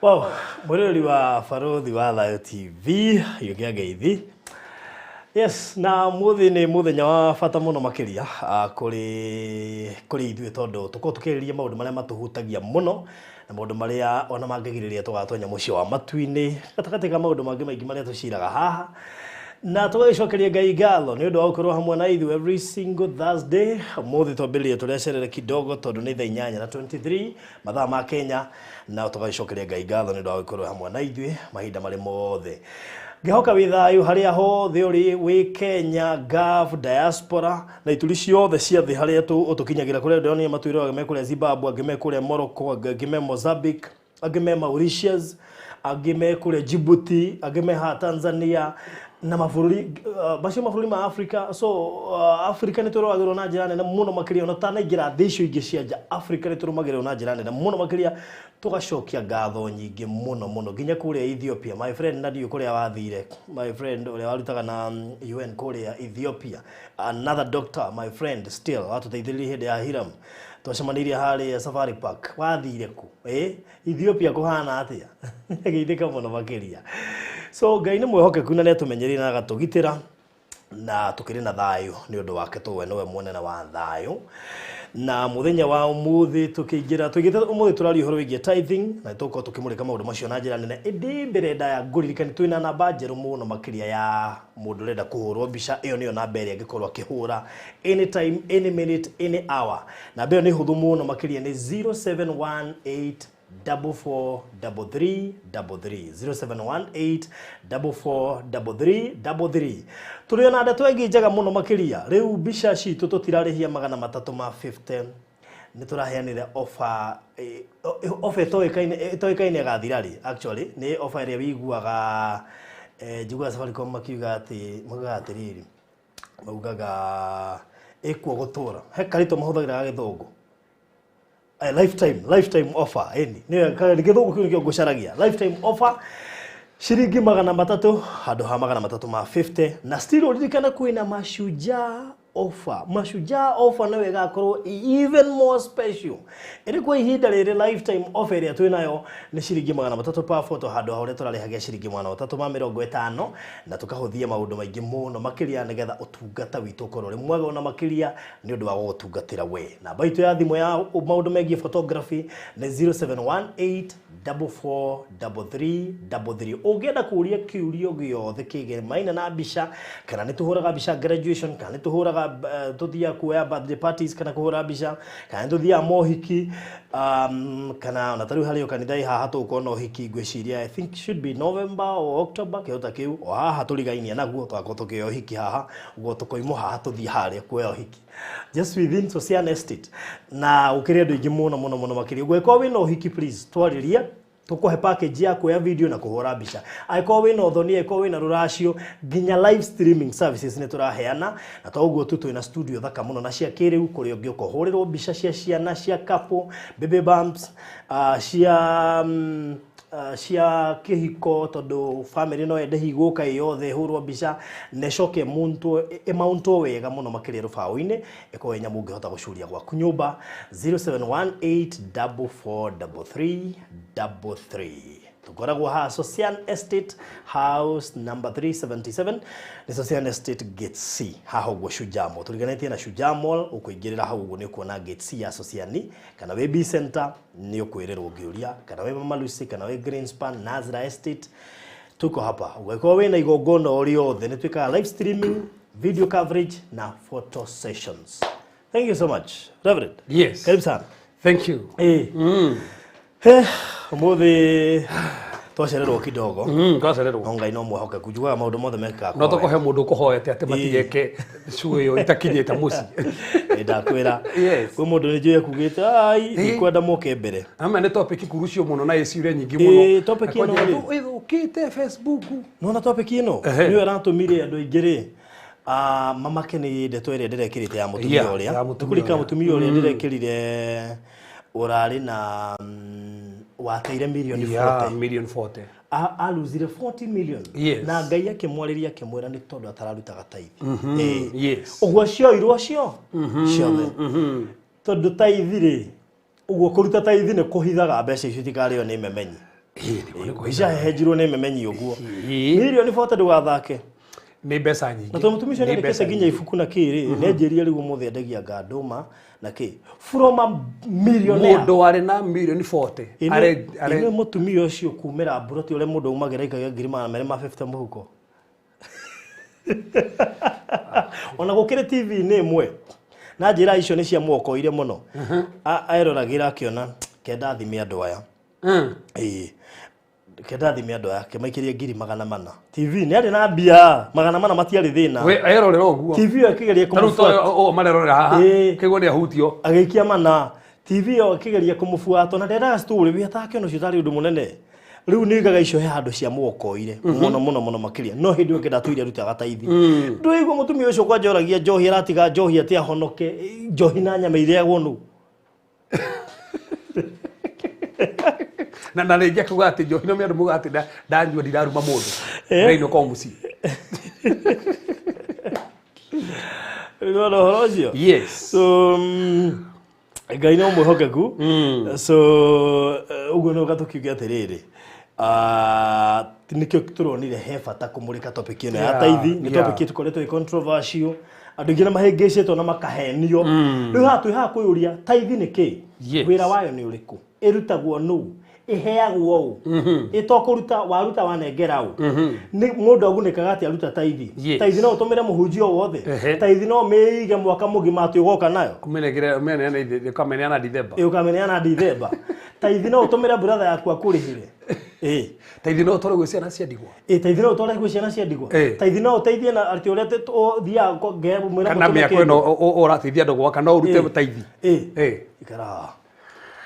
Wow, mwĩroreri wa Barũthi wa Thayũ TV, Gĩũkĩa Ngeithi. Yes, na mũthĩ nĩ mũthenya wa bata mũno makĩria kũrĩ ithuĩ tondũ tũkoragwo tũkĩarĩrĩria maũndũ marĩa matũhutagia mũno na maũndũ marĩa ona mangĩgirĩrĩria tũgatonya mũciĩ wa matu-inĩ gatagatĩ ka maũndũ mangĩ maingĩ marĩa tũciraga haha na tũgagĩcokeria Ngai ngatho nĩ ũndũ wa gũkorwo hamwe na ithuĩ every single Thursday. Ũmũthĩ twambĩrĩria tũrĩa kidogo tondũ nĩ thaa 8 na 23 mathaa ma Kenya, na tũgagĩcokeria Ngai ngatho nĩ ũndũ wa gũkorwo hamwe na ithuĩ mahinda marĩ mothe. Ngĩhoka wĩ thayũ harĩa hothe ũrĩ, wĩ Kenya, Gulf, diaspora na ituri ciothe cia thĩ harĩa ũtũkinyagĩra. Kũrĩa ndĩronire matwĩroraga me kũrĩa Zimbabwe, angĩ me kũrĩa Morocco, angĩ me Mozambique, angĩ me Mauritius, angĩ me kũrĩa Djibouti, angĩ me haha Tanzania na mabũrũri macio, mabũrũri ma Africa. So Africa nĩ tũroragĩrwo na njĩra nene mũno makĩria, ona tanaingĩra thĩ icio ingĩ cia nja, Africa nĩ tũrũmagĩrĩrwo na njĩra nene mũno makĩria. Tũgacokia ngatho nyingĩ mũno mũno nginya kũrĩa Ethiopia. My friend, na ndiũ kũrĩa wathire, my friend ũrĩa warutaga na UN kũrĩa Ethiopia, another doctor, my friend still watũteithĩrĩria hĩndĩ ya Hiram, twacemanirie harĩa Safari Park. Wathire ku Ethiopia kũhana atĩa? Geithĩka mũno makĩria. So Ngai nĩ mwĩhokeku na nĩ atũmenyereire na agatũgitĩra na tukĩrĩ na thayũ nĩ ũndũ wake, tũwe nĩwe mũnene wa thayũ. Na mũthenya wa ũmũthĩ tũkĩingĩra tũigĩte ũmũthĩ tũraria ũhoro wĩgiĩ tithing na tũgũkorwo tũkĩmũrĩka maũndũ macio na njĩra nene. Ĩndĩ mbere ndaya ngũririkani twĩna namba njerũ mũno makĩria ya mũndũ ũrenda kũhũrwo mbica. Ĩyo nĩyo namba ĩrĩa angĩkorwo akĩhũra anytime, any minute, any hour. Namba ĩyo nĩ hũthũ mũno makĩria, nĩ 0718 443333, 0718 443333. Tũrĩ ona ndeto ĩngĩ njega mũno makĩria. Rĩu mbica citũ tũtirarĩhia 350. Nĩ tũraheanire offer, offer ĩtoĩkaine ĩgathira rĩ. Actually nĩ offer ĩrĩa wĩiguaga, njiguaga Safaricom makiuga atĩ, maugaga atĩrĩrĩ, maugaga ĩkuo gũtũra he karĩtwa mahũthagĩra ga gĩthũngũ, lifetime offer. Ĩni nĩ gĩthũngũ kĩu nĩkĩo ngũcaragia. Lifetime offer, ciringi 300 handũ ha 350. Na still ũririkane kwĩna Mashujaa offer. Mashujaa offer nayo ĩgakorwo even more special. Ĩrĩ kwa ihinda rĩrĩ, lifetime offer ĩrĩa twĩnayo nĩ ciringi 300 per photo handũ ha ũrĩa tũrarĩhagia ciringi 350, na tũkahũthia maũndũ maingĩ mũno makĩria nĩgetha ũtungata witũ ũkorwo ũrĩ mwega ona makĩria nĩ ũndũ wa gũgũtungatĩra we. Namba itũ ya thimũ ya maũndũ megiĩ photography nĩ 0718 443333. Ũngĩenda kũũria kĩũrio gĩothe kĩgemaine na mbica, kana nĩ tũhũraga mbica graduation, kana nĩ tũhũraga, tũthiaga kuoya birthday parties, kana kũhũra mbica, kana nĩ tũthiaga mohiki, kana ona tarĩu harĩ o kanitha ĩ haha tũgũkorwo na ũhiki, ngwĩciria I think should be November or October, kĩndũ ta kĩu. O haha tũrigainie naguo tũgakorwo tũkĩoya ũhiki haha ũguo, tũkoimwo haha tũthiĩ harĩa kuoya ũhiki just within Socian Estate, na gũkĩrĩ andũ aingĩ mũno mũno mũno makĩria. Ũngĩkorwo wĩna ũhiki, please twarĩrie, tũkũhe package ya kuoya video na kũhũra mbica. Angĩkorwo wĩna ũthoni, angĩkorwo wĩna rũracio, nginya live streaming services nĩ tũraheana. Na to ũguo tu, twĩna studio thaka mũno na cia kĩrĩu kũrĩa ũngĩũka ũhũrĩrwo mbica cia ciana, cia couple, baby bumps, cia kĩhiko, tondũ family no ende hihi gũka ĩ yothe ĩhũrwo mbica na ĩcoke ĩmountwo wega mũno makĩria rũbaũ-inĩ, ĩkorwo ĩ nyamũ ũngĩhota gũcuria gwaku nyũmba. 0718443333. Tũkoragwo haha Socian Estate, house number 377, nĩ Socian Estate gate C haha ũguo Shujaa Mall, tũriganĩtie na Shujaa Mall. Ũkũingĩrĩra hau ũguo nĩ ũkuona gate C ya Sociani, kana wĩ B Center nĩ ũkwĩrĩrwo ũngĩũria, kana wĩ Mama Lucy, kana wĩ Greenspan, Nazra Estate, tuko hapa. Ũngĩkorwo wĩna igongona o rĩothe, nĩ twĩkaga live streaming, video coverage na photo sessions. Thank you so much, Reverend. Yes. Karibu sana. Thank you. He ũmũthĩ twacererwo kidogo. Twacererwo. No Ngai no mwehokeku, njugaga maũndũ mothe mekĩkaga No kwa tũkũhe mũndũ ũkũhoete atĩ matigeke show ĩyo itakinyĩte mũciĩ. Ĩ, ndakwĩra. Yes. Kwĩ mũndũ nĩ njũĩ ekugĩte ai ndikwenda moke mbere. Ama nĩ topic kurucio mũno na ĩciũria nyingĩ mũno. Topic ĩno rĩ. Ĩthũkĩte Facebook. Nona topic ĩno nĩyo ĩratũmire andũ aingĩ rĩ, mamake nĩ ndeto ĩrĩa ndĩrekĩrĩte ya mũtumia ũrĩa ya mũtumia kũrika ũrĩa. Mũtumia ũrĩa ndĩrekĩrire ũrarĩ na wateire mirioni 40. Million 40. Aluzire 40 million. Na Ngai akĩmwarĩria akĩmwĩra nĩ tondũ atararutaga tithe. Ũguo cioirwo cio ciothe tondũ tithe rĩ, ũguo kũruta tithe nĩ kũhithaga mbeca icio itikarĩo nĩ memenyi. Ĩĩ, nĩguo nĩ kũhaica. Icahehenjirwo nĩ memenyi ũguo. Ĩĩ. Mirioni 40 ndũgathake. Nĩ mbeca nyingĩ. Na tondũ mũtumia ũcio Nĩ nĩandĩkĩte mbeca nginya nyingĩ. ibuku na kĩ rĩ, nĩanjĩrire rĩu ũmũthĩ endagia ngandũma na kĩ. From a millionaire. Mũndũ warĩ na mirioni 40 Ĩno mũtumia ũcio kumĩra mburoti ũrĩa mũndũ aumagĩra ikagia 250,000 mũhuko. Ona gũkĩrĩ TV-inĩ ĩmwe na njĩra icio nĩ cia muokoire mũno. Eroragĩra akĩona kenda thime andũ aya. Ĩĩ. Kenda thime andũ aya kĩmaikĩrie 400,000. TV nĩ arĩ na mbia 400 matiarĩ thĩna. We erorera ũguo. TV ĩyo ĩkĩgeria Ta rĩu kũmũbuata. to marerorera haha. Ĩĩ. Kĩguo nĩ ahutio. Agĩikia mana. TV ĩyo ĩkĩgeria kũmũbuata na ndendaga story we atakĩona ũcio tarĩ ũndũ mũnene. Rĩu nĩ igaga icio he handũ cia muokoire mũno mũno mũno makĩria no hĩndĩ ĩyo ndatũire arutaga taithi. Ndũigua mũtumia ũcio kwanja oragia njohi aratiga njohi atĩ ahonoke njohi na nyama irĩagwo nũ. Na rĩngĩ akiuga atĩ njohi no mĩandũ muga atĩ ndanyua ndiraruma mũndũ. Eh. Ndĩrainũka o mũciĩ. Nĩwona ũhoro ũcio? Yes. So Ngai no mwĩhokeku. So ũguo no gatũkiuge atĩrĩrĩ, nĩkĩo tũronire he bata kũmũrĩka topic ĩno ya taithi. Nĩ topic ĩtũkoretwo ĩ controversial, andũ aingĩ nĩ mahĩngĩcĩtwo na makahenio. Rĩu haha twĩ haha kwĩyũria taithi nĩ kĩ, Yes. wĩra wayo nĩ ũrĩkũ, ĩrutagwo nũ, ĩheagwo ũ, ĩtokũruta waruta wanengera ũ, nĩ mũndũ agunĩkaga atĩa aruta taithi. Yes. Taithi no ũtũmĩre mũhunjia o wothe. Ehe. Taithi no mĩige mwaka mũgima atĩ ũgoka nayo. Kũmenegere ũmeneana ũkameneana Dithemba. Ĩ, ũkameneana Dithemba. Taithi no ũtũmĩre brother yaku akũrĩhĩre. Ĩ. Taithi no ũtware gwĩ ciana cia ndigwa. Ĩ, taithi no ũtware gwĩ ciana cia ndigwa. Ĩ. Taithi no ũteithie na atĩ ũrĩa ũthiaga mwĩra Kana mũtũme mĩako kĩndũ. ĩno ũrateithia andũ gwaka no ũrute Ĩ. taithi. Ĩ. Ĩ. Ikara haha.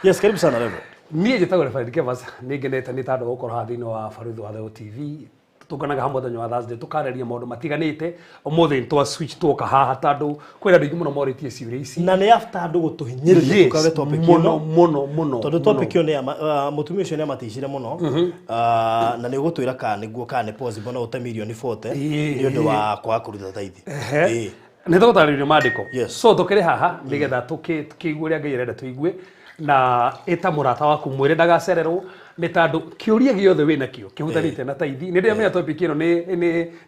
Yes, karibu sana Revo. Niĩ njĩtagwo Reverend Kevas, nĩ ngenete nĩ tondũ wa gũkorwo haha thĩinĩ wa Barũthi wa Thayũ TV. Tũtũnganaga hamwe mũthenya wa Thursday tũkarĩrĩria maũndũ matiganĩte. Ũmũthĩ nĩ twa switch twoka haha tondũ kwĩna andũ aingĩ mũno morĩtie ciũria ici. Na nĩ after andũ gũtũhinyĩrĩria Yes, tũkawe topic mũno ĩno. mũno mũno. Tondũ topic ĩyo nĩ ya mũtumia ũcio nĩ amaticire mũno. Na nĩ ũgũtwĩra kana nĩguo kana nĩ possible no ũte mirioni 40 Ĩĩ. nĩ ũndũ wa kwaga kũruta taithi. Ĩĩ. Nĩ tũgũtarĩrio maandĩko. Yes. So tũkĩrĩ haha nĩgetha tũkĩigue ũrĩa Ngai arenda tũigue, na ĩta mũrata waku mwĩre ndagacererwo nĩ tondũ kĩũria gĩothe wĩnakĩo kĩhutanĩtie na taithi. Nĩ ndĩramenya topic ĩno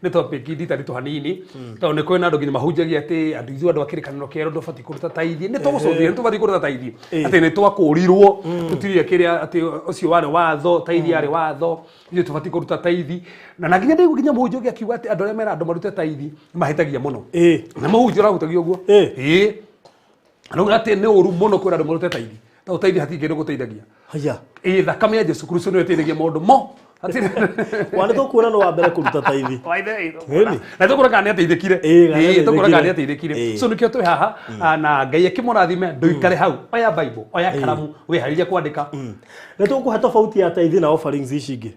nĩ topic nditaritũ hanini, tondũ nĩ kwĩna andũ nginya mahunjagia atĩ andũ ithuĩ andũ a kĩrĩkanĩro kĩerũ ndũbatiĩ kũruta taithi. Nĩ tũgũcũthĩrĩria, nĩ tũbatiĩ kũruta taithi, atĩ nĩ twakũrirwo tũtirire kĩrĩa atĩ ũcio warĩ watho, taithi yarĩ watho, ithuĩ tũbatiĩ kũruta taithi. Na nginya ndĩigua nginya mũhunjia ũngĩ akiuga atĩ andũ arĩa mera andũ marute taithi nĩ mahĩtagia mũno. Na mũhunjia ũrahutagia ũguo. Ĩĩ. Arauga atĩ nĩ ũru mũno kwĩra andũ marute taithi. Tondũ taithi hatirĩ kĩndũ gũteithagia. Haya. Ĩĩ, thakame ya Jesu Kristo nĩyo ĩteithagia maũndũ mo. Hatirĩ. Wa nĩ tũkuona nĩ wa mbere kũruta taithi. Really? Na tũkuona kana nĩ ateithĩkire. Ĩĩ, kana nĩ Ĩĩ, tũkuona kana nĩ ateithĩkire. ateithĩkire. Ĩĩ. So nĩkĩo twĩ haha, na Ngai akĩmũrathime, ndũikare hau. Oya Bible, oya karamu, wĩharĩrie kwandĩka. Nĩ tũkũhe tofauti ya taithi na offerings ici ingĩ.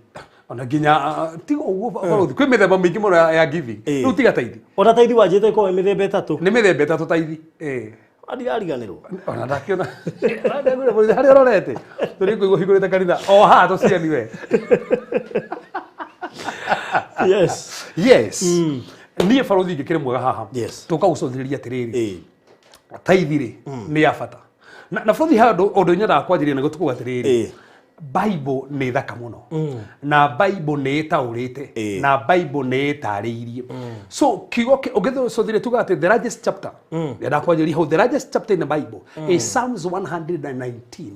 Ona nginya tiga ũguo barũthi, kwĩ mĩthemba mĩingĩ mũno ya giving. Ĩĩ. Rĩu tiga taithi. Ona taithi wanjĩte ĩkoragwo ĩ mĩthemba ĩtatũ. Nĩ mĩthemba ĩtatũ taithi. Ĩĩ. Ndirariganĩrwo. Ona ndakĩona. Ndakĩona harĩa ũrorete. Tũrĩ kũigua ũhingũrĩte kanitha. O haha tũciani we. Yes. Yes. Niĩ barũthi ingĩkĩrĩ mwega haha. Yes. Tũka gũcũthĩrĩria atĩrĩrĩ. Ĩĩ. Taithi rĩ nĩ ya bata. Na barũthi haha ũndũ nyendaga kwanjĩrĩria naguo tukuga atĩrĩrĩ. Ĩĩ. Bible nĩ thaka mũno. Na Bible nĩ ĩtaũrĩte. Ĩĩ. Na Bible nĩ ĩtarĩirie. So kiugo ũngĩcũthĩrĩria tuga atĩ the largest chapter. Nyendaga kwanjĩrĩria hau, the largest chapter in the Bible is Psalms 119.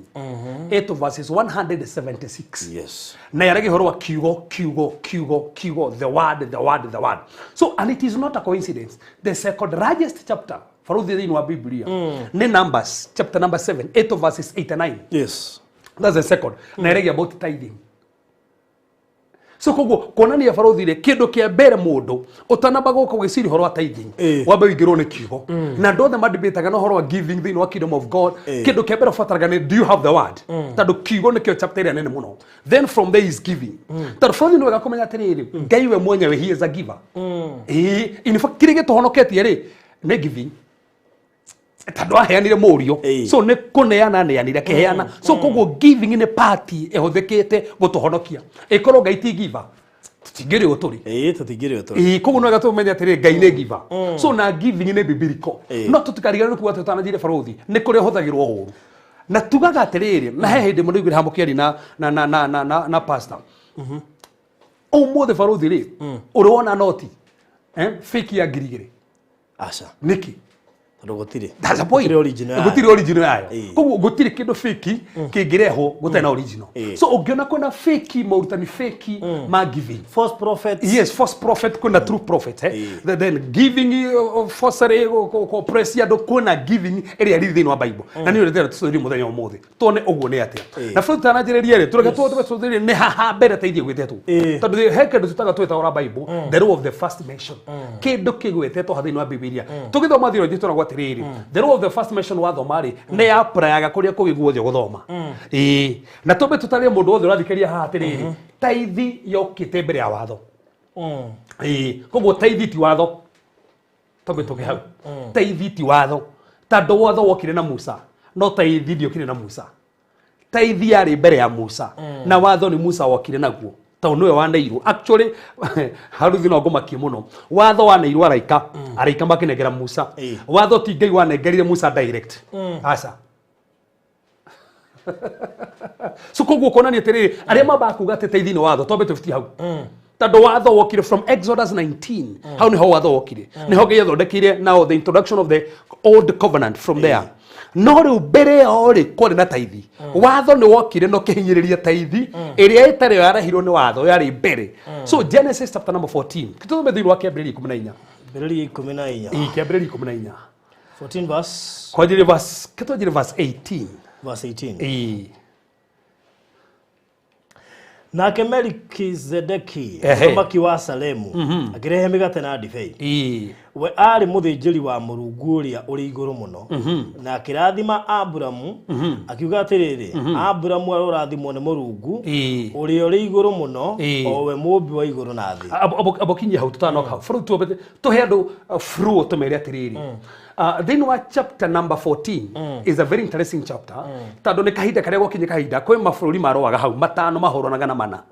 8 verses 176. Yes. Na yaragia ũhoro wa kiugo, kiugo, kiugo, kiugo, the word, the word, the word. So, and it is not a coincidence. The second largest chapter, barũthi thĩinĩ wa Biblia, nĩ Numbers, chapter number 7, 8 verses 89. Yes. That's the second. Na yaragia about tithing. So koguo kuonania barũthi rĩ, kĩndũ kĩa mbere mũndũ ũtanamba gũka ũgĩciria ũhoro wa tithing, wambe ũingĩrwo nĩ kiugo. Na andũ othe madebataga na ũhoro wa giving thĩinĩ wa kingdom of God, kĩndũ kĩa mbere ũbataraga nĩ do you have the word? Tondũ kiugo nĩkĩo chapter ĩrĩa nene mũno. Then from there is giving. Tondũ barũthi nĩ wega kũmenya atĩrĩrĩ, Ngai we mwenyewe he is a giver. Ĩĩ, in fact kĩrĩa gĩtũhonoketie rĩ nĩ giving. Tondũ aheanire mũriũ. So nĩ kũneana aneanire akĩheana. So koguo giving nĩ part ĩhũthĩkĩte gũtũhonokia. Ĩkorwo Ngai ti giver, tũtingĩrĩ ũũ tũrĩ. Ĩĩ, tũtingĩrĩ ũũ tũrĩ. Ĩĩ, koguo no wega tũmenye atĩrĩ, Ngai nĩ giver. So na giving nĩ biblical. Ĩĩ. No tũtikariganĩrwo kuga atĩ ũtananjĩre barũthi, nĩ kũrĩa ũhũthagĩrwo ũũru. Na tugaga atĩrĩrĩ, na he hĩndĩ mũndũ aiguire hamũkĩari na pastor ũmũthĩ baruthi rĩ, ũrĩ wona noti fake ya 2000? Aca. Nĩkĩ? Tondũ gũtirĩ. That's the point. Gũtirĩ original yayo. Gũtirĩ original yayo. Koguo gũtirĩ kĩndũ fake kĩngĩrehwo gũtarĩ na original. So ũngĩona kwĩna fake morutani, fake ma giving, false prophets. Yes, false prophet, kwĩna true prophet, eh? Then giving forcery kũpress andũ, kwĩna giving ĩrĩa ĩrĩ thĩinĩ wa Bible, na nĩyo ndĩrenda tũcũthĩrĩrie mũthenya ũmũthĩ, tuone ũguo nĩ atĩa. Na bũrũri tananjĩrĩrie rĩ, tũreke tuone tũcũthĩrĩrie nĩ haha mbere teithie gwĩtetwo, tondũ he kĩndũ tũtaga twĩtaga Bible the law of the first mention, kĩndũ kĩgwetetwo ha thĩinĩ wa Bibilia. Tũgĩthoma theology tũragwo atĩrĩrĩ, the law of the first mention wathoma rĩ, nĩ yapurayaga kũrĩa kũngĩ guothe ũgũthoma. Ĩĩ, na tũmbe tũtarĩrie mũndũ wothe ũrathikĩrĩria haha atĩrĩrĩ, taithi yokĩte mbere ya watho. Ĩĩ, koguo taithi ti watho. Tũmbe tũke hau, taithi ti watho, tondũ watho wokire na Musa, no taithi ndiokire na Musa. Taithi yarĩ mbere ya Musa, na watho nĩ Musa wokire naguo, tondũ nĩwe waneirwo. Actually, haruthi no ngũmakie mũno, watho waneirwo araika, araika makĩnengera Musa. Watho ti Ngai wanengerire Musa direct, aca. So koguo kuonania atĩrĩrĩ, arĩa mambaga kuga atĩ taithi nĩ watho, twambe tũbitie hau, tondũ watho wokire from Exodus 19. Hau niho watho wokire, niho Ngai athondekeire now the introduction of the old covenant from there. No rĩu mbere ĩyo rĩ, kwarĩ na taithi. Watho nĩ wokire na ũkĩhinyĩrĩria taithi ĩrĩa ĩtarĩ yo yarehirwo nĩ watho, yarĩ mbere. So Genesis chapter number 14, tũthome thĩinĩ wa kĩambĩrĩria 14. Mbĩrĩria 14. Ĩĩ, kĩambĩrĩria 14. 14 verse. Kwanjĩrĩria verse, kĩtwanjĩrĩria verse 18. Verse 18. Ĩĩ. Nake Melikizedeki, mũthamaki wa Salemu, akĩrehe mĩgate na ndibei. We aarĩ mũthĩnjĩri wa Mũrungu ũrĩa ũrĩ igũrũ mũno, na akĩrathima Aburamu, akiuga atĩrĩrĩ, "Aburamu arorathimwo nĩ Mũrungu ũrĩa ũrĩ igũrũ mũno, o we mũũmbi wa igũrũ na thĩ." Abo kinyia hau, tutanoka hau bũrũri, tuombe tũhe andũ flow, tũmere atĩrĩrĩ, thĩinĩ wa chapter number 14 is a very interesting chapter, tondũ nĩ kahinda karĩa gwakinya kahinda kwĩ mabũrũri marũaga hau matano mahũranaga na mana,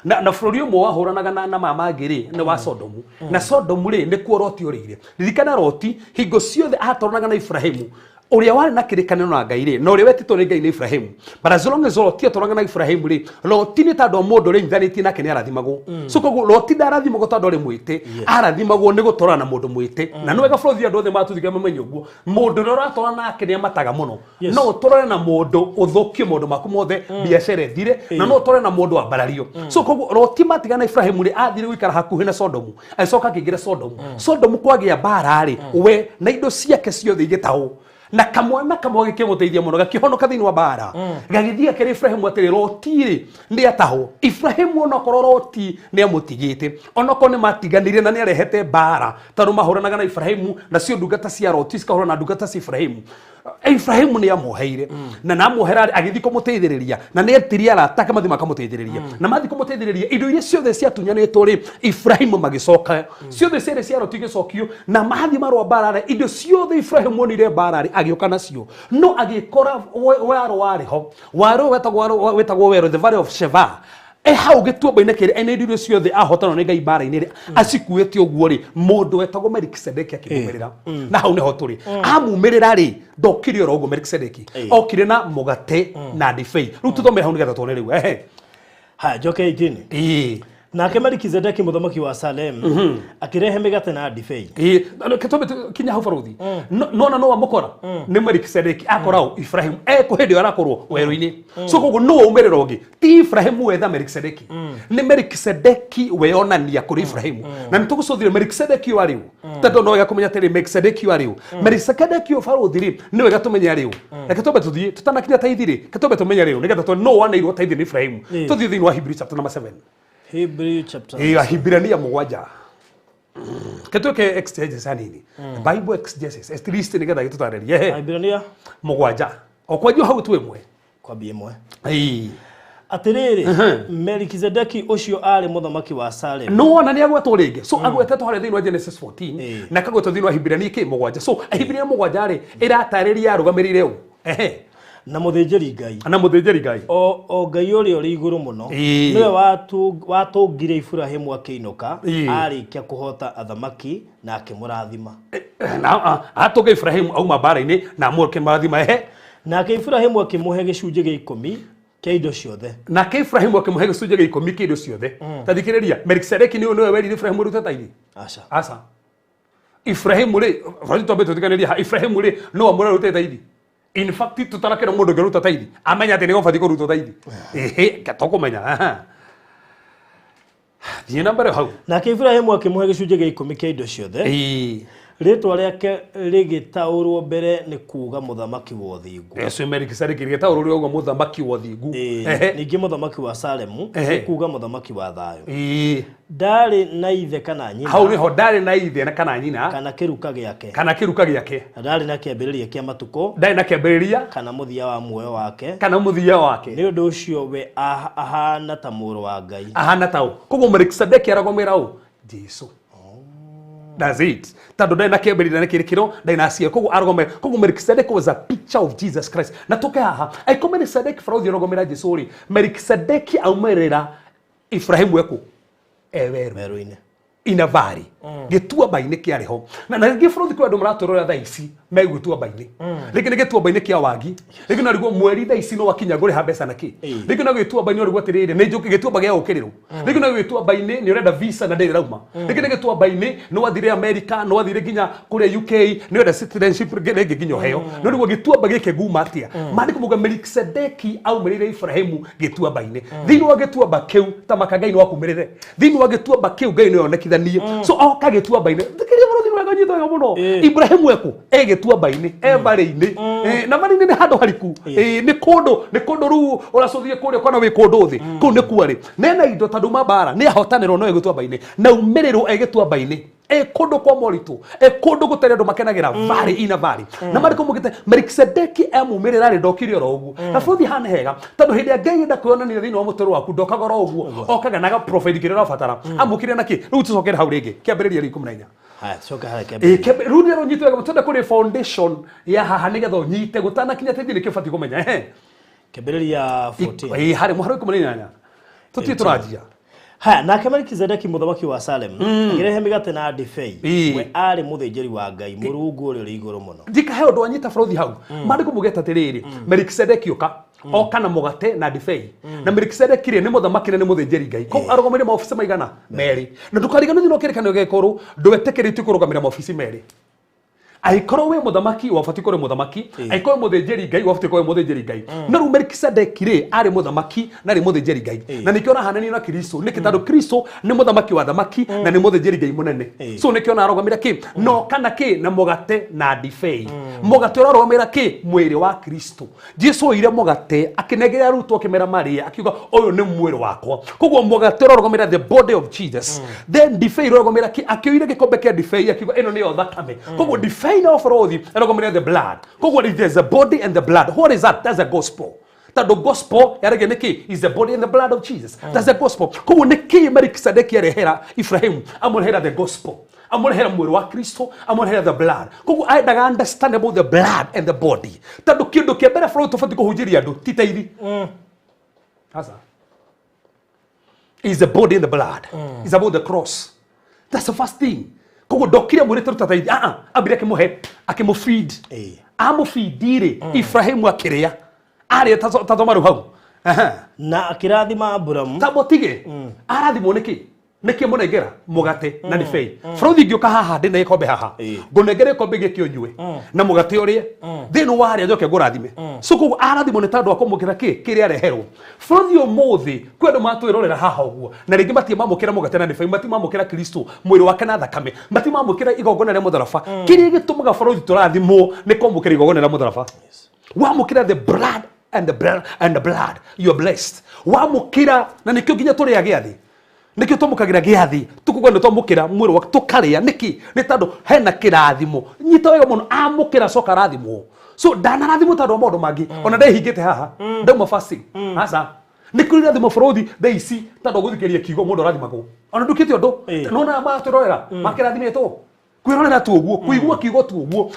na bũrũri ũmwe wahũranaga na maya mangĩ rĩ, nĩ wa Sodomu. Na Sodomu rĩ, nĩkuo Loti orĩire. Ririkana, Loti hingo ciothe atwaranaga na Ibrahimu ũrĩa warĩ na kĩrĩkanĩro na Ngai rĩ, na ũrĩa wetĩtwo nĩ Ngai nĩ Ibrahimu. But as long as Loti atwaranaga na Ibrahimu rĩ, Loti nĩ tondũ mũndũ ũrĩa nyithanĩtie nake nĩ arathimagwo. So koguo Loti ndarathimagwo tondũ arĩ mwĩtĩ, arathimagwo nĩ gũtwarana na mũndũ mwĩtĩ. Na nĩ wega bũrũri andũ othe matũthika mamenye ũguo, mũndũ ũrĩa ũratwarana nake nĩ amataga mũno. No ũtwarane na mũndũ ũthũkie maũndũ maku mothe, biacara ĩthire, na no ũtwarane na mũndũ ambarario. So koguo Loti matigana na Ibrahimu rĩ, athire gũikara hakuhĩ na Sodomu, agĩcoka akĩingĩra Sodomu. Sodomu kwagĩa mbara rĩ, we na indo ciake ciothe igĩtahwo, na kamwana kamwe gĩkĩmũteithia mũno gakĩhonoka thĩinĩ wa mbara, gagĩthiĩ gakĩra Ibrahimu atĩrĩ, Loti rĩ, nĩ atahwo. Ibrahimu onokorwo Loti nĩ amũtigĩte, onokorwo nĩ matiganire na nĩ arehete mbara, tondũ mahũranaga na Ibrahimu, nacio ndungata cia Loti cikahũrana na ndungata cia Ibrahimu, Ibrahimu nĩ amuoheire, na namuohera agĩthiĩ kũmũteithĩrĩria, na nĩ etirie arata ake mathiĩ makamũteithĩrĩria. Na mathiĩ kũmũteithĩrĩria, indo iria ciothe ciatunyanĩtwo rĩ, Ibrahimu magĩcoka ciothe ciarĩ cia Loti igĩcokio. Na mathiĩ marũa mbara rĩ, indo ciothe Ibrahimu onire mbara rĩ, agĩũka nacio, no agĩkora waro warĩ ho, waro wetagwo wero the valley of Sheva, e hau gĩtuamba-inĩ kĩrĩa ena indo iria ciothe ahotanwo nĩ Ngai mbara-inĩ rĩ, acikuĩte ũguo rĩ, mũndũ wetagwo Melikisedeki akĩmumĩrĩra. Na hau nĩho tũrĩ. Amumĩrĩra rĩ, ndokire oro ũguo. Melikisedeki okire na mũgate na ndibei. Rĩu tũthome hau nĩgetha tuone rĩu, ehe. Haya, njoke 18. Ĩĩ. Nake Melikizedeki mũthamaki wa Salem akĩrehe mĩgate na ndibei. Ĩĩ, reke twambe kinya hau baruthi. Nona no wamũkora nĩ Melikisedeki akora ũ Ibrahimu ekũ hĩndĩ ĩyo arakorwo werũ-inĩ. So koguo nũ waumĩrĩra ũngĩ ti Ibrahimu wetha Melikisedeki, nĩ Melikisedeki weyonania kũrĩ Ibrahimu. Na nĩ tũgũcũthire Melikisedeki ũyũ arĩ ũ, tondũ no wega kũmenya atĩrĩ, Melikisedeki ũyũ arĩ ũ. Melikisedeki ũyũ baruthi rĩ, nĩ wega tũmenye arĩ ũ. Reke twambe tũthiĩ tũtanakinya taithi rĩ, reke twambe tũmenye arĩ ũ nĩgetha tuone nũ waneirwo taithi nĩ Ibrahimu. Tũthiĩ thĩinĩ wa Hebrew chapter number 7. Hebrew chapter Ĩĩ, Ahibirania 7. Ke twĩke exegesis hanini, Bible exegesis at least, nĩgetha gĩtũtarĩrie. Ehe. Ahibirania 7, o kwanjia hau tu ĩmwe. Kwambia ĩmwe. Ĩĩ. Atĩrĩrĩ, Melikizedeki ũcio aarĩ mũthamaki wa Salem. No wona nĩ agwetwo rĩngĩ. So agwetetwo harĩa thĩinĩ wa Genesis 14, na akagwetwo thĩinĩ wa Hibirania kĩ 7. So Ahibirania 7 rĩ, ĩratarĩria arũgamĩrĩire ũ. Ehe. Na mũthĩnjĩri Ngai, na mũthĩnjĩri Ngai, o Ngai ũrĩa ũrĩ igũrũ mũno, nĩwe watũngire Iburahĩmu akĩinũka arĩkia kũhoota athamaki, na akĩmũrathima. Na atũnga Ibrahimu auma mbara-inĩ na amũke marathima. Ehe. Nake Iburahĩmu akĩmũhe gĩcunjĩ gĩa 10 kĩa indo ciothe. Nake Ibrahimu akĩmũhe gĩcunjĩ gĩa 10 kĩa indo ciothe. Ta thikĩrĩria, Melikisedeki nĩwe nĩwe werire Ibrahimu rute tithe? Aca. Aca. Ibrahimu rĩ, bũrũri twambe tũtiganĩrie ha, Ibrahimu rĩ, no amũre rute tithe? In fact, tũtarakĩra mũndũ ũngĩruta tithe amenya atĩ nĩwe ũbatiĩ kũrutwo tithe. Ĩhĩ, tũkũmenya. Aha. Thiĩ na mbere hau. Nake Iburahĩmu akĩmũhe gĩcunjĩ gĩa 10 kĩa indo ciothe. Ĩĩ. Rĩtwa rĩake rĩgĩtaũrwo mbere nĩ kuuga mũthamaki wa ũthingu. Yesu Melikisedeki rĩgĩtaũrwo rĩauga mũthamaki wa ũthingu. Ĩĩ. Ehe. Ningĩ mũthamaki wa Salemu Ehe. nĩ kuuga mũthamaki wa thayũ. Ĩĩ. Ndarĩ na ithe kana nyina. Hau nĩho ndarĩ na ithe na kana nyina. Kana kĩruka gĩake. Kana kĩruka gĩake. Na ndarĩ na kĩambĩrĩria kĩa matukũ. Ndarĩ na kĩambĩrĩria. Kana mũthia wa muoyo wake. Kana mũthia wake. Nĩ ũndũ ũcio we ahana ta mũrũ wa Ngai. Ahana ta ũ. Koguo Melikisedeki aragomera ũ? Jesu. That's it. Tondũ ndarĩ na kĩambĩrĩria na kĩrĩkĩro, ndarĩ na aciari. Koguo arũgame. Koguo Melchizedek was a picture of Jesus Christ. Na tũke haha, angĩkorwo Melchizedek barũthi arũgamĩra Jesu rĩ, Melchizedek aumĩrĩra Ibrahimu ekũ? E werũ. Werũ-inĩ. Ina valley. Gĩtuamba-inĩ kĩarĩ ho. Na rĩngĩ bũrũri kwĩ andũ maratũrora thaa ici me gĩtuamba-inĩ. Rĩngĩ nĩ gĩtuamba-inĩ kĩa wagi. Rĩngĩ no rĩguo mweri thaa ici no wakinya ngũrĩha mbeca na kĩ. Rĩngĩ no gĩtuamba-inĩ ũrĩguo atĩrĩrĩ, nĩ njũkĩ gĩtuamba gĩa gũkĩrĩrwo. Rĩngĩ no gĩtuamba-inĩ nĩ ũrenda visa na ndĩrĩ ĩrauma. Rĩngĩ nĩ gĩtuamba-inĩ nĩ wathire America, nĩ wathire nginya kũrĩa UK, nĩ ũrenda citizenship rĩngĩ nginya ũheo. No rĩguo gĩtuamba gĩkĩ nguma atĩa? Maandĩko mauga Melikisedeki aumĩrĩire Ibrahimu gĩtuamba-inĩ. Thĩinĩ wa gĩtuamba kĩu ta maka Ngai no akumĩrĩre. Thĩinĩ wa gĩtuamba kĩu Ngai no onekithanie. So oka gĩtuamba-inĩ. Thikĩrĩria mũno, thĩinĩ wa nyita wega mũno. Ibrahimu ekũ? E gĩtuamba-inĩ, e barĩ-inĩ. Na barĩ-inĩ nĩ handũ hariku. Nĩ kũndũ, nĩ kũndũ rĩu ũracũthie kũrĩa ũkona wĩ kũndũ thĩ. Kũu nĩ kuarĩ. Nena indo tondũ ma mbara, nĩ ahotanĩrwo no e gĩtuamba-inĩ. Na umĩrĩrwo e gĩtuamba-inĩ. E kũndũ kwa moritũ, e kũndũ gũtarĩ andũ makenagĩra, valley ina valley. Na marĩkũ mugĩte Melikisedeki amumĩrĩra rĩ, ndokire oro ũguo. Na bũthi hana hega tondũ hĩndĩ ĩrĩa Ngai enda kwĩonania thĩinĩ wa mũtũrĩre waku ndokaga oro ũguo, okaga na aga provide kĩrĩa ũrabatara. Amũkire na kĩ? Rĩu tũcokere hau rĩngĩ kĩambĩrĩria rĩ 14. Haya, tucoke harĩa kĩambĩrĩria. Rĩu nĩ ũnyite wega, twende kũrĩ foundation ya haha nĩgetha ũnyite gũtanakinya tĩthi nĩkĩo ũbatiĩ kũmenya. Ehe. Kĩambĩrĩria 14. Harĩ mũharo 18. Tũtirĩ tũranjia. Haya, nake Melikisedeki mũthamaki wa Salemu akĩrehe mĩgate na ndibei. We aarĩ mũthĩnjĩri wa Ngai, Mũrungu ũrĩa ũrĩ igũrũ mũno. Ndikahe ũndũ wanyita bũrũthi hau. Maandĩko maugĩte atĩrĩrĩ, Melikisedeki ũka oka na mũgate na ndibei. Na Melikisedeki rĩ, nĩ mũthamaki na nĩ mũthĩnjĩri Ngai. Koguo arũgamĩrĩire maobici maigana? Merĩ. Na ndũkariganĩrwo thĩinĩ wa kĩrĩkanĩro gĩa gĩkũrũ, ndwetĩkĩrĩtio kũrũgamĩrĩra maobici merĩ. Angĩkorwo wĩ mũthamaki, wabatiĩ kũrĩ mũthamaki. Angĩkorwo wĩ mũthĩnjĩri Ngai, wabatiĩ kũrĩ mũthĩnjĩri Ngai. No rĩu Melikisedeki rĩ, arĩ mũthamaki na arĩ mũthĩnjĩri Ngai. Na nĩkĩo arahananio na Kristo. Nĩkĩ? Tondũ Kristo nĩ mũthamaki wa thamaki na nĩ mũthĩnjĩri Ngai mũnene. So nĩkĩo ararũgamĩra kĩ? No kana kĩ? Na mũgate na ndibei. Mũgate ũrarũgamĩra kĩ? Mwĩrĩ wa Kristo. Jesu oire mũgate akĩnengera arutwo akĩmera marĩe, akiuga ũyũ nĩ mwĩrĩ wakwa. Koguo mũgate ũrarũgamĩra the body of Jesus. Then ndibei ĩrarũgamĩra kĩ? Akĩoire gĩkombe kĩa ndibei akiuga ĩno nĩyo thakame. Koguo ndibei na ũborothi ĩrarũgamĩra the blood. Koguo there's a body and the blood. What is that? That's a gospel. Tondũ gospel yaragia nĩkĩ? Is the body and the blood of Jesus. That's the gospel. Koguo nĩkĩ Melikisedeki arehera Ibrahimu? Amũrehera the gospel. Amũrehera mwĩrĩ wa Kristo, amũrehera the blood. Koguo endaga understand about the blood and the body. Tondũ kĩndũ kĩa mbere bũrũri tũbatiĩ kũhunjĩria andũ ti taithi. Asa. Is the body and the blood. It's about the cross. That's the first thing. Koguo ndokire mwĩrĩ tũruta taithi. Ah ah, ambire akĩmũhe, akĩmũfeed. Amũfeed-rĩ, Ibrahimu akĩrĩa. Arĩa tathoma rĩu hau. Aha. Na akĩrathima Aburamu. Tamba ũtige. Arathimwo nĩkĩ? Nĩkĩ mũnengera mũgate na ndibei? Bũrũthi ngĩũka haha ndĩ na gĩkombe haha. Ngũnengere gĩkombe gĩkĩ ũnyue na mũgate ũrĩe. Thĩinĩ wa harĩa njoke ngũrathime. So koguo arathimwo nĩ tondũ wa kũmũkĩra kĩ? Kĩrĩa areherwo. Bũrũthi ũmũthĩ kwĩ andũ matwĩrorera haha ũguo na rĩngĩ matirĩ mamũkĩra mũgate na ndibei, matirĩ mamũkĩra Kristo mwĩrĩ wake na thakame, matirĩ mamũkĩra igongona rĩa mũtharaba. Kĩrĩa gĩtũmaga bũrũthi tũrathimwo nĩ kwamũkĩra igongona rĩa mũtharaba. Wamũkĩra the blood and the blood and the blood, you are blessed. Wamũkĩra na nĩkĩo nginya tũrĩa gĩathĩ, nĩkĩo twamũkagĩra gĩathĩ, tũkuga nĩ twamũkĩra mwĩrĩ wa tũkarĩa. Nĩkĩ? Nĩ tondũ hena kĩrathimo. Nyita wega mũno, amũkĩra coka arathimwo. So ndanarathimwo tondũ wa maũndũ mangĩ, ona ndehingĩte haha ndauma fasting. Aca, nĩ kũrĩ irathimo bũrũri thaa ici tondũ gũthikĩrĩria kiugo mũndũ arathimagwo ona ndukĩte ũndũ. Nona matwĩrorera makĩrathimĩtwo kwĩrorera tu ũguo, kũigua kiugo tu ũguo.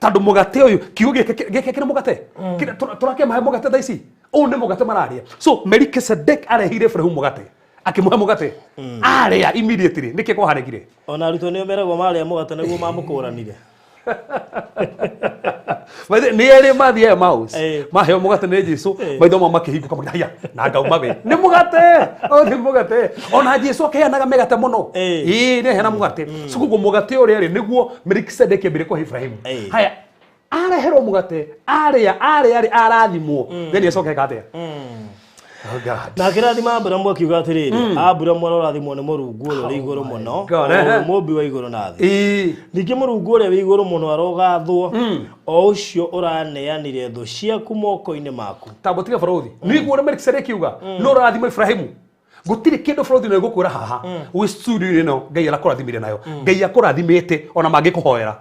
Tondũ mũgate ũyũ, kiugo gĩkĩ gĩkĩ kĩrĩ mũgate. Tũrakĩmahe mũgate thaa ici, ũyũ nĩ mũgate mararĩa. So Melikisedek arehire Ibrahimu mũgate, akĩmũhe mũgate, arĩa immediately nĩkĩ kwahanĩkire? Ona arutwo nĩo meragwo marĩa mũgate nĩguo mamũkũranire. Nĩ erĩ mathiĩ Emmaus, maheo mũgate nĩ Jesu, maitho mao makĩhingũka, makiuga, "Haiya, na ngauma we nĩ mũgate, o nĩ mũgate." Ona Jesu akĩheanaga mĩgate mũno. Ĩĩ, nĩ aheana mũgate. So koguo mũgate ũrĩa rĩ, nĩguo Melikisedeki ambire kũhe Ibrahimu. Haya, areherwo mũgate, arĩa arĩa rĩ, arathimwo, then acoka eka atĩa? Oh God. Na akĩrathima Aburamu akiuga atĩrĩrĩ, Aburamu arorathimwo nĩ Mũrungu ũrĩa ũrĩ igũrũ mũno, God, o eh. mũmbi wa igũrũ na thĩ. Ningĩ Mũrungu ũrĩa wĩ igũrũ mũno arogathwo, o ũcio ũraneanire thũ ciaku moko-inĩ maku. Tambo tiga barothi, nĩguo ũrĩa Melikisedeki uga no ũrathima Ibrahimu. Gũtirĩ kĩndũ barothi no ĩgũkwĩra haha wĩ studio ĩno Ngai arakũrathimire nayo, Ngai akũrathimĩte ona mangĩkũhoera.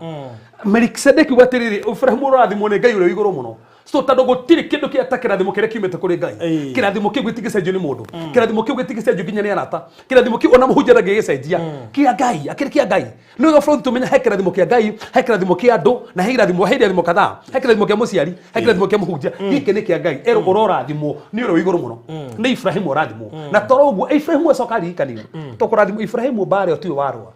Melikisedeki uga atĩrĩrĩ, Ibrahimu ũrathimwo nĩ Ngai ũrĩa wĩ igũrũ mũno. So tondũ gũtirĩ kĩndũ kĩa ta kĩrathimo kĩrĩa kiumĩte kũrĩ Ngai, kĩrathimo kĩu gĩtingĩcenjio nĩ mũndũ, kĩrathimo kĩu gĩtingĩcenjio nginya nĩ arata, kĩrathimo kĩu ona mũhunjia ndangĩgĩcenjia. Kĩa Ngai akĩrĩ kĩa Ngai. Nĩ wega bũrũri tũmenye he kĩrathimo kĩa Ngai, he kĩrathimo kĩa andũ, na he irathimo, he irathimo kadhaa, he kĩrathimo kĩa mũciari, he kĩrathimo kĩa mũhunjia. Gĩkĩ nĩ kĩa Ngai. Erwo ũrorathimwo nĩ ũrĩa wĩ igũrũ mũno, nĩ Ibrahimu ũrathimwo. Na toro ũguo Ibrahimu acoka aririkanio to kũrathimwo Ibrahimu mbara ĩyo tiwe warũa.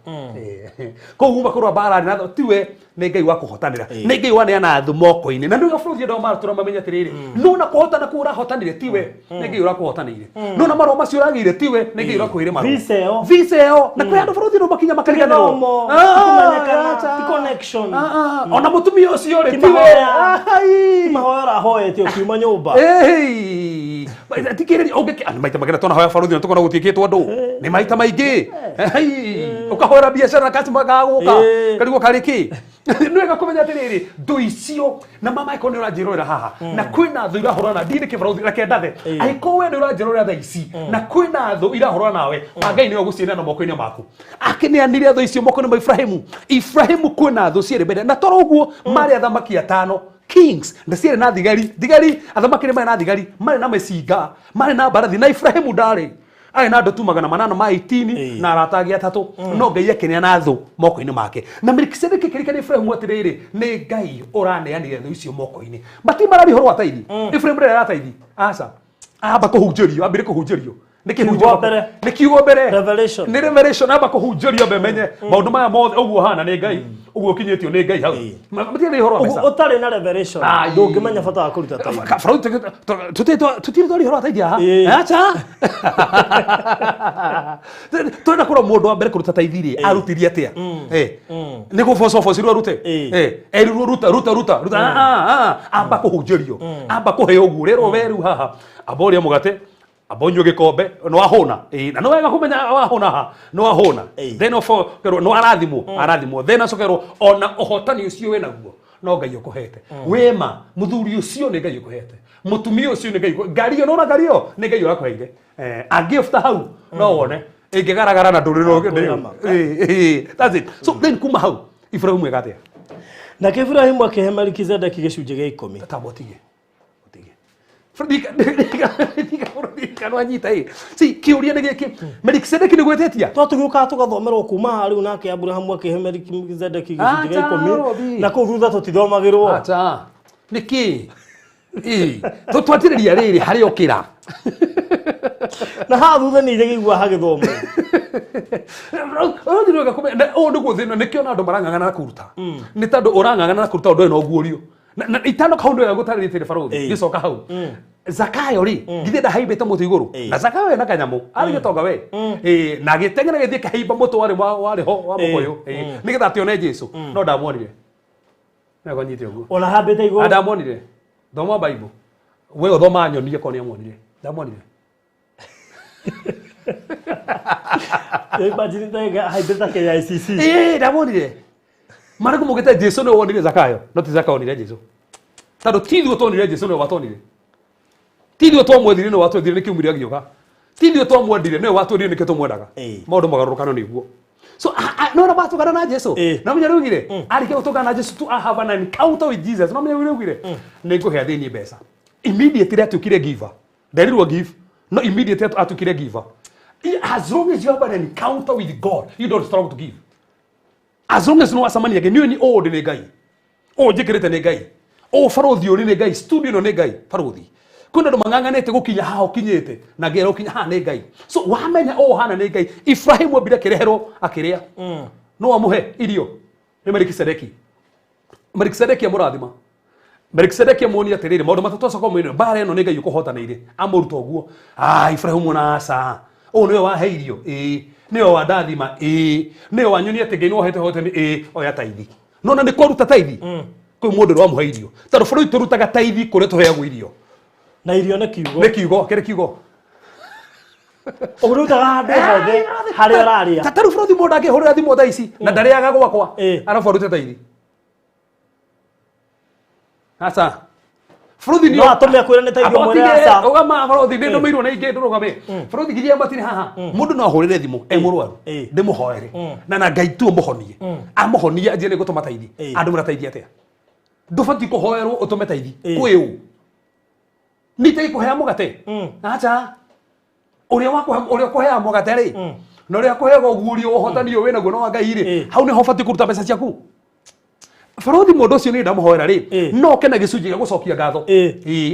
Koguo uma kũrũa mbara na tiwe, nĩ Ngai wa kũhotanĩra, nĩ Ngai waneana thũ moko-inĩ. Na nĩguo bũrũri andũ maratũra mamenye atĩrĩrĩ, no na kũhotana kũu ũrahotanire tiwe, nĩ Ngai ũrakũhotanĩire. No na marũa macio ũragĩire tiwe, nĩ Ngai ũrakũheire marũa. Visa ĩyo. Visa ĩyo. Na kwĩ andũ bũrũri no makinya makariganĩrwo. Gĩthomo, Ah, ti kũmenyekana, acha. ti connection. Ah, ah. Ona mũtumia ũcio rĩ Ti tiwe. mahoya. Ai. Ti mahoya ũrahoete ũkiuma nyũmba. Hey! Tikĩrĩria ũngĩkĩ andũ maita maingĩ twanahoya barothi na tũkona gũtiĩkĩtwo andũ nĩ maita maingĩ. Hey! Ũkahoera biacara na customer gagũka, karigwo karĩ kĩ. Nĩ wega kũmenya atĩrĩrĩ, thũ icio na mama, angĩkorwo nĩ ũranjĩrorera haha na kwĩna thũ irahũrana ndirĩ kĩbarothi, reke ndathe, angĩkorwo we nĩ ũranjĩrorera thaa ici na kwĩna thũ irahũrana nawe, Ngai nĩwe ũgũcineana moko-inĩ maku. Akĩneanire thũ icio moko-inĩ ma Ibrahimu. Ibrahimu kwĩna thũ cierĩ mbere, na toro ũguo marĩ athamaki atano, kings, na ciarĩ na thigari. Thigari, athamaki nĩ marĩ na thigari, marĩ na mĩcinga, marĩ na mbarathi, na Ibrahimu ndarĩ, arĩ na andũ tu 800 ma 18 na arata angĩ atatũ. No Ngai akĩneana thũ moko-inĩ make. Na Melikisedeki akĩririkana Ibrahimu atĩrĩrĩ, nĩ Ngai ũraneanire thũ icio moko-inĩ. Mati mararia ũhoro wa tithe. Ibrahimu ndarĩ aratithe, aca, amba kũhunjĩrio, ambire kũhunjĩrio. Nĩ kĩhunjio. Kiugo mbere. Nĩ kiugo mbere. Revelation. Nĩ revelation. Amba kũhunjĩrio, ambe menye maũndũ maya mothe ũguo hana nĩ Ngai, ũguo ũkinyĩtio nĩ Ngai hau. Matirĩ ũhoro wa Ũguo mbeca. ũtarĩ na revelation Ai. ndũngĩmenya bata wa kũruta tithe. Tũtirĩ twaria ũhoro wa tithe haha. Acha, tũrenda kũrora mũndũ wa mbere kũruta tithe rĩ, arutirie atĩa? Nĩ gũbocobocirwo arute? Erirwo ruta, ruta, ruta, ruta? Ah, ah, amba kũhunjĩrio, amba kũheo ũguo rĩrwo we rĩu haha, amba ũrĩe mũgate, amba ũnyue gĩkombe, nĩ wahũna. Na nĩ wega kũmenya wahũna haha, nĩ wahũna. Then okerwo nĩ warathimwo, arathimwo, then acokerwo ona ũhotani ũcio wĩnaguo no Ngai ũkũhete. Wĩma mũthuri ũcio nĩ Ngai ũkũhete, mũtumia ũcio nĩ Ngai ngari ĩyo nona ngari ĩyo nĩ Ngai ũrakũheire. Angĩbuta hau no wone ĩngĩgaragara na ndũrĩ. Kwĩrama. That's it. So then kuma hau Ibrahimu eka atĩa? Nake Ibrahimu akĩhe Melikizedeki gĩcunjĩ gĩa ikũmi. Tamba ũtige, ũtige, anyita ĩ si kĩũria nĩ gĩkĩ, Melikisedeki nĩ gwĩtĩtia? Twatũgĩũkaga tũgathomerwo kuma haha rĩu, nake Aburahamu akĩhe Melikizedeki gĩcunjĩ gĩa Acha, ikũmi, Robi. na kũu thutha tũtithomagĩrwo. Acha, nĩkĩ? Ĩ, twanjĩrĩria rĩrĩ harĩa ũkĩra. Na haha thutha nĩ irĩgĩigua hagĩthomwo. Ũrathiĩ wega kũmenya na ũũ nĩguo thĩna, nĩkĩo na andũ marang'ang'ana na kũruta, nĩ tondũ ũrang'ang'ana na kũruta ũndũ ũyũ na ũguũrio. Na itano kaũndũ wega gũtarĩria atĩrĩ barũthi, ngĩcoka hau Zakayo rĩ, githĩ ndahaimbĩte mũtĩ igũrũ? Na Zakayo ena kanyamũ, arĩ gĩtonga we. Ĩ, na agĩteng'era gĩthiĩ kĩhaimba mũtĩ warĩ warĩ ho wa mũkũyũ. Ĩ, nĩgetha atĩone Jesu, no ndamuonire. Nĩwe nyite ũguo. Ona hambĩte igũrũ. Ndamuonire. Thoma Bible we, ũthoma nyonie korwo nĩamuonire. Ndamuonire. Imagine haimbĩte KICC. Ĩĩ, ndamuonire. Marĩkũ mũgĩte Jesu nĩwe wonire Zakayo, no ti Zakayo onire Jesu, tondũ ti ithuĩ tuonire Jesu, nĩwe watonire. Ti ithuĩ twamwethire, nĩwe watwethire, nĩkĩo umire agĩũka. Ti ithuĩ twamwendire, nĩwe watwendire, nĩkĩo tũmwendaga. Maũndũ magarũrũkano nĩguo. So no na batũngana na Jesu, no menya rĩugire arĩkia gũtũngana na Jesu, to have an encounter with Jesus, no menya rĩugire nĩ ngũhe athĩni mbeca. Immediately atuĩkire giver. Nderirwo give, no immediately atuĩkire giver. As long as you have an encounter with God, you don't struggle to give. As long as no wacemania ngai, nĩ ũũ ndĩ nĩ Ngai, ũũ njĩkĩrĩte nĩ Ngai, ũũ barũthi ũrĩ nĩ Ngai, studio ĩno nĩ Ngai. Barũthi, kwĩna andũ mang'ang'anĩte gũkinya haha ũkinyĩte, na ngera ũkinya haha nĩ Ngai. So wamenya ũũ hana nĩ Ngai, Ibrahimu ambire akĩreherwo akĩrĩa, no amũhe irio nĩ Melikisedeki. Melikisedeki amũrathima. Melikisedeki amuonia atĩrĩrĩ, maũndũ matatũ acoka mwĩrĩ, mbara ĩno nĩ Ngai ũkũhotanĩire. Amũruta ũguo. Ah, Ibrahimu ona aca. Ũũ nĩwe wahe irio? Ĩĩ. Nĩwe wandathima? Ĩĩ. Nĩwe wanyonia atĩ Ngai nĩwe ũhete ũhotani? Ĩĩ. Oya taithi. Nona nĩ kũruta taithi? Kwĩ mũndũ ũrĩa wamũhe irio. Tondũ bũrũri tũrutaga taithi kũrĩa tũheagwo irio. Na irio nĩ kiugo. Nĩ kiugo, kĩrĩ kiugo. Ũrutaga handũ hothe harĩa ũrarĩa. Ta tarĩu bũrũri mũndũ angĩhũrĩra thimũ thaa ici na ndarĩaga gwakwa arabu arute taithi. Aca. Bũrũri No atũme akwĩre nĩ taithi ũmwĩre aca. Ũgama bũrũri nĩ ndũmĩirwo nĩ ingĩ ndũrũgame. Bũrũri nginya matirĩ haha. Mũndũ no ahũrĩre thimũ e mũrwaru. Ndĩmũhoere. Na Ngai tu mũhonie. Amũhonie anjie nĩ gũtũma taithi. Andũ taithi atĩa? Ndũbatiĩ kũhoerwo ũtũme taithi. Kwĩ ũ? Nĩ kũhea mũgate. Aca. Ũrĩa wakũhe ũrĩa ũkũheaga mũgate rĩ. Na ũrĩa akũheaga ũguũrio ũhotani ũyũ wĩnaguo no wa Ngai rĩ. Hau nĩho ũbatiĩ kũruta mbeca ciaku. Barothi mũndũ ũcio nĩ ndamũhoera rĩ no kena gĩcunjĩ gĩa gũcokia ngatho.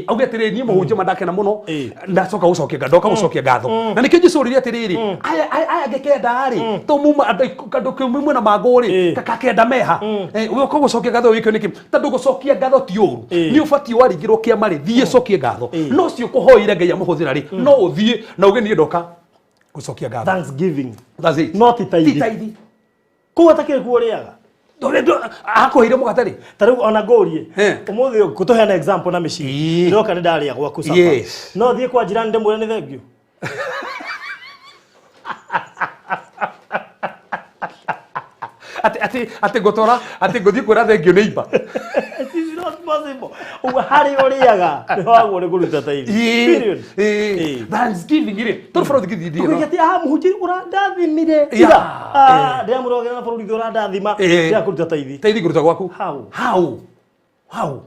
Auge atĩrĩrĩ, niĩ mũhunjia ma ndakena mũno ndacoka gũcokia ngatho, ndoka gũcokia ngatho. Na nĩkĩo Jesũ oririe atĩrĩrĩ, aya angĩ kenda rĩ, to muma andũ kĩmwe na mangũ rĩ, kakenda meha. We ũka gũcokia ngatho wĩkĩo nĩkĩ? Tondũ gũcokia ngatho ti ũru. Nĩ ũbatiĩ waringĩrwo kĩama rĩ, thiĩ cokie ngatho. No ũcio ũkũhoire Ngai amũhũthĩra rĩ, no ũthiĩ na uge niĩ ndoka gũcokia ngatho. Thanksgiving. That's it. No ti taithi. Ti taithi. Kũu atakĩrĩ kuo ũrĩaga. Akũheire mũgate rĩ? Ta rĩu ona ngũrie. Ũmũthĩ ũyũ ngũtũheana example na mĩciĩ. Ndĩroka nĩ ndarĩa gwaku sapa. Yes. No thiĩ kwa jirani ndĩmwĩre nĩ thengiũ. Atĩ atĩ atĩ ngũtwara atĩ ngũthiĩ kwĩra thengiũ nĩ imba. It is not possible. Ũguo harĩa ũrĩaga nĩ wagwo nĩ kũruta taithi. Period. Thanksgiving rĩ, tondũ bũrũri gĩthiĩ thiĩ. Tũkĩgĩa atĩ ah mũhunjia ũrandathimire. Ira. Ah ndĩramũrogera na bũrũri ũrandathima. Ndĩra kũruta taithi. Taithi ngũruta gwaku. How? How? How?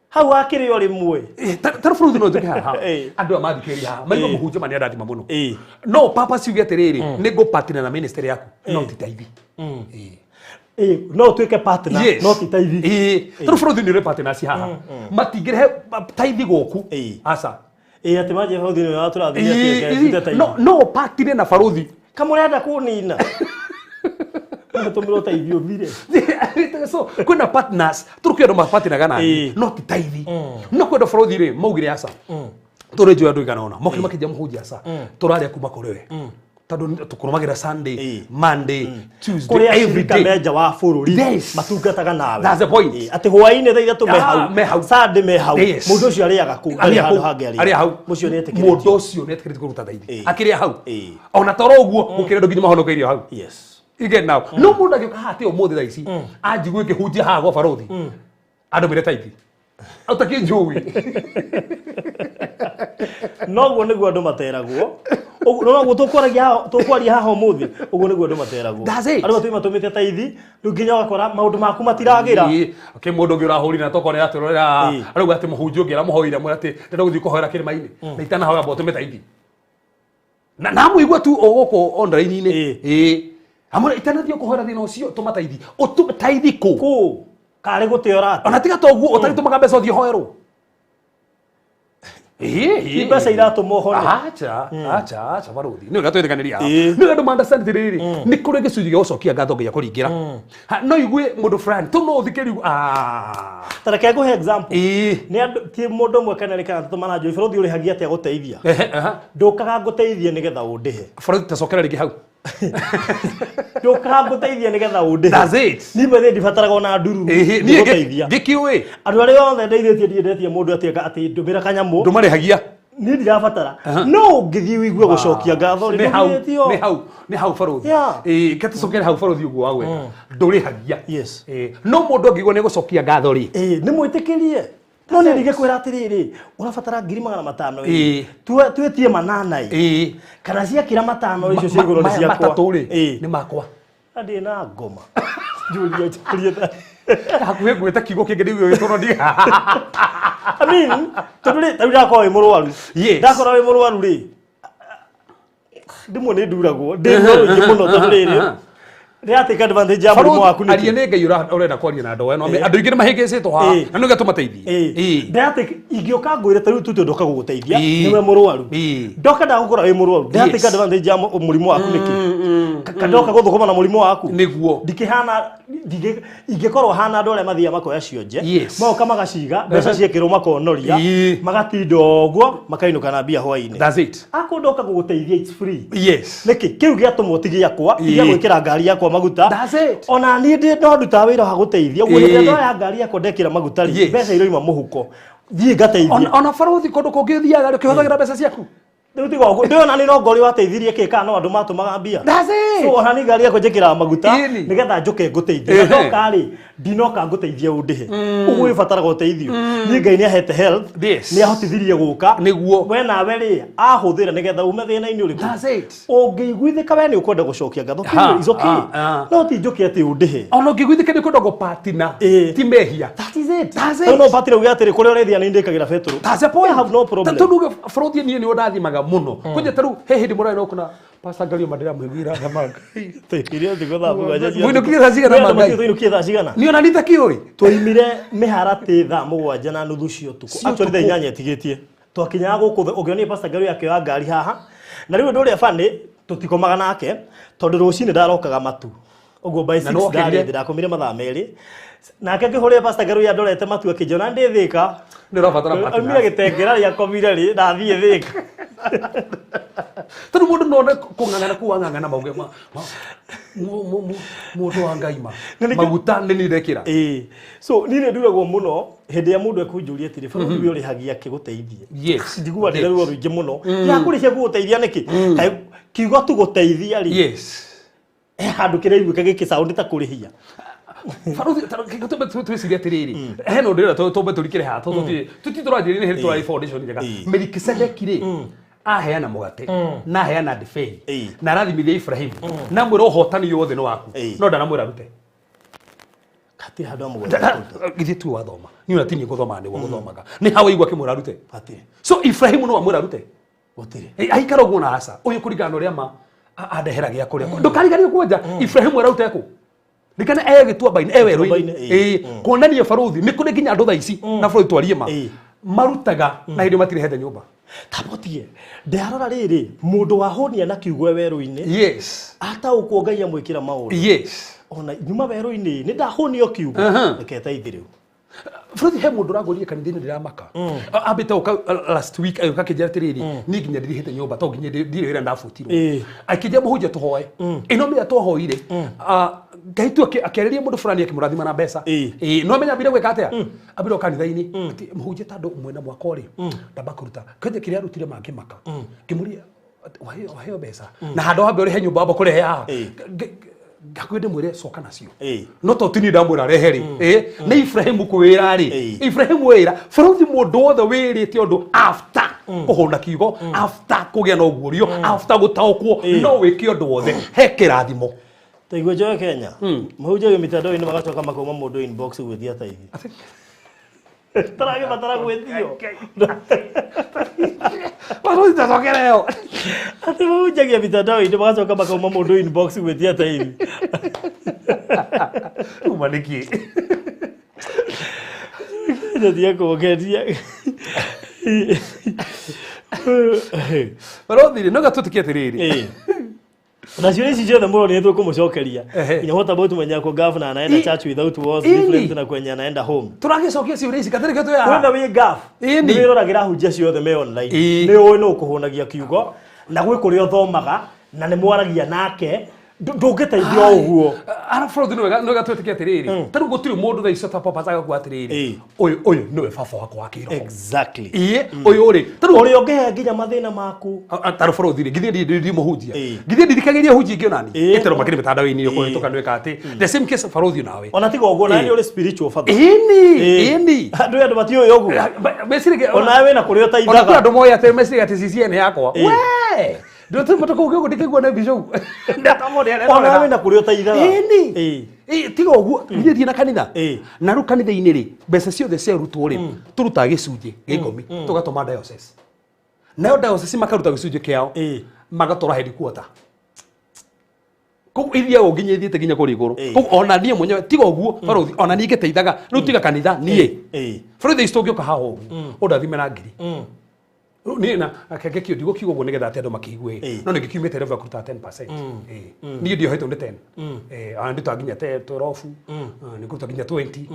Hau akĩrĩ o rĩmwe. Tarũ bũrũri no njũke haha. Andũ aya mathikĩrĩria haha. Maigua mũhunjia ma nĩ andathima mũno. No papa ciuge atĩrĩrĩ, nĩ ngũpartner na ministry yaku. No ti taithi. No ũtuĩke partner, no ti taithi. Tarũ bũrũri nĩ ũrĩ partners haha. Matingĩrehe taithi gũkũ. Aca. Atĩ manjie bũrũri nĩ watũrathimia atĩ taithi. No partner na barũthi. Kamũrenda kũnina. Ũtũmĩrwo taithi ũthire. So kwĩna partners tũrĩ kwĩ andũ mabatinaga na no ti taithi. No kwĩ andũ bũrũri rĩ maugire aca. Tũrĩ njũĩ andũ igana ũna mokire makĩnjia mũhunjia aca. Tũrarĩa kuma kũrĩ we. Tondũ tũkũrũmagĩra Sunday, Monday, Tuesday, Kũrĩ every acirika day. me nja wa bũrũri Yes. matungataga nawe. That's the point. Atĩ hwaĩ-inĩ thaa ithatũ me hau. Me hau. Sunday me hau. Yes. Mũndũ ũcio arĩaga kũu, ndarĩ handũ hangĩ arĩa hau. Mũcio nĩ etĩkĩrĩtio. Mũndũ ũcio nĩ etĩkĩrĩtio kũruta taithi. Akĩrĩa hau. Ona toro ũguo gũkĩrĩ andũ nginya mahonokeirio hau. Yes. You get now. No mũndũ agĩũka haha atĩ ũmũthĩ thaa ici anjigue ngĩhunjia haha gwa barũthi. Andũ mere taithi. Ũtakĩnjũĩ. Noguo nĩguo andũ materagwo. Ũguo noguo tũkwaragia haha tũkwaria haha ũmũthĩ. Ũguo nĩguo andũ materagwo. That's it. Andũ matũima matũmĩte taithi, rĩu nginya ũgakora maũndũ maku matiragĩra. Okay, mũndũ ũngĩ ũrahũrire na tokorwo nĩ aratũrorera arauga atĩ mũhunjia ũngĩ aramũhoire amwĩra atĩ ndĩrenda gũthiĩ kũhoera kĩrĩma-inĩ na itanahoya mba ũtũme taithi. Na namũigua tu o gũkũ online-inĩ. Amwĩra itanathiĩ kũhoera thĩna ũcio tũma taithi. Ũtũme taithi kũ? Kũ? Karĩ gũtĩ ũrate. Ona tiga to ũguo ũtagĩtũmaga mbeca ũthiĩ ũhoerwo. Ti mbeca iratũma ũhone. Acha, acha, acha barũthi. Nĩ wega twĩtĩkanĩria haha. Nĩ wega andũ ma understand atĩrĩrĩ, nĩ kũrĩ gĩcunjĩ gĩa gũcokia ngatho nginya kũringĩra. No igue mũndũ fulani, tu no ũthikĩrĩrie Ta reke ngũhe example. Nĩ andũ ti mũndũ ũmwe kana erĩ kana atatũ maranjũria bũrũri ũrĩhagia atĩa gũteithia. Ndũkaga ngũteithie nĩgetha ũndĩhe. Bũrũri tacokera rĩngĩ hau. Ndũkaga ngũteithie nĩgetha ũndĩhe. That's it. Niĩ by ndibataraga ona ndururu. Niĩ Ngũteithia. ngĩkĩũĩ. Andũ arĩa othe ndeithĩtie ndiendetie mũndũ atĩ atĩ ndũmĩra kanyamũ. Ndũmarĩhagia. Niĩ ndirabatara. No ũngĩthiĩ ũigue gũcokia ngatho rĩ, Nĩ hau, ndũgĩtio. nĩ hau, nĩ hau barũthi. Ke tũcokere hau barũthi ũguo wagweta. Ndũrĩhagia. Yes. No mũndũ angĩigua nĩ gũcokia ngatho rĩ. Nĩ mwĩtĩkĩrie. No niĩ ndingĩkwĩra atĩrĩrĩ, ũrabatara 500,000 ĩ. Twĩtie 800 ĩ. Kana ciakĩra 5 icio cia igũrũ nĩ Maya ciakwa. matatũ rĩ, nĩ makwa. Na ndĩ na ngoma. Njũria njũria ta. Hakuhĩ ngwĩte kiugo kĩngĩ nĩguo gĩtũrwo ndi. I mean, tondũ rĩ, ta rĩu ndakorwo wĩ mũrwaru. Yes. Ndakorwo wĩ mũrwaru rĩ, ndimwe nĩ nduragwo, ndĩ ruo rũingĩ mũno tondũ rĩrĩ, Ndĩratake advantage ya mũrimũ waku nĩkĩ? Aria nĩ Ngai ũrenda kwaria na andũ aya, no Ĩĩ. andũ aingĩ nĩ mahĩngĩcĩtwo haha Ĩĩ. na nĩguo tũmateithie. Ĩĩ. Ĩĩ. Ndĩratake ingĩũka ngwĩre ta rĩu tute ndoka gũgũteithia Ĩĩ. nĩwe mũrwaru. Ĩĩ. Ndoka ndagũkora wĩ mũrwaru. Ndĩratake advantage ya mũrimũ waku nĩkĩ? Ndoka gũthũkũma na mũrimũ waku. Nĩguo. Ndikĩhana ingĩkorwo hana andũ arĩa mathiaga makoya cionje. Yes. Magoka magaciga mbeca ciekĩrwo makonoria Ĩĩ. magatinda ũguo makainũka na mbia hwainĩ. That's it. Akorwo ndoka gũgũteithia it's free. Yes. Nĩkĩ kĩu gĩatũmwo ti gĩakwa ti gĩa Ĩĩ. gwĩkĩra ngari yakwa maguta. That's it. Ona niĩ ndĩ no ndutaga wĩra wa gũteithia ũguo hĩndĩ ĩrĩa Ĩĩ. ndoya ngari yakwa ndekĩra maguta rĩ Yes. mbeca iroima mũhuko thiĩ ngateithie. Ona barothi kũndũ kũngĩ ũthiaga rĩ ũkĩhũthagĩra mbeca ciaku. Rĩu tiga ũguo ndĩona nĩ no ngori wateithirie kĩ kana no andũ matũmaga mbia. That's it. So ona niĩ ngari yakwa njĩkĩraga maguta Ĩni. nĩgetha njũke ngũteithie. Na Ehe. ndoka rĩ ndinoka ngũteithie ũndĩhe. Ũguo wĩbataraga ũteithio. Niĩ Ngai nĩahete health. Yes. Nĩahotithirie gũka. Nĩguo. We nawe rĩ ahũthĩra nĩgetha ume thĩna-inĩ ũrĩkũ. That's it. Ũngĩiguithĩka we nĩ ũkwenda gũcokia ngatho. Ha, It's okay. ha, ha. No ti njũke atĩ ũndĩhe. Ona ũngĩiguithĩka nĩ kwenda gũpatina Ĩĩ. ti mehia. That is it. That's it. Rĩu no ũbatire uge atĩrĩ kũrĩa ũrethia nĩ ndĩkagĩra betũrũ. That's the point. I have no problem. Tondũ uge barothi niĩ nĩwe ndathimaga mũno. Kwanja ta rĩu he hĩndĩ mũrarĩ na ũkona Pastor Ngario ndĩramũiguĩra tha manga. Tũikirie thikũ thaa mũgwanja cia Mũinũkire thaa cigana Wee andũ Mangai? matiũĩ tũinũkire thaa cigana? Niĩ ona nitakĩũĩ. Twaimire mĩharatĩ thaa mũgwanja na nuthu cia ũtukũ. Cia Actually thaa ũtukũ. inyanya ĩtigĩtie. Twakinyaga gũkũ ũngĩonire Pastor Ngario akĩoya ngari haha. Na rĩu ũndũ ũrĩa funny tũtikomaga nake tondũ rũcinĩ ndarokaga matu. Ũguo by Na 6 nĩwokĩrire? ndarĩ thĩ ndakomire mathaa merĩ. Nake akĩhũrĩra Pastor Ngario andorete matu akĩnjona ndĩ Thĩka. Nĩ ũrabatara partners. Aumire gĩtengera rĩ akomire rĩ na athiĩ Thĩka. Tondũ mũndũ no one kũng'ang'ana kũu ang'ang'ana mauge mũndũ wa Ngai ma Na nĩkĩo- maguta nĩ niĩ ndekĩra. Ĩĩ. So niĩ nĩ nduragwo mũno hĩndĩ ĩrĩa mũndũ ekũnjũria atĩrĩ bũrũri ũyũ ũrĩhagia kĩ gũteithie. Yes. Njiguaga ndĩna ruo rũingĩ mũno. Yakũrĩhia gũgũteithia nĩkĩ? Kaĩ kiugo tu gũteithia rĩ Yes. he handũ kĩraiguĩka gĩkĩ sound ta kũrĩhia. Barothi twĩcirie atĩrĩrĩ hena ũndũ ũrĩa tũmbe tũrikĩre haha tondũ tũti tũranjĩrĩria nĩ hĩndĩ tũrarĩ foundation njega. Ĩĩ. Melikisedeki rĩ aheana mũgate na aheana ndibei Ĩĩ. na arathimithia Ibrahimu na mwĩra ũhotani wothe nĩ waku Ĩĩ. no ndanamwĩra arute. Hatirĩ handũ amũgweta kũruta. Githĩ tu wathoma niĩ ona ti niĩ gũthoma nĩguo gũthomaga nĩ ha waigua akĩmwĩra arute. Hatirĩ. So Ibrahimu no amwĩra arute. Gũtirĩ. Ĩ, aikara ũguo na aca ũyũ kũringana na ũrĩa ma andehera gĩa kũrĩa ndũkariganĩrwo kwanja Ibrahimu araute kũ rikana e gĩtuamba-inĩ e werũ-inĩ Gĩtuamba-inĩ, ĩĩ. Ĩĩ, kuonania barothi nĩ kũrĩ nginya andũ thaa ici na bũrũri twarie ma Ĩĩ. marutaga na hĩndĩ matirehete nyũmba. Tabotie. Ndarora rĩrĩ mũndũ wahũnia na kiugo e werũ-inĩ Yes. ataũkwo Ngai amwĩkĩra maũndũ. Yes. Ona nyuma werũ-inĩ nĩ ndahũnio kiugo. Aha. Reke teithie rĩu. Barothi he mũndũ ũrangũrire kanitha-inĩ ndĩramaka ambĩte gũka last week agĩũka akĩnjĩra atĩrĩrĩ niĩ nginya ndirihĩte nyũmba to nginya ndirĩ wĩra ndabutirwo Ĩĩ. akĩnjĩra mũhunjia tũhoe ĩno mĩrĩa twahoire Ngai tu akĩarĩria mũndũ fulani akĩmũrathima na mbeca. Ĩĩ. Ĩĩ, no amenya ambire gwĩka atĩa ambire o kanitha-inĩ atĩ mũhunjia ta andũ mwena mwaka ũrĩ ndamba kũruta kwenje kĩrĩa arutire mangĩmaka ngĩmũria waheo mbeca na handũ hambe ũrĩhe nyũmba wamba kũrehe haha Ĩĩ. Ngakwĩ ndĩmwĩre coka nacio Ĩĩ. no to tini ndamwĩra rehe rĩ ĩ nĩ Ibrahimu kwĩra rĩ Ĩĩ. Ibrahimu wĩra bũrũri mũndũ wothe wĩrĩte ũndũ after kũhũna kiugo after kũgĩa na ũguũrio after gũtaũkwo Ĩĩ. no wĩke ũndũ wothe he kĩrathimo. Taigua njoe Kenya. Mahunjagia mitandao-inĩ magacoka makauma mũndũ inbox gwĩtia taithi. Taragĩbatara gwĩtio. Bũrũri tacokereo. Atĩ mahunjagia mitandao-inĩ magacoka makauma mũndũ inbox gwĩtia taithi. Uma nĩkĩ? Kenya tiga kũngeria. Bũrũri rĩ no gatũtikie atĩrĩrĩ. Ĩĩ. Na ciũria ici ciothe mũroni nĩ tũkũmũcokeria. Ehe. Nginya what about mwenye ako governor anaenda Ĩ- church without walls Ĩni. different na kwenye anaenda home. Tũragĩcokia ciũria ici katirĩ kĩo twĩ haha. Wetha wĩ gaf Ĩni. nĩ wĩroragĩra hunjia ciothe me online. Ĩĩ. Nĩ ũĩ nũ ũkũhũnagia kiugo na gwĩ kũrĩa ũthomaga na nĩ mwaragia nake ndũngĩteithio o ũguo. Ara bũrũri nĩ wega nĩ wega twĩtĩkie atĩrĩrĩ ta rĩu gũtirĩ mũndũ thaa ici ta papa agakua atĩrĩrĩ Ĩĩ. ũyũ ũyũ nĩwe baba wakwa wa kĩroho. Exactly. Ĩĩ ũyũ rĩ ta rĩu Ũrĩa ũngĩhe nginya mathĩna maku. tarå bũrũthi rĩ githĩ ndi mũhunjia Ĩĩ. githĩ ndirikagĩria hunjia ingĩ onani Ĩĩ. ĩterwo makĩrĩ mĩtandao-inĩ Ĩĩ. kũhĩtũka nĩwĩka atĩ the same case barũthi nawe. Ona tiga ũguo nawe Ĩĩ. nĩ ũrĩ spiritual father. Ĩni Ĩĩ. ĩni. Andũ matiũĩ ũguo. Meciragia Onawe wĩna kũrĩa ona kwĩ ũteithaga. andũ moĩ atĩ meciragia atĩ CCM yakwa Ĩĩ. we ndũtũmata kũu gĩũkũ ndikĩigua nĩ mbica ũguo Onawe wĩna kũrĩa ũteithaga. Ĩni. Ĩĩ. Ĩĩ, tiga ũguo githĩ thiĩ na kanitha Ĩĩ. na rĩu kanitha-inĩ rĩ mbeca ciothe ciarutwo rĩ tũrutaga gĩcunjĩ gĩa ikũmi tũgatũma diocese nayo diocese makaruta gĩcunjĩ kĩao Ĩĩ. magatwara headquarter. Koguo ithiaga nginya ithiĩte nginya kũrĩa igũrũ. Koguo ona niĩ mwenyewe tiga ũguo barothi, ona niĩ ngĩteithaga rĩu tiga kanitha niĩ. Barothi ici tũngĩũka haha ũguo ũndathime na ngiri. Rĩu niĩ na kenge kĩo ndigũkiuga ũguo nĩgetha atĩ andũ makĩigue. No nĩ ngĩkiumĩte level ya kũruta 10%. Niĩ ndiohetwo nĩ 10. Ona ndutaga nginya 12, nĩ ngũruta nginya 20.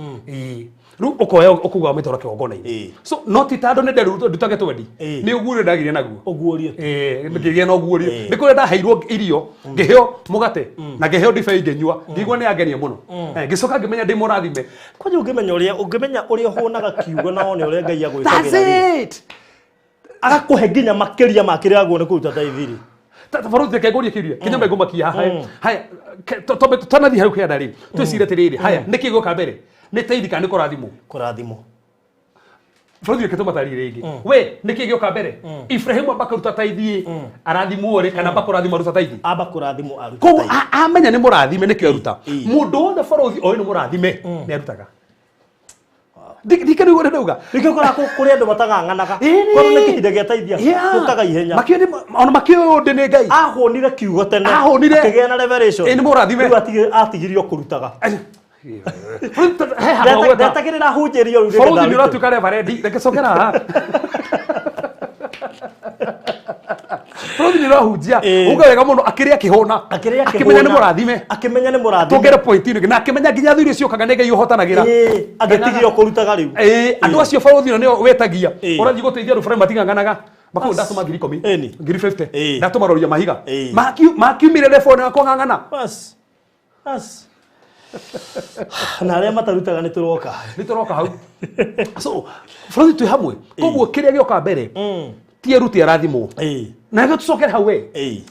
Rĩu ũkoya ũkauga wamĩtwara kĩgongona-inĩ. So no ti tondũ nĩ nderuta ndutage 20. Nĩ ũguo ũrĩa ndagĩire naguo. Ũguũrio. Ngĩgĩa na ũguũrio. Nĩ kũrĩa ndaheirwo irio, ngĩheo mũgate na ngĩheo ndibei ngĩnyua, ngĩigua nĩ yangenia mũno. Ngĩcoka ngĩmenya ndĩ mũrathime. Kwanja ũngĩmenya ũrĩa ũhũnaga kiugo na wone ũrĩa Ngai That's agwĩkagĩra rĩ, it. Agakũhe nginya makĩria ma kĩrĩa agwo nĩ kũruta tithing. Barothi, reke ngũrie kĩũria kinya mengũmakia haha. Haya, twambe tũtanathiĩ hau kĩanda rĩ, twĩcire atĩrĩrĩ, haya, nĩkĩ gĩũka mbere, nĩ tithe kana nĩ kũrathimwo? Kũrathimwo. Barothi, reke tũmatarĩrie rĩngĩ. We, nĩkĩ gĩũka mbere? Ibrahimu amba kũruta tithe arathimwo rĩ, kana amba kũrathimwo aruta tithe? Amba kũrathimwo aruta Koguo tithe. Amenya nĩ mũrathime nĩkĩo aruta. Mũndũ wothe, barothi, oĩ nĩ mũrathime nĩ arutaga. Ndikĩrĩ ũrĩa ndauga. Nĩkĩo ũkoraga kũrĩ andũ matang'ang'anaga. Korwo nĩ kĩhinda gĩa tithe tũkaga ihenya. Makĩũĩ ona makĩũĩ ũndĩ nĩ Ngai. Ahũnire kiugo tene. Ahũnire. Akĩgĩa na revelation. Ĩ, nĩ mũrathime. Rĩu atigirio kũrutaga. He handũ hagweta. Ndetagĩrĩra hunjĩrio rĩu nĩgetha Barothi nĩ arute. ũratuĩka reverend, reke cokera haha. Barothi nĩ ũrahunjia. Uga wega mũno, akĩrĩa akĩhũna. Akĩrĩa akĩmenya nĩ akĩhũna. Mũrathime. Akĩmenya nĩ mũrathime. Tuongere point ĩno ĩngĩ, na akĩmenya nginya thũ iria ciũkaga nĩ Ngai ũhotanagĩra. Agĩtigio kũrutaga rĩu. Andũ acio, barothi, ĩno nĩo wetagia. Ũrathiĩ gũteithia andũ fulani mating'ang'anaga makau, ndatũma 10,000, 50,000, ndatũma roria mahiga. Makiumire level na kũng'ang'ana. Bas. Bas. Na arĩa matarutaga nĩ tũroka. Nĩ tũroka hau. So barothi, twĩ hamwe. Koguo kĩrĩa gĩoka mbere ti erute arathimwo. Na nĩkĩo tũcokere hau we.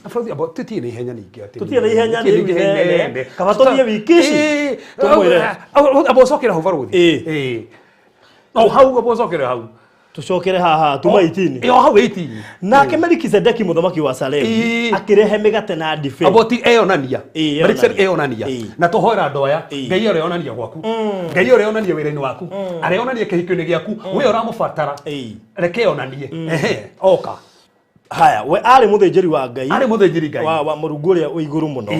Barothi, amba tũtirĩ na ihenya ningĩ atĩ Tũtirĩ na ihenya tũtirĩ rĩu na ihenya inene. inene. Kaba tũthiĩ wiki ici, tũmwĩre. Amba ũcokere hau, barothi. O hau, amba ũcokere hau. Tũcokere haha tuma 18. O hau 18. Nake Melikisedeki mũthamaki wa Salemu akĩrehe mĩgate na ndibei. Aboti eyonania. Melikisedeki Eyonania. eyonania. Na Na tũhoera andũ aya. Ngai areyonania gwaku, Ngai areyonania wĩra-inĩ waku, areyonania kĩhiko-inĩ gĩaku, we ũramũbatara. Reke yonanie. Ehe, oka. Haya, we arĩ mũthĩnjĩri wa Ngai. Arĩ mũthĩnjĩri Ngai. Wa Mũrungu ũrĩa wĩ igũrũ mũno.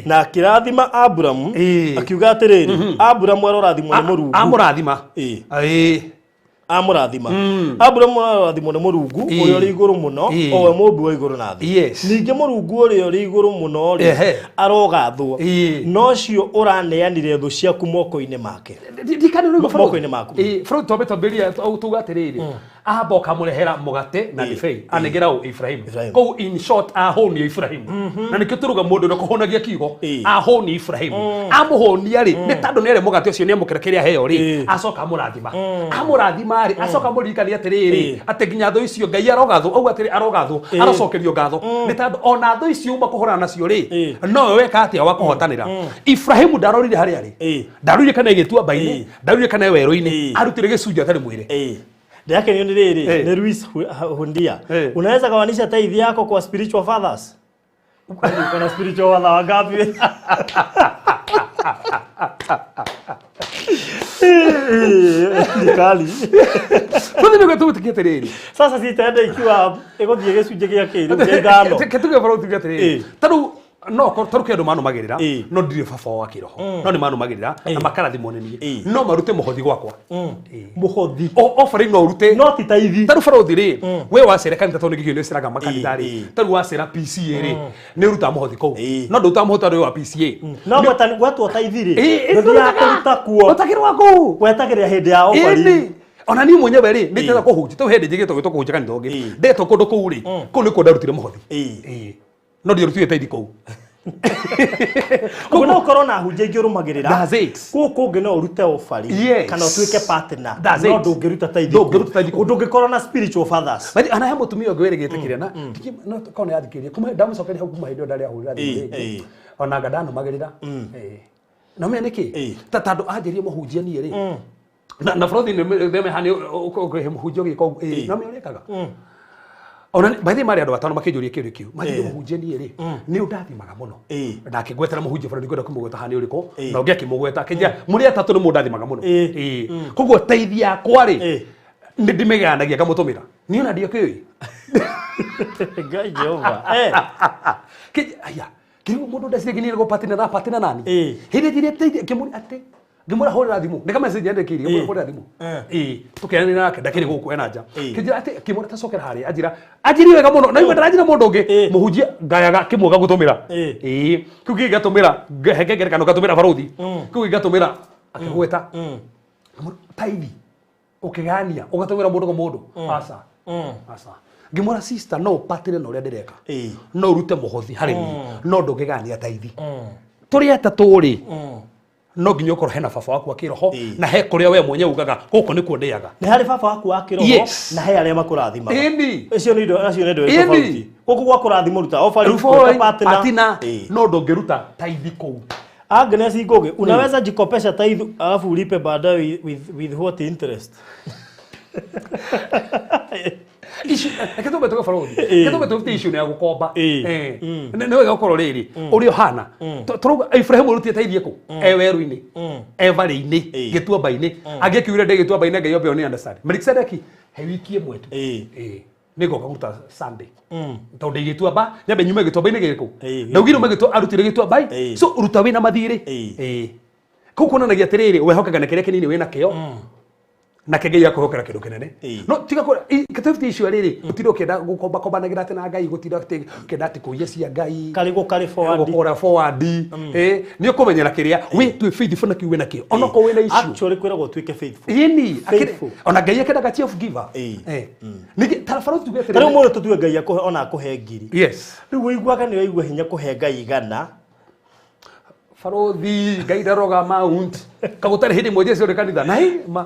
Na akĩrathima Aburamu. Akiuga atĩrĩrĩ, Aburamu arorathimwo nĩ Mũrungu. Amũrathima. Amũrathima. Aburamu arorathimwo nĩ Mũrungu ũrĩa ũrĩ igũrũ mũno, o we mũmbi wa igũrũ na thĩ. Ningĩ Mũrungu ũrĩa ũrĩ igũrũ mũno rĩ, arogathwo no ũcio ũraneanire thũ ciaku moko-inĩ make. Moko-inĩ maku. Bũrũri, twambe twambĩrĩria tuga atĩrĩrĩ, amba ũkamũrehera mũgate na ndibei, anengera ũ Ibrahim. Ibrahim. Koguo in short, ahũnio Ibrahim, na nĩkĩo tũruga mũndũ ũrĩa kũhũnagia kiugo. Ahũnio Ibrahim, amũhũnia rĩ, nĩ tondũ nĩ arĩ mũgate ũcio, nĩ amũkĩra kĩrĩa aheo rĩ, acoka amũrathima. Amũrathima rĩ, acoka amũririkania atĩrĩrĩ, atĩ nginya thũ icio Ngai arogathwo, auga atĩrĩ, arogathwo, arocokerio ngatho, nĩ tondũ ona thũ icio uma kũhũrana nacio rĩ, nowe weka atĩa wa kũhotanĩra. Ibrahimu ndarorire harĩa arĩ, ndarorire kana ĩgĩtuamba-inĩ, ndarorire kana ĩ werũ-inĩ, arutire gĩcunjĩ atarĩ mwĩre. Ndĩrakenio nĩ rĩrĩ, nĩ Luis Hundia. Unaweza gawanisha tithe yako kwa spiritual fathers? Kwani uko na spiritual father wangapi? Ni kali. Bũrũri nĩguo tũgũtigia atĩrĩrĩ. Sasa sitaenda ikiwa ĩgũthiĩ gĩcunjĩ gĩa kĩrĩ gĩa ithano. Kĩtuge bũrũri tuge atĩrĩrĩ, tarĩu no tarĩu kĩ andũ manũmagĩrĩra, no ndirĩ baba wa kĩroho, no nĩ manũmagĩrĩra na makarathimwo nĩ niĩ, no marute mũhothi gwakwa. Mũhothi. Offering no ũrute. No ti tithe. Tarĩu barothi rĩ, we wacera kanitha, tondũ nĩ nĩ ũceraga makanitha rĩ, tarĩu wacera PCA rĩ, nĩ ũrutaga mũhothi kũu. No ndũrutaga mũhothi tondũ wĩ wa PCA. No gwetwo tithe rĩ, ndũthiaga kũruta kuo. Ũtagĩrwa kũu. Wetagĩrĩra hĩndĩ ya offering. Ĩni ona niĩ mwenyewe rĩ, nĩ ndĩrenda kũhunjia tau hĩndĩ njĩgĩtwo gwĩtwo kũhunjia kanitha ũngĩ, ndetwo kũndũ kũu rĩ, kũu nĩkuo ndarutire mũhothi. No ndiarutire tithe kũu. Koguo no ũkorwo na hunjia ingĩ ũrũmagĩrĩra. That's it. Kũu kũngĩ no ũrute offering kana ũtuĩke partner, That's no it. ndũngĩruta tithe. Ndũngĩruta tithe kũu. Ndũngĩkorwo na spiritual fathers. But ana he mũtumia ũngĩ wĩrĩgĩte kĩrĩa na no korwo nĩ athikĩrĩria kuma ndamũcokeria hau kuma hĩndĩ ĩyo ndarĩ ahũrĩra thimũ rĩngĩ, ona anga ndanũmagĩrĩra. Na ũmenye nĩkĩ? Ta tondũ anjĩrie mũhunjia niĩ rĩ, na bũrũri nĩ theme hani ũkũhe mũhunjia ũgĩka ũguo. Na ũmenye ũrĩa ekaga ona by the way, marĩ andũ atano makĩnjũria kĩũria kĩu, manjĩrie mũhunjia niĩ rĩ, nĩ ũndathimaga mũno, na akĩngwetera mũhunjia bũrũri ngwenda kũmũgweta haha nĩ ũrĩkũ, na ũngĩ akĩmũgweta akĩnjĩra mũrĩ atatũ nĩ mũndathimaga mũno. Koguo tithe yakwa rĩ, nĩ ndĩmĩgayanagia ngamũtũmĩra niĩ ona ndiokĩũĩ. Ngai Jehova. Aya. Ngĩrigwo mũndũ ndeciragia nĩ gũpatina na patina nani. Ĩĩ. Hĩndĩ njĩrĩ taithi ngĩmũria atĩ ngĩmwĩra hũrĩra thimũ nĩ ka message yandĩkĩire ngĩmwĩra Ĩĩ. hũrĩra thimũ. Eh. Ĩĩ tũkĩaranĩria nake ndakĩrĩ gũkũ ena nja. Ĩĩ. Kĩnjĩra atĩ ngĩmwĩra tacokera harĩa anjĩra anjĩrie wega mũno na igua ndaranjĩra mũndũ ũngĩ Ĩĩ. mũhunjia ngayaga kĩmwe gagũtũmĩra. Ĩĩ. Ĩĩ kĩu kĩngĩ gatũmĩra he ngerekano gatũmĩra barũthi kĩu kĩngĩ gatũmĩra akĩgweta taithi ũkĩgania ũgatũmĩra mũndũ kwa mũndũ aca aca ngĩmwĩra sister no ũpatĩre na ũrĩa ndĩreka Ĩĩ. no ũrute mũhothi harĩ niĩ no ndũngĩgania taithi tũrĩ atatũ rĩ no nginya ũkorwo hena baba waku wa kĩroho Ĩĩ. na he kũrĩa we mwenyewe ugaga gũkũ nĩkuo ndĩaga Nĩ harĩ baba waku wa kĩroho Yes. na he arĩa makũrathimaga. Ĩni. Icio nĩ indo acio nĩ indo Ĩni. tofauti. Gũkũ gwa kũrathimwo ruta offering, Rufo gwĩka partner. patina Ĩĩ. no ndũngĩruta taithi kũu. Agnes Ngugi, unaweza jikopesha tithe alafu ulipe baadaye with what interest? Issue reke tumbe tuge barothi Ĩĩ. reke tumbe tũrute issue nĩ ya gũkomba Ĩĩ. Eh. Nĩ wega gũkorwo rĩrĩ ũrĩa ũhana tũrauga Ibrahimu arutire taithi kũ e werũ-inĩ e valley-inĩ Ĩĩ. gĩtuamba-inĩ angĩkiugire ndĩ gĩtuamba-inĩ Ngai ombe nĩ understand Melkisedeki he wiki ĩmwe tu Ĩĩ. Ĩĩ. Nĩ ngoka kũruta Sunday tondũ ndĩ gĩtuamba nyambe nyume gĩtuamba-inĩ gĩkũ Ĩĩ. ndaugire ume gĩtua arutire gĩtuamba Ĩĩ. so ruta wĩna mathirĩ Ĩĩ. Ĩĩ. Kũu kuonanagia atĩrĩrĩ wehokaga na kĩrĩa kĩnini wĩna kĩo nake Ngai akwĩhokera kĩndũ kĩnene Ĩĩ. no tiga gĩtũbiti icio rĩrĩ gũtirĩ ũkĩenda gũkombakombanagĩra atĩ na Ngai gũtirĩ atĩ ũkĩenda atĩ kũiya cia Ngai Karigũ karĩ forward. gũkora forward ĩ nĩ ũkũmenyera kĩrĩa wĩ twĩ faithful na kĩu wĩna kĩo onokorwo wĩna issue Actually kwĩragwo ũtuĩke faithful. Ĩni, Faithful. ona Ngai akendaga chief giver. Ĩĩ. Eh. Ningĩ ta barũthi tuge Ta rĩu atĩrĩrĩ. mũndũ tũtue Ngai akũhe ona akũhe ngiri. Yes. Rĩu ũiguaga nĩ waigua hinya kũhe Ngai igana. Barothi Ngai ndaroga mount kagũtarĩ hĩndĩ ĩmwe Jesu arĩ kanitha na hĩ ma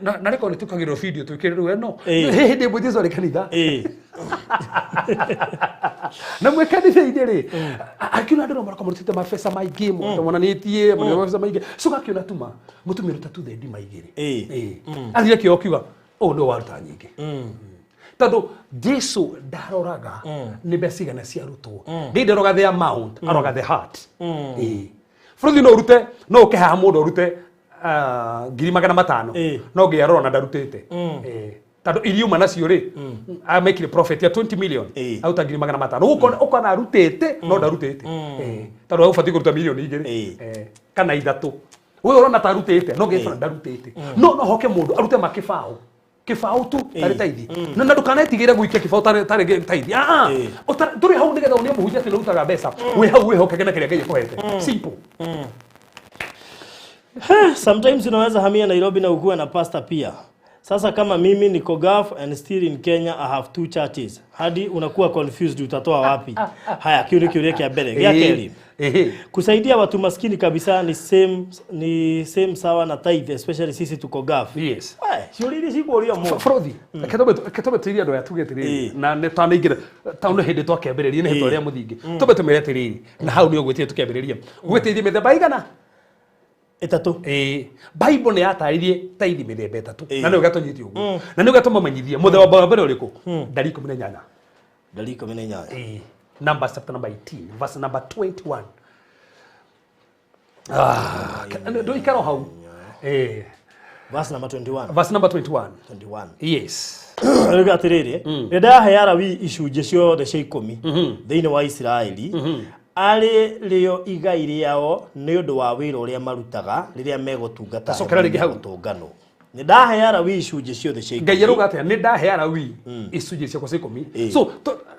na rĩkorwo nĩ tũkagĩrwo video twĩkĩrĩrwo ĩno Ĩĩ. hĩ hĩndĩ ĩmwe Jesu arĩ kanitha Ĩĩ. na mwĩ kanitha-inĩ rĩ akiona andũ no maroka marutĩte mabeca maingĩ monanĩtie mabeca maingĩ so gakiona tuma mũtumia ruta tu thendi maigĩrĩ Ĩĩ. Ĩĩ. athire kĩo kiuga ũũ nĩwe waruta nyingĩ tondũ Jesu ndaroraga nĩ mbeca cigana ciarutwo Ngai ndaroraga the amount aroraga the heart. Ĩĩ. Bũrũri no ũrute no ũke haha mũndũ ũrute 500,000 Ĩĩ. no Ngai arora na ndarutĩte. Ĩĩ. Tondũ iria uma nacio rĩ amekire profit ya 20 million Ĩĩ. aruta 500,000 ũkona ũkona arutĩte no ndarutĩte. Ĩĩ. Tondũ ũbatiĩ kũruta 2 milioni. Ĩĩ. Ĩĩ. Kana ithatũ we ũrona ta arutĩte no Ngai arona ndarutĩte no no hoke mũndũ arute makĩbaũ kĩbaũ tu tarĩ taithi na ndũkanetigĩre gũikia kĩbaũ tarĩ taithi. Ah, Ĩĩ. Ndũrĩ hau nĩgetha wonie mũhunjia atĩ nĩũrutaga mbeca wĩ hau wĩhokage na kĩrĩa Ngai akũhete simple. Sometimes unaweza hamia Nairobi na ukuwe na pastor pia. Sasa kama mimi niko Gulf and still in Kenya I have two churches. Hadi unakuwa confused utatoa wapi? Haya, kiu nĩ kĩũria kĩa mbere. Gĩa kerĩ. Ehe. Kusaidia watu maskini kabisa ni same sawa na tithe, especially sisi tuko Gulf. Yes. We, ciũria iria cikũrio mũndũ. Bũrũthi reke tũmbe tũirie andũ aya tuge atĩrĩrĩ Ĩĩ. na nĩ twanaingĩra tondũ nĩ hĩndĩ twakĩambĩrĩria nĩ hĩndĩ Ĩĩ. rĩa mũthingi tũmbe tũmere atĩrĩrĩ na hau nĩ ũgwĩtire tũkĩambĩrĩria gwĩtĩirie mĩthemba igana. Ĩtatũ. Ĩĩ Bible nĩ yatarĩirie taithi mĩthemba ĩtatũ Ĩĩ. na nĩ ũgatũnyitie ũguo na nĩ ũgatũmamenyithie mũthemba wa mbere ũrĩkũ ndari 18. Ndari 18. Ĩĩ. Numbers chapter number 18 verse number 21. Ah, ndũikara o hau. Ĩĩ. Verse number 21. Verse number 21. 21. Yes. Rĩu atĩrĩrĩ, nĩ ndahe Alawi icunjĩ ciothe cia ikũmi thĩinĩ wa Isiraeli arĩ rĩo igai rĩao nĩ ũndũ wa wĩra ũrĩa marutaga rĩrĩa megũtungata Cokera rĩngĩ hau. gũtũnganwo. Nĩ ndahe Alawi icunjĩ ciothe cia Ngai ikũmi. arauga atĩa nĩ ndahe Alawi icunjĩ ciakwa cia ikũmi. Ĩĩ. So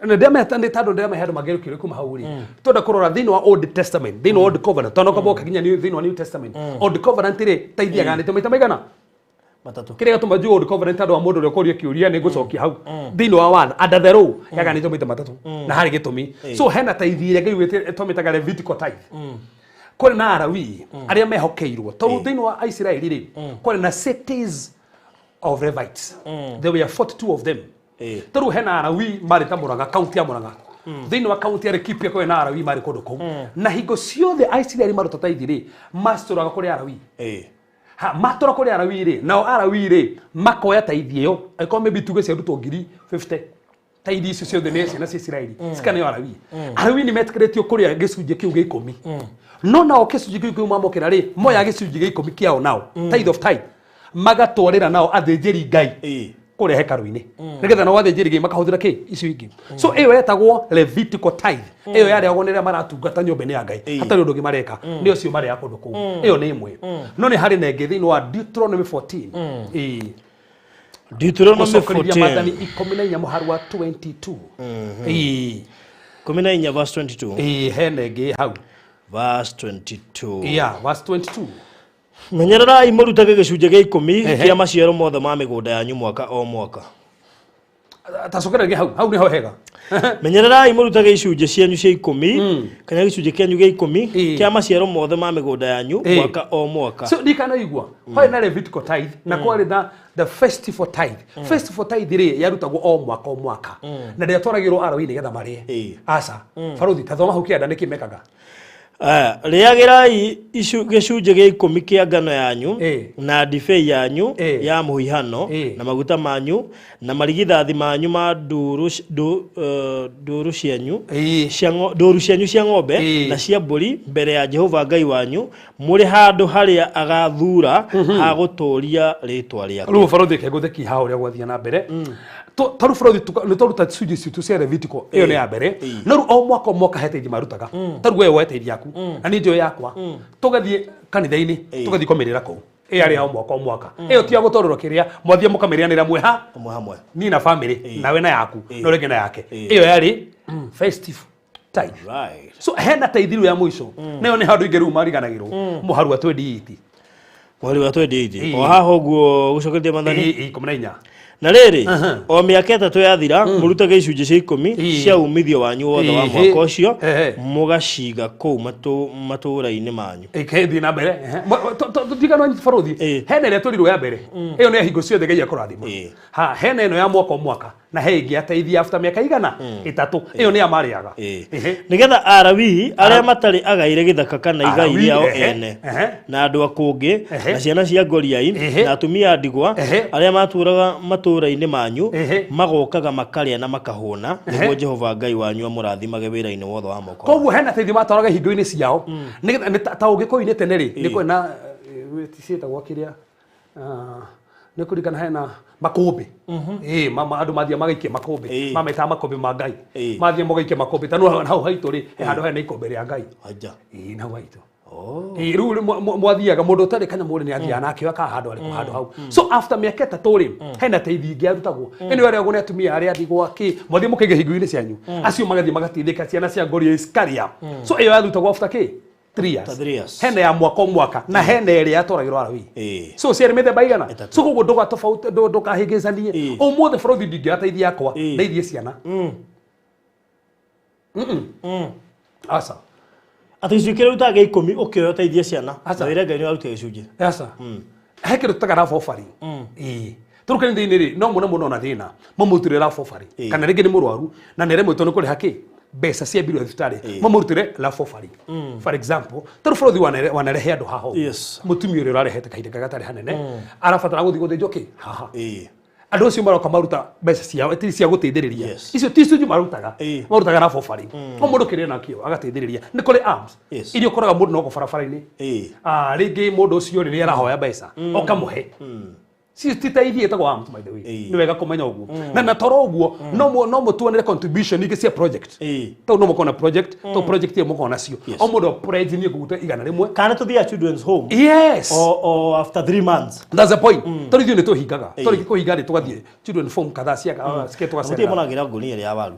nĩ ndĩrameta nĩ tondũ ndĩramehe andũ mangĩrũkĩrwo kuma hau rĩ twenda kũrora thĩinĩ wa Old Testament, thĩinĩ wa Old Covenant tondũ no nginya thĩinĩ wa New Testament. Old Covenant rĩ teithiaga nĩ maita maigana? Matatũ. Kĩrĩa gĩatũma njuge Old Covenant andũ wa mũndũ ũrĩa ũkũria kĩũria nĩ ngũcokia hau thĩinĩ wa watho under the law yaganĩtwo maita matatũ na harĩ gĩtũmi. So hena taithi ĩrĩa Ngai twamĩtaga Levitical tithe kũrĩ na Alawi arĩa mehokeirwo tondũ thĩinĩ wa Isiraeli rĩ kũrĩ na cities of Levites. There were 42 of them. Ĩĩ. Tarĩu hena Alawi marĩ ta Murang'a, kaunti ya Murang'a. Thĩinĩ wa kaunti ya Laikipia kũrĩ na Alawi marĩ kũndũ kũu na hingo ciothe Aisiraeli maruta taithi rĩ macitũraga kũrĩ Alawi. Ha matũra kũrĩ Alawi rĩ nao Alawi rĩ makoya taithi ĩyo angĩkorwo maybe tuge ciarutwo 50,000 taithi icio ciothe nĩ ciana cia Isiraeli cikaneo Alawi. Alawi nĩ metĩkĩrĩtio kũrĩa gĩcunjĩ kĩu gĩa ikũmi no nao gĩcunjĩ kĩu kĩu mamũkĩra rĩ moya gĩcunjĩ gĩa ikũmi kĩao nao tithe of tithe magatwarĩra nao athĩnjĩri Ngai. kũrĩa hekarũ-inĩ nĩgetha nao athĩnjĩri-Ngai makahũthĩra kĩ icio ingĩ. So ĩyo yetagwo Levitical tithe, ĩyo yarĩagwo nĩ arĩa maratungata nyũmba-inĩ ya Ngai, hatarĩ ũndũ ũngĩ mareka, nĩ ũcio marĩaga kũndũ kũu. Ĩyo nĩ ĩmwe. No nĩ harĩ na ĩngĩ thĩinĩ wa Deuteronomy 14. Ĩĩ. Deuteronomy Gũcokereria Maathani 14 14 mũhari wa 22. Ĩĩ. 14 verse 22. Ĩĩ, hena ĩngĩ hau. Verse 22. Yeah, verse 22. Menyererai mũrutage gĩcunjĩ gĩa 10 kĩa maciaro mothe ma mĩgũnda yanyu mwaka o mwaka. Tacokereria hau, hau nĩho hega. Menyererai mũrutage icunjĩ cianyu cia 10 kana gĩcunjĩ kĩanyu gĩa 10 kĩa maciaro mothe ma mĩgũnda yanyu mwaka o mwaka. So ndikanaigua kwarĩ na Levitical tithe na kwarĩ na the festival tithe. Festival tithe rĩ yarutagwo o mwaka o mwaka na ndĩatwaragĩrwo Alawii nĩgetha marĩe. Aca baruthi tathoma hau kĩanda nĩkĩ mekaga. Rĩagĩrai gĩcunjĩ gĩa 10 kĩa ngano yanyu na ndibei yanyu ya mũhihano na maguta manyu na marigithathi manyu ma ndũũru cianyu ndũũru cianyu cia ng'ombe na cia mbũri mbere ya Jehova Ngai wanyu mũrĩ handũ harĩa agathuura ha gũtũũria rĩĩtwa rĩake. Rĩu baruthi kegũtheki haha ũrĩa gwathiĩ na mbere. Tarĩu baruthi nĩ twaruta icunjĩ citũ cia Levitical, ĩyo nĩ ya mbere. No rĩu o mwaka o mwaka he teithio marutaga. Tarĩu we woe teithio yaku na niĩ njoe yakwa, tũgathiĩ kanitha-inĩ, tũgathiĩ kũmĩrĩra kũu. Ĩyo yarĩ ya o mwaka o mwaka. Ĩyo ti ya gũtwarĩrwo kĩrĩa mwathiĩ mũkamĩrĩanĩra mwĩ ha hamwe hamwe, niĩ na family, nawe na yaku, na ũrĩa ũngĩ na yake. Ĩyo yarĩ festive tithe. So hena teithio ya mũico, nayo nĩ handũ ingĩ rĩu mariganagĩrwo, mũharu wa 28. Mũhari wa 28 o haha ũguo gũcokeria Maathani 14. Na rĩrĩ, o mĩaka 3 yathira, mũrutage icunjĩ cia 10 cia umithio wanyu wothe wa mwaka ũcio, mũgaciga kũu matũũra-inĩ manyu. Ĩkĩthiĩ na mbere. Tũtiganwo baruthi, hena ĩrĩa tũrirwo ya mbere, ĩyo nĩ ya hingo ciothe Ngai akũrathima. Ha hena ĩno ya mwaka o mwaka, na he ĩngĩ ateithia after mĩaka igana 3, ĩyo nĩ ya marĩaga. Nĩgetha Alawii arĩa matarĩ agaire gĩthaka kana igai rĩao ene, na andũ a kũngĩ, na ciana cia ngoriai, na atumia a ndigwa arĩa matũũraga matũũra-inĩ manyu, magokaga makarĩa na makahũna, nĩguo Jehova Ngai wanyu amũrathimage wĩra-inĩ wothe wa moko. Koguo hena teithio matwaraga ihingo-inĩ ciao. Nĩgetha ta Ũgĩkũyũ-inĩ tene rĩ, nĩ kũrĩ na ciĩtagwo kĩrĩa nĩ kũririkana hena makũmbĩ. Andũ mathiĩ magaikia makũmbĩ, mametaga makũmbĩ ma Ngai. Mathiĩ magaikia makũmbĩ, ta hau haitũ rĩ, he handũ hena ikũmbĩ rĩa Ngai. Ĩĩ, hau haitũ. Rĩu mwathiaga mũndũ ũtarĩ kanyamũ rĩ, nĩ athiaga na akĩoya ka handũ arĩkũ handũ hau. So after mĩaka 3 rĩ, hena teithio ingĩ yarutagwo. Ĩno yarĩagwo nĩ atumia arĩa ndigwa kĩ, mwathiĩ mũkaiga ihingo-inĩ cianyu. Acio magathiĩ magateithĩka, ciana cia ngũria cikarĩa. So ĩyo yarutagwo after kĩ? 3 years. Hena ya mwaka o mwaka na hena ĩrĩa yatwaragĩrwo Alawii. So ciarĩ mĩthemba igana. So koguo ndũgatofauti, ndũkahĩngĩcanie. Ũmũthĩ baruthi ndingĩateithia yakwa, ndeithie ciana. Aca. Atĩ gĩcunjĩ kĩrĩa ũrutaga gĩa 10 ũkĩoya ũteithie ciana. Na wĩre Ngai nĩ waruta gĩcunjĩ. Aca. He kĩndũ tũtaga love offering. Ĩĩ. Tondũ kanitha-inĩ rĩ, no muone mũndũ ona thĩna, mamũrutĩre love offering. Kana rĩngĩ nĩ mũrwaru na nĩ aremwetwo nĩ kũrĩha kĩ? Mbeca cia bill ya thibitarĩ. Mamũrutĩre love offering. For example, tarĩu baruthi wanarehe andũ haha ũguo. Mũtumia ũrĩa ũrarehete kahinda karĩa gatarĩ hanene, arabatara gũthiĩ gũthĩnjwo kĩ? Haha. Andũ acio maroka maruta mbeca ciao ti cia gũteithĩrĩria. Icio ti icunjĩ marutaga, marutaga love offering. O mũndũ kĩrĩa nakĩo agateithĩrĩria. Nĩ kũrĩ alms iria ũkoraga mũndũ noko barabara-inĩ. Rĩngĩ mũndũ ũcio rĩrĩa arahoya mbeca ũkamũhe. Cititeithie ĩtagwo alms, by the way. Nĩ wega kũmenya ũguo. Na toro ũguo no mũtuanĩre contribution ingĩ cia project. Tondũ no mũkorwo na project, to project ĩyo mũkorwo nacio. O mũndũ pledge niĩ ngũgute 100. Kana tũthiaga children's home. Yes. O after 3 months. That's the point. Tondũ ithuĩ nĩ tũhingaga. Tondũ kũhinga rĩ tũgathiĩ children home kadhaa cia ciake tũgacerera. Mũtirĩ mũragĩra ngũnia ĩrĩa ya waru.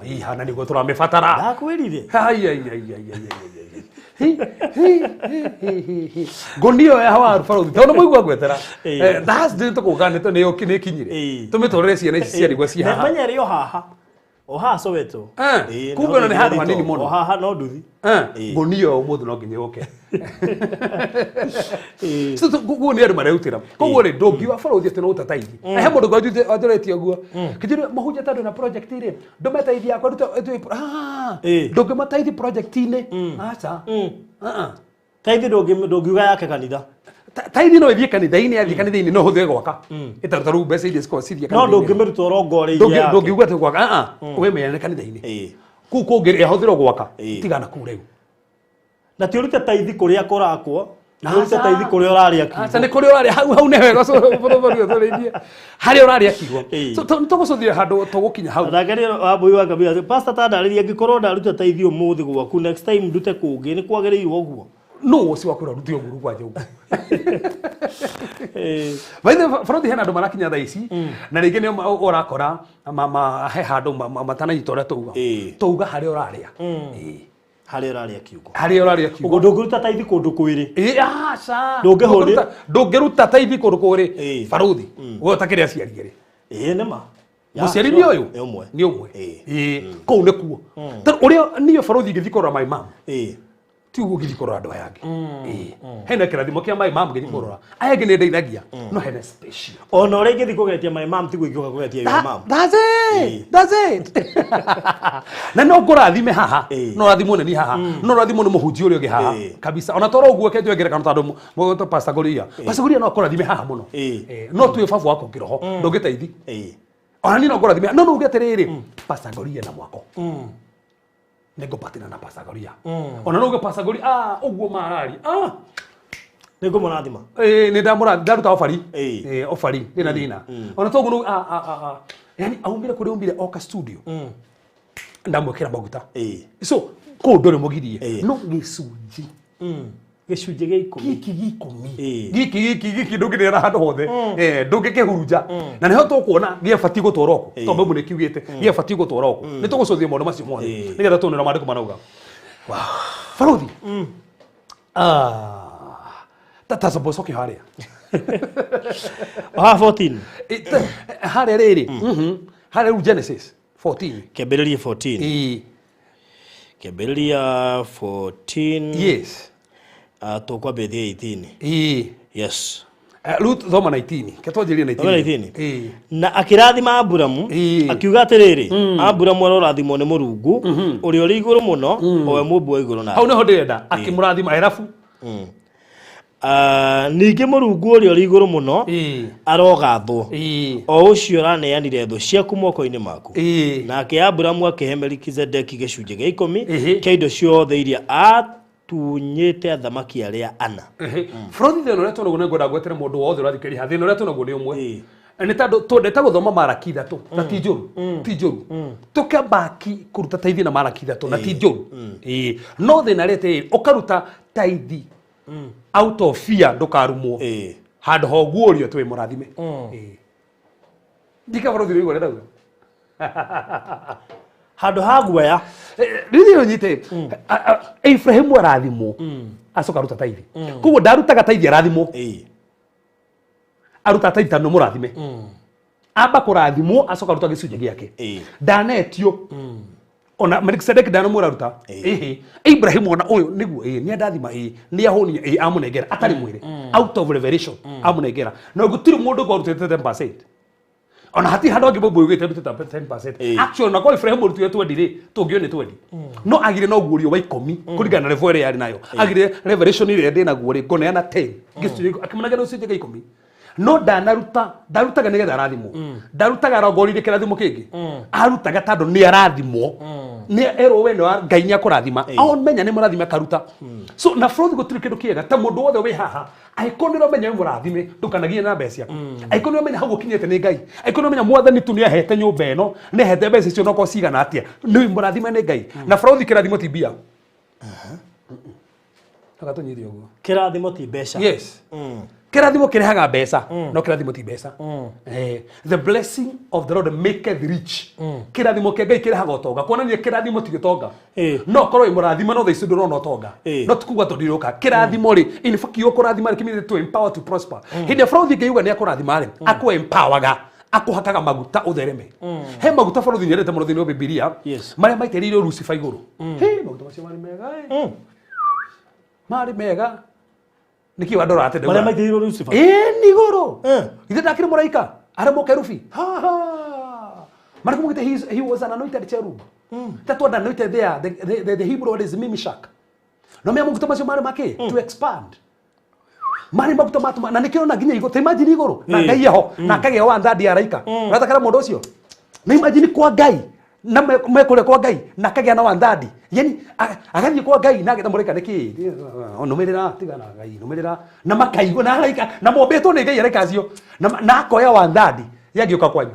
Ihana nĩguo tũramĩbatara. Ndakwĩrire. Ai ai ai ai ai ai. Ngũnia ĩyo ya waru baruthi tondũ mũigua ngwetera. Thursday tũkũga nĩ nĩ ĩkinyire. Tũmĩtwarĩre ciana ici cia ndigwa ci haha. Menya ĩrĩ o haha. O haha Soweto. Kumbe ĩno nĩ handũ hanini mũno. O haha no nduthi. Ngũnia ĩyo ũmũthĩ no nginya yũke. So koguo nĩ andũ marerutĩra. Koguo rĩ, ndũngiuga baruthi atĩ no ũtataithi. Na he mũndũ wanjũrĩtie ũguo. Kĩnjũria mũhunjia tondũ na project rĩ, ndũmateithia yakwa ndute ndũngĩmateithia project-inĩ. Aca. Taithi ndũngiuga yake kanitha. Taithi no ĩthiĩ kanitha-inĩ, yathiĩ kanitha-inĩ no ũhũthĩre gwaka. Ĩtaruta rĩu mbeca iria cikoragwo cithiĩ No kanitha-inĩ. ndũngĩmĩruta ũrongoreirie yake. Ndũngiuga atĩ gwaka, wĩmenyane kanitha-inĩ. Kũu kũngĩ yahũthĩrwo gwaka, tigana kũu rĩu. Na ti ũrute taithi kũrĩa kũrakwo. Ndũrute taithi kũrĩa ũrarĩa kiugo. Aca nĩ kũrĩa ũrarĩa hau hau nĩ wega bũrũri ũtũrĩithie harĩa ũrarĩa kiugo. Ĩĩ. So tũgũcũthia handũ tũgũkinya hau. Nake nĩ wambui wa kabira atĩ, pastor ta ndarĩria angĩkorwo ndaruta taithi ũmũthĩ gwaku next time ndute kũngĩ nĩ kwagĩrĩirwo ũguo. No ũcio wakwĩra rute ũguo kwanja ũguo. Ĩĩ. By the way, bũrũri hena andũ marakinya thaa ici na rĩngĩ nĩ ũrakora he handũ matananyita ũrĩa tauga. Ĩĩ. Tauga harĩa ũrarĩa. Ĩĩ. Harĩa ũrarĩa kiugo. Harĩa ũrarĩa kiugo. Ũguo ndũngĩruta taithi kũndũ kwĩrĩ. Ĩĩ, aca. Ndũngĩhũrĩ- Ndũngĩruta taithi kũndũ kũrĩ Ĩĩ. barũthi. We ũtakĩrĩ aciari erĩ. Ĩĩ nĩ ma. Ya, Mũciari sure. nĩ ũyũ? Nĩ ũmwe. Nĩ ũmwe. Ĩĩ. Ĩĩ. Kũu nĩkuo. Tondũ ũrĩa niĩ barũthi ingĩthiĩ kũrora my mom Ĩĩ. ti ũguo ngĩthiĩ kũrora andũ aya angĩ. Ĩĩ. Hena kĩrathimo kĩa my mom ngĩthiĩ kũrora. Aya angĩ nĩ ndeithagia no hena special. Ona ũrĩa ingĩthiĩ kũgetia my mom tiguo ingĩũka kũgetia your mom. That's Ĩĩ. it. That's it. Na no ngũrathime haha Ĩĩ. no ũrathimwo nĩ niĩ haha no ũrathimwo nĩ mũhunjia ũrĩa ũngĩ haha Ĩĩ. kabisa ona toro ũguo kenjwe ngerekano tondũ Pastor Goria Pastor Goria no akũrathime haha mũno Ĩĩ. Ĩĩ. No tuĩ baba wakwa kĩroho ndũngĩteithi Ĩĩ. ona niĩ no ngũrathime no no uge atĩrĩrĩ Pastor Goria na mwako nĩ ngũpatĩna na Pastor Goria ona no uge Pastor Goria ah ũguo marari ah Nĩ ngũmũrathima. Ĩĩ, nĩ ndamũra ndaruta ofari Ĩĩ. Ĩĩ, ofari ndĩna thĩna ona toguo no ah ah ah ah. Yani aumire kũrĩa aumire oka studio ndamwĩkĩra maguta Ĩĩ. so kũu ndũrĩ mũgirie Ĩĩ. no gĩcunjĩ Gĩcunjĩ gĩa ikũmi. gĩkĩ gĩa ikũmi Ĩĩ. gĩkĩ gĩkĩ gĩkĩ ndũngĩneana handũ hothe Eh, ndũngĩkĩhurunja na nĩho tũkuona gĩabatiĩ gũtwarwo kũ Ĩĩ. tondũ Bible nĩkiugĩte gĩabatiĩ gũtwarwo kũ nĩ tũgũcũthia maũndũ macio mothe Ĩĩ. nĩgetha tuone ũrĩa maandĩko marauga barũthi Ah, ta coke harĩa Haha 14. Harĩa rĩrĩ harĩa rĩu Genesis 14. Kĩambĩrĩria 14. Ĩĩ. Kĩambĩrĩria 14. Yes. Tũkwambĩrĩria 18. Ĩĩ. Yes. Rĩu thoma 19 ke twanjĩrĩrie 19. Thoma 19. Ĩĩ. Na akĩrathima Aburamu Ĩĩ. akiuga atĩrĩrĩ, Aburamu arorathimwo nĩ Mũrungu ũrĩa ũrĩ igũrũ mũno, o we mũmbi wa igũrũ na Hau thĩ. nĩho ndĩrenda akĩmũrathima erabu. Ningĩ Mũrungu ũrĩa ũrĩ igũrũ mũno Ĩĩ. arogathwo, Ĩĩ. o ũcio ũraneanire thũ ciaku moko-inĩ maku. Ĩĩ. Nake Aburamu akĩhe Melikizedeki gĩcunjĩ gĩa ikũmi Ĩhĩ. kĩa indo ciothe iria atunyĩte athamaki arĩa ana. Bũrũri thĩna ũrĩa twĩnaguo nĩ ngwenda ngwetere mũndũ wothe ũrathikĩrĩria haha thĩna ũrĩa twĩnaguo nĩ ũmwe Ĩĩ. Nĩ tondũ twendete gũthoma maraki ithatũ na ti njũru ti njũru tũkambaki kũruta taithi na maraki ithatũ na ti njũru. Ĩĩ. No thĩna rĩtĩ ũkaruta taithi out of fear ndũkarumwo Ĩĩ. handũ ha ũguũrio twĩ mũrathime. Ĩĩ. Ndika bũrũri ũrĩa ũrenda Handũ ha guoya. Rĩrĩ ũnyite Ibrahimu arathimwo acoka aruta taithi koguo ndarutaga taithi arathimwo. Ĩĩ. Aruta taithi tondũ nĩ mũrathime amba kũrathimwo acoka aruta gĩcunjĩ gĩake. Ĩĩ. Ndanetio ona Melkisedeki ndanamwĩra ruta. Ĩhĩ Ibrahimu ona ũyũ nĩguo ĩĩ nĩ andathima ĩĩ nĩ ahũnia ĩĩ amũnengera atarĩ mwĩre out of revelation amũnengera na gũtirĩ mũndũ ũngĩ 10% ona hatirĩ handũ angĩ Bible yugĩte rutĩte 10%. Ĩĩ. Actually ona korwo Ibrahimu rutire 20 rĩ tũngĩo nĩ 20 no agire no guũrio wa ikũmi kũringana na level ĩrĩa yarĩ nayo agire revelation ĩrĩa ndĩ naguo rĩ ngũneana 10 gĩcunjĩ akĩmũnengera gĩcunjĩ gĩa ikũmi no ndanaruta ndarutaga nĩgetha arathimwo ndarutaga arongoririe kĩrathimo kĩngĩ arutaga tondũ nĩ arathimwo nĩ erwo we nĩ wa Ngai nĩ akũrathima amenya nĩ mũrathime akaruta so na bũrũri gũtirĩ kĩndũ kĩega ta mũndũ wothe wĩ haha angĩkorwo nĩ ũramenya wĩ mũrathime ndũkanagie na mbeca ciaku angĩkorwo nĩ ũramenya hau ũkinyĩte nĩ Ngai angĩkorwo nĩ ũramenya mwathani tu nĩ ahete nyũmba ĩno nĩ ahete mbeca icio nokorwo cigana atĩa nĩ mũrathime nĩ Ngai na bũrũri kĩrathimo ti mbia agatũnyite ũguo. Kĩrathimo ti mbeca. Yes. Kĩrathimo kĩrehaga mbeca no kĩrathimo ti mbeca. The blessing of the Lord maketh rich. Kĩrathimo kĩa Ngai kĩrehaga ũtonga kuonania kĩrathimo ti gĩtonga. Ĩĩ. No korwo wĩ mũrathime no thaa ici ndũrona ũtonga Ĩĩ. no ti kuga tondũ ndĩroka kĩrathimo rĩ in fact kiugo kũrathima rĩ kĩmeanĩte to empower to prosper. Hĩndĩ ĩrĩa bũrũri ngĩuga nĩ akũrathima rĩ akũ empowerga akũhakaga maguta ũthereme he maguta bũrũri nyendete mũno thĩinĩ wa Bibilia Yes. marĩa maitĩrĩirio Lucifer igũrũ. Hĩ, maguta macio marĩ mega ĩ. Marĩ mega nĩkĩ wandora atĩ Marĩa ndauga maitĩrĩirwo Lucifer. Ĩĩ nĩ igũrũ. Eh. Ithe ndakĩrĩ mũraika arĩ mũkerubi. Marĩkũ mugĩte he was an anointed cherub. That word anointed there, the Hebrew word is mimishak. No mea maguta macio marĩ makĩ to expand. Marĩ maguta matũma na nĩkĩo na nginya igũrũ ta imagine igũrũ na Ĩĩ. Ngai eho na akagĩa one third ya araika. Ũratakara mũndũ ũcio. Na imagine kwa Ngai Na mekũrĩa kwa Ngai na akagĩa na one third, yani agathiĩ kwa Ngai na ageta mũraika, nĩkĩ nũmĩrĩra, tigana Ngai nũmĩrĩra, na makaigua na araika na mombĩtwo nĩ Ngai araika acio na akoya one third yangĩũka kwanyu.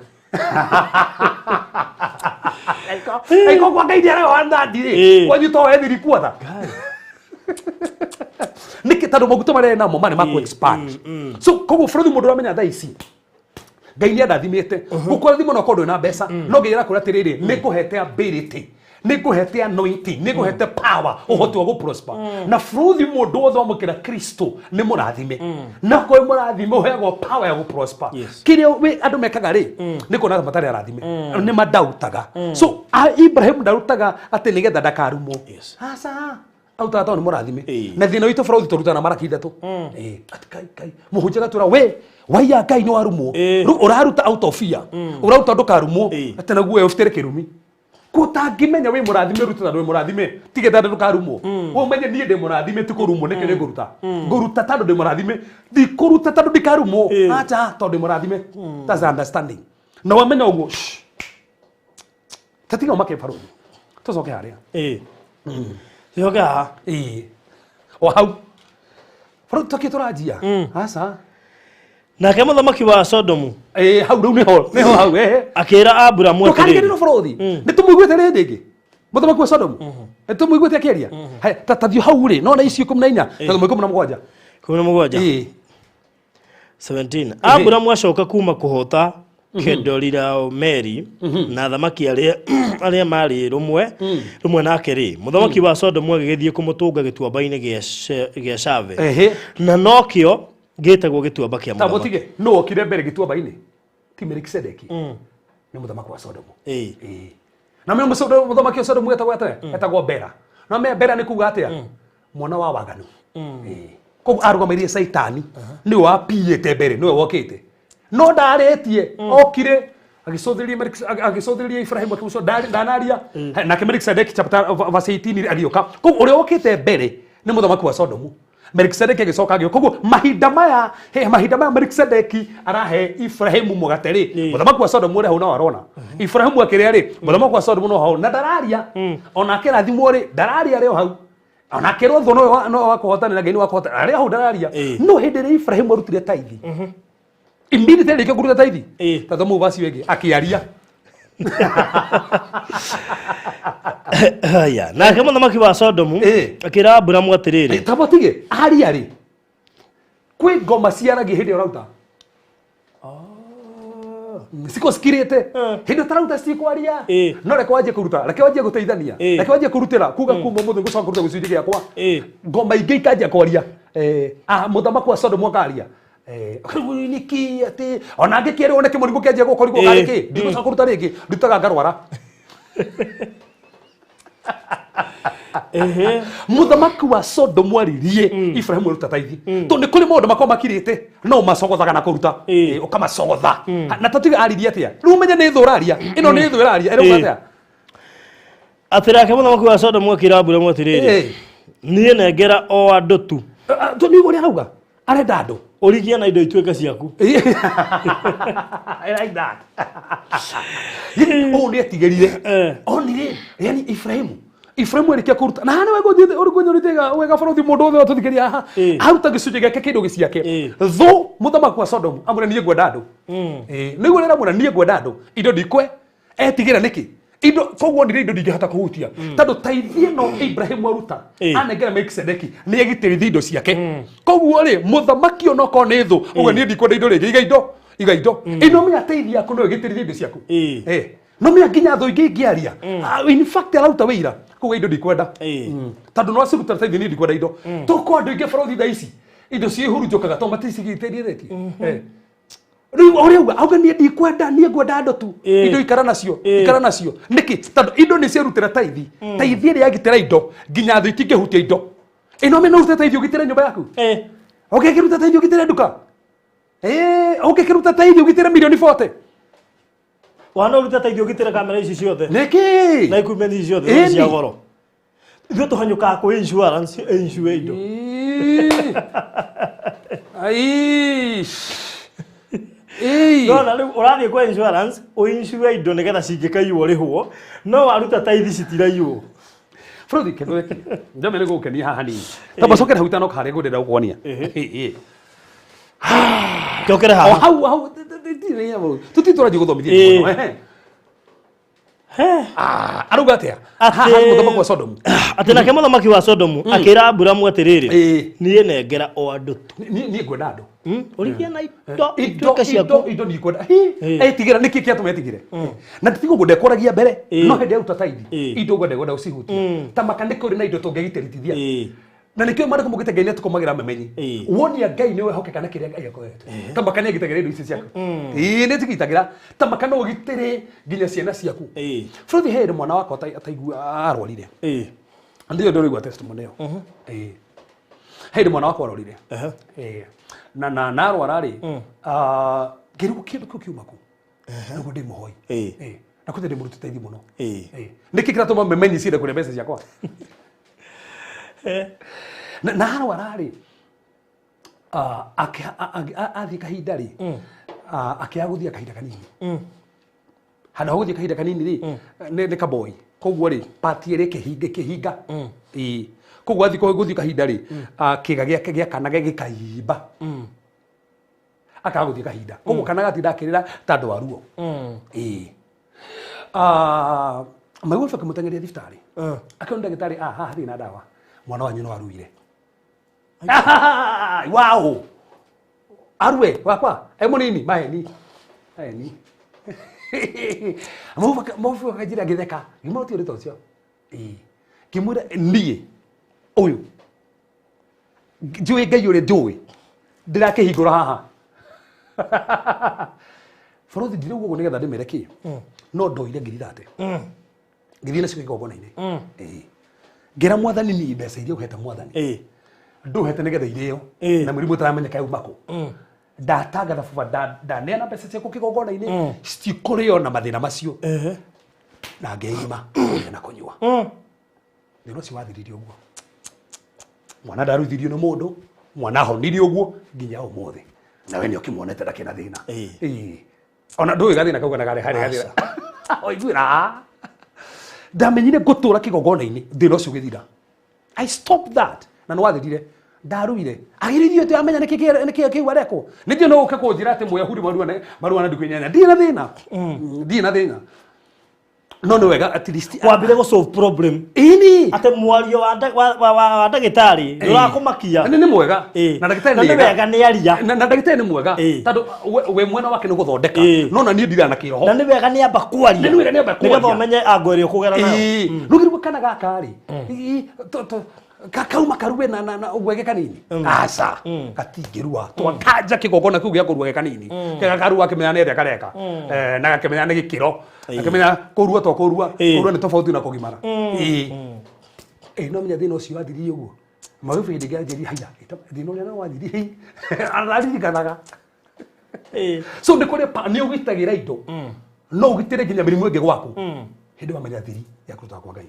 Aiko kwa Ngai nĩ one third rĩ, kwanyu to ethiri kuotha nĩkĩ? Tondũ maguta marĩa namo marĩ ma expand. So koguo bũrũri mũndũ ũramenya thaa ici Ngai nĩ andathimĩte gũkũrathimwo no korwo ndwĩ na mbeca, no Ngai arakwĩra atĩrĩrĩ, nĩ ngũhete ability, nĩ ngũhete anointing, nĩ ngũhete power, ũhoti wa gũprosper. Na bũrũri mũndũ wothe wamũkĩra Kristo nĩ mũrathime, na korwo mũrathime ũheagwo power ya gũprosper. Kĩrĩa andũ mekaga rĩ, nĩ kuona matarĩ arathime nĩ mandautaga. So Ibrahim ndarutaga atĩ nĩgetha ndakarumwo. Aca, arutaga tondũ nĩ mũrathime. Na thĩna witũ bũrũri tũrutaga na maraki ithatũ. Ati kai kai mũhunjia gatwĩra we waiya Ngai nĩ warumwo. Rĩu ũraruta out of fear, ũraruta ndũkarumwo. Atĩ naguo ũbutere kĩrumi kũtangĩmenya wĩ mũrathime. Ruta tondũ wĩ mũrathime, tige tondũ ndũkarumwo. We ũmenye niĩ ndĩ mũrathime, ti kũrumwo. Nĩkĩo nĩ ngũruta, ngũruta tondũ ndĩ mũrathime, ndikũruta tondũ ndikarumwo. Acha, tondũ ndĩ mũrathime. That's the understanding. Na wamenya ũguo, shh. Tatiga ũmake barũthi, tũcoke harĩa. Tucoke haha. Ĩĩ, o hau barũthi tũkĩ tũranjia. Aca. Nake mũthamaki wa Sodomu Ĩĩ, hau rĩu nĩho, nĩho hau ehe. Akĩra Aburamu atĩrĩrĩ. Ndũkariganĩrwo bũrũthi nĩ tũmũiguĩte rĩndĩ ĩngĩ mũthamaki wa Sodomu, nĩ tũmũiguĩte akĩaria. Haya, ta tathiĩ hau rĩ, nona icio 14, ta 17. 17. Ĩĩ. 17 Aburamu acoka kuma kũhota Kedorilaomeri na athamaki arĩa maarĩ rũmwe nake rĩ, mũthamaki wa Sodomu agĩgĩthiĩ kũmũtũnga gĩtuamba-inĩ gĩa Shave, na nokĩo gĩtagwo gĩtuamba kĩa Ta mũthamaki. Mũtige nũ okire mbere gĩtuamba-inĩ? Ti Melikisedeki? Nĩ mũthamaki wa Sodomu. Ĩĩ. Na mwe mũthamaki wa Sodomu etagwo atĩa? Etagwo Bera. Na me Bera nĩ kuga atĩa? Mwana wa waganu. Ĩĩ. Koguo arũgamĩrĩire Caitani, nĩwe wapiĩte mbere, nĩwe wokĩte no ndarĩtie. Okire agĩcũthĩrĩria agĩcũthĩrĩria Ibrahimu akĩmũcũ ndanaria. Nake Melikisedeki chapter verse 18 agĩũka. Koguo ũrĩa wokĩte mbere nĩ mũthamaki wa Sodomu. Melikisedeki agĩcoka agĩũka. Koguo mahinda maya he mahinda maya Melikisedeki arahe Ibrahimu mũgate rĩ, mũthamaki wa Sodomu ũrĩa hau no arona Ibrahimu akĩrĩa rĩ, mũthamaki wa Sodomu no hau na ndararia. Onake rathimwo rĩ, ndararia rĩ o hau. Onake rotho no wa kũhotanĩra Ngai nĩ wa kũhotana arĩa hau ndararia. No hĩndĩ ĩrĩa Ibrahimu arutire taithi, immediately arĩkia kũruta taithi, ta thoma verse ĩyo ĩngĩ, akĩaria. Haya, nake mũthamaki wa Sodomu akĩra Aburamu atĩrĩrĩ. Ta mũtige aria rĩ, kwĩ ngoma ciaragia hĩndĩ ĩrĩa ũraruta, ciko cikirĩte hĩndĩ ũtararuta cikwaria. No reke wanjie kũruta, reke wanjie gũteithania, reke wanjie kũrutĩra kuga kuma ũmũthĩ ngũcoka kũruta gĩcunjĩ gĩakwa, ngoma ingĩ ikanjia kwaria. Mũthamaki wa Sodomu akaria. Rĩu nĩkĩ atĩ ona ngĩkĩrwo nĩ kĩmũrimũ kĩanjia gũka ũrigwo karĩ kĩ, ndigũcoka kũruta rĩngĩ, ndutaga ngarwara. Mũthamaki wa Sodomu aririe Ibrahimu aruta taithi, tondũ nĩ kũrĩ maũndũ makoragwo makirĩte no macogothaga na kũruta. Ũkamacogotha. Na tatiga aririe atĩa? Rĩu ũmenye nĩ thũ ũraria, ĩno nĩ thũ ĩraria, ĩrauga atĩa? Atĩ nake mũthamaki wa Sodomu akĩra Aburamu atĩrĩrĩ, niĩ nengera o andũ tu. Tondũ nĩ ũrĩa arauga arenda andũ. Ũrigie na indo ituĩke ciaku. I like that. Yani, ũũ nĩ etigĩrire. Onire, yani Ibrahimu arĩkia kũruta na hana wega ũrĩ kũnyũrĩte wega bũrũri mũndũ wothe watũthikĩria haha. Aruta gĩcunjĩ gĩake kĩndũ gĩciake, thũ mũthamaki wa Sodomu amwĩra, niĩ ngwenda andũ. Nĩguo rĩrĩa amwĩra niĩ ngwenda andũ, indo ndikwe, etigĩra nĩkĩ indo. Koguo onire indo ndingĩhota kũhutia tondũ taithi ĩno Ibrahimu aruta anengera Melkisedeki nĩ egitĩrithia indo ciake. Koguo rĩ, mũthamaki onokorwo nĩ thũ ũguo, niĩ ndikwenda indo rĩngĩ, iga indo, iga indo ino mĩa taithi yaku no ĩgitĩrithia indo ciaku. No mĩa nginya thũ ingĩ ingĩaria. In fact arauta wĩira koguo indo ndikwenda. Tondũ no aciruta taithi, niĩ ndikwenda indo. Tũkũ andũ aingĩ bũrũri thaa ici indo ciĩhurunjũkaga tondũ maticigitĩrĩtie. Rĩu ũrĩa auga, auga niĩ ndikwenda, niĩ ngwenda andũ tu. Indo ikara nacio. Ikara nacio nĩkĩ? Tondũ indo nĩ ciarutĩra taithi, taithi ĩrĩa yagitĩra indo nginya thũ itingĩhutia indo ĩno. Mena ũrute taithi ũgitĩre nyũmba yaku, ũngĩkĩruta taithi ũgitĩre nduka, ũngĩkĩruta taithi ũgitĩre milioni 40. Wana ũrute teithio ũgitĩre kamera ici ciothe Nĩkĩ? Na equipment ici ciothe cia goro. Ithuĩ tũhanyũkaga kwĩ insurance insure indo. Ĩĩ. Aish. Ĩĩ. Nona rĩu ũrathiĩ kwa insurance ũinsure indo nĩgetha cingĩkaiywo ũrĩhwo, no waruta tithe citiraiywo. Bũrũri kĩndũ gĩkĩ njame nĩ gũkenia haha hanini tamba cokera hau itanoka harĩa ngũndĩra gũkuonia. Ĩĩ. Cokere O haha. hau hau tũti tũrathiĩ gũthomithia Ĩĩ. mũno, ehe. He. Ah, arauga atĩa? Atĩ- Haha mũthamaki wa Sodomu. Atĩ nake mũthamaki wa Sodomu akĩra Aburamu atĩrĩrĩ, Ĩĩ. niĩ nengera o andũ tu. Niĩ ngwenda andũ. Ũrigie na indo indo ituĩke indo ciaku. indo niĩ ngwenda. Hi, etigĩra nĩkĩ kĩatũma etigĩre? Na ti ũguo ndekoragia mbere, no hĩndĩ yaruta tithe indo ũguo ndekwenda gũcihutia. Ta maka nĩ kũrĩ na indo tũngĩgitĩrithia. Na nĩkĩo maandĩko maugĩte Ngai nĩatũkũmagĩra memenyi. Wonia Ngai nĩ wehokeka na kĩrĩa Ngai akũhete. Ta maka nĩagitagĩra indo ici ciaku. Ĩĩ nĩatũgitagĩra. Ta maka no ũgitĩre nginya ciana ciaku. Bũrũri he hĩndĩ mwana wakwa ataigua arwarire. Ndiyo ndĩraigua testimony ĩyo. Ĩĩ. He hĩndĩ mwana wakwa arwarire. Ĩĩ. Na arwara rĩ, ah, ngĩrigwo kĩndũ kĩu kiuma kũ. Nĩguo ndĩ mũhoi. Ĩĩ. Na kũte ndĩ mũruti tithe mũno. Ĩĩ. Nĩkĩ kĩratũma memenyi ciende kũrĩa mbeca ciakwa? Na arwara rĩ, ah, athiĩ kahinda rĩ, ah, akĩaga gũthiĩ kahinda kanini. Handũ ha gũthiĩ kahinda kanini rĩ, nĩ kaboi, koguo rĩ pati ĩrĩa ĩkĩhinga ĩkĩhinga. Ĩĩ, koguo athiĩ gũthiĩ kahinda rĩ, ah, kĩga gĩake gĩa kana gĩkaimba, akaga gũthiĩ kahinda, koguo kana gatinda akĩrĩra ta andũ a ruo. Ĩĩ. Ah, maigua akĩmũteng'eria thibitarĩ, akĩona ndagĩtarĩ, ah, haha hatirĩ na ndawa, mwana wanyu no aruire. Wow, arue wakwa e munini maheni maheni mabu akanjĩra ngĩtheka, ngĩmwĩra ũti ũrĩ ta ũcio. Ĩĩ. Ngĩmwĩra niĩ ũyũ njũĩ Ngai ũrĩa njũĩ ndĩrakĩhingũra haha bũrũthi ndirauga ũguo nĩgetha ndĩmere kĩ, no ndoire ngiri 30 ngĩthiĩ nacio kĩgongona-inĩ. Ĩĩ. Ngĩra mwathani niĩ mbeca iria ũhete mwathani ndũhete nĩgetha irĩo na mĩrimũ ĩtaramenyeka yauma kũ. Ndatangatha baba ndaneana mbeca ciakwa kĩgongona-inĩ citikũrĩo na mathĩna macio, na ngeima kũrĩa na kũnyua. Thĩna ũcio wathirire ũguo, mwana ndaruithirio nĩ mũndũ, mwana ahonirie ũguo nginya ũmũthĩ, nawe nĩ ũkĩmuonete ndakĩna thĩna. Ĩĩ. Ona ndũĩ gathĩna kau kana karĩ harĩ gathĩna oiguĩra ndamenyire ngũtũra kĩgongona-inĩ, thĩna ũcio ũgĩthira. I stop that na nĩ wathirire, ndaruire agĩrĩrio tu amenya nĩkĩ nĩkĩ kĩu arekwo nĩnjũ no ũke kũnjĩra atĩ mũyahudi marua na ndukũ 8. Ndirĩ na thĩna, ndirĩ na thĩna, no nĩ wega at least Wambire gũ solve problem. Ĩni. Atĩ mwario wa wa ndagĩtarĩ ndũrakũmakia. Nĩ mwega. Ĩĩ. Na ndagĩtarĩ Na nĩ nĩ wega nĩ aria. Na ndagĩtarĩ nĩ mwega tondũ we mwena wake nĩ gũthondeka, no na niĩ ndira na kĩroho. Na nĩ wega nĩ amba kwaria. Nĩ wega nĩ amba kwaria. Nĩgetha ũmenye ango ĩrĩa ũkũgera nayo. Ĩĩ. Rũgĩrwo kana gaka rĩ, ĩĩ, kauma karue na ũguo ge kanini, aca gatingĩrua twakanja kĩgongona kĩu gĩa kũrua ge kanini kega karua akĩmenya nĩ atĩa kareka. Na gakĩmenya nĩ gĩkĩro, akĩmenya kũrua to kũrua. Kũrua nĩ tofauti na kũgimara. Ĩĩ. Ĩĩ, no menya thĩna ũcio wathirire ũguo marubu hĩndĩ ĩngĩ anjĩria haiya thĩna ũrĩa no wathirire araririkanaga. So nĩ kũrĩ nĩ ũgitagĩra indo, no ũgitĩre nginya mĩrimũ ĩngĩ gwaku hĩndĩ wamenya thiri ya kũruta kwa Ngai.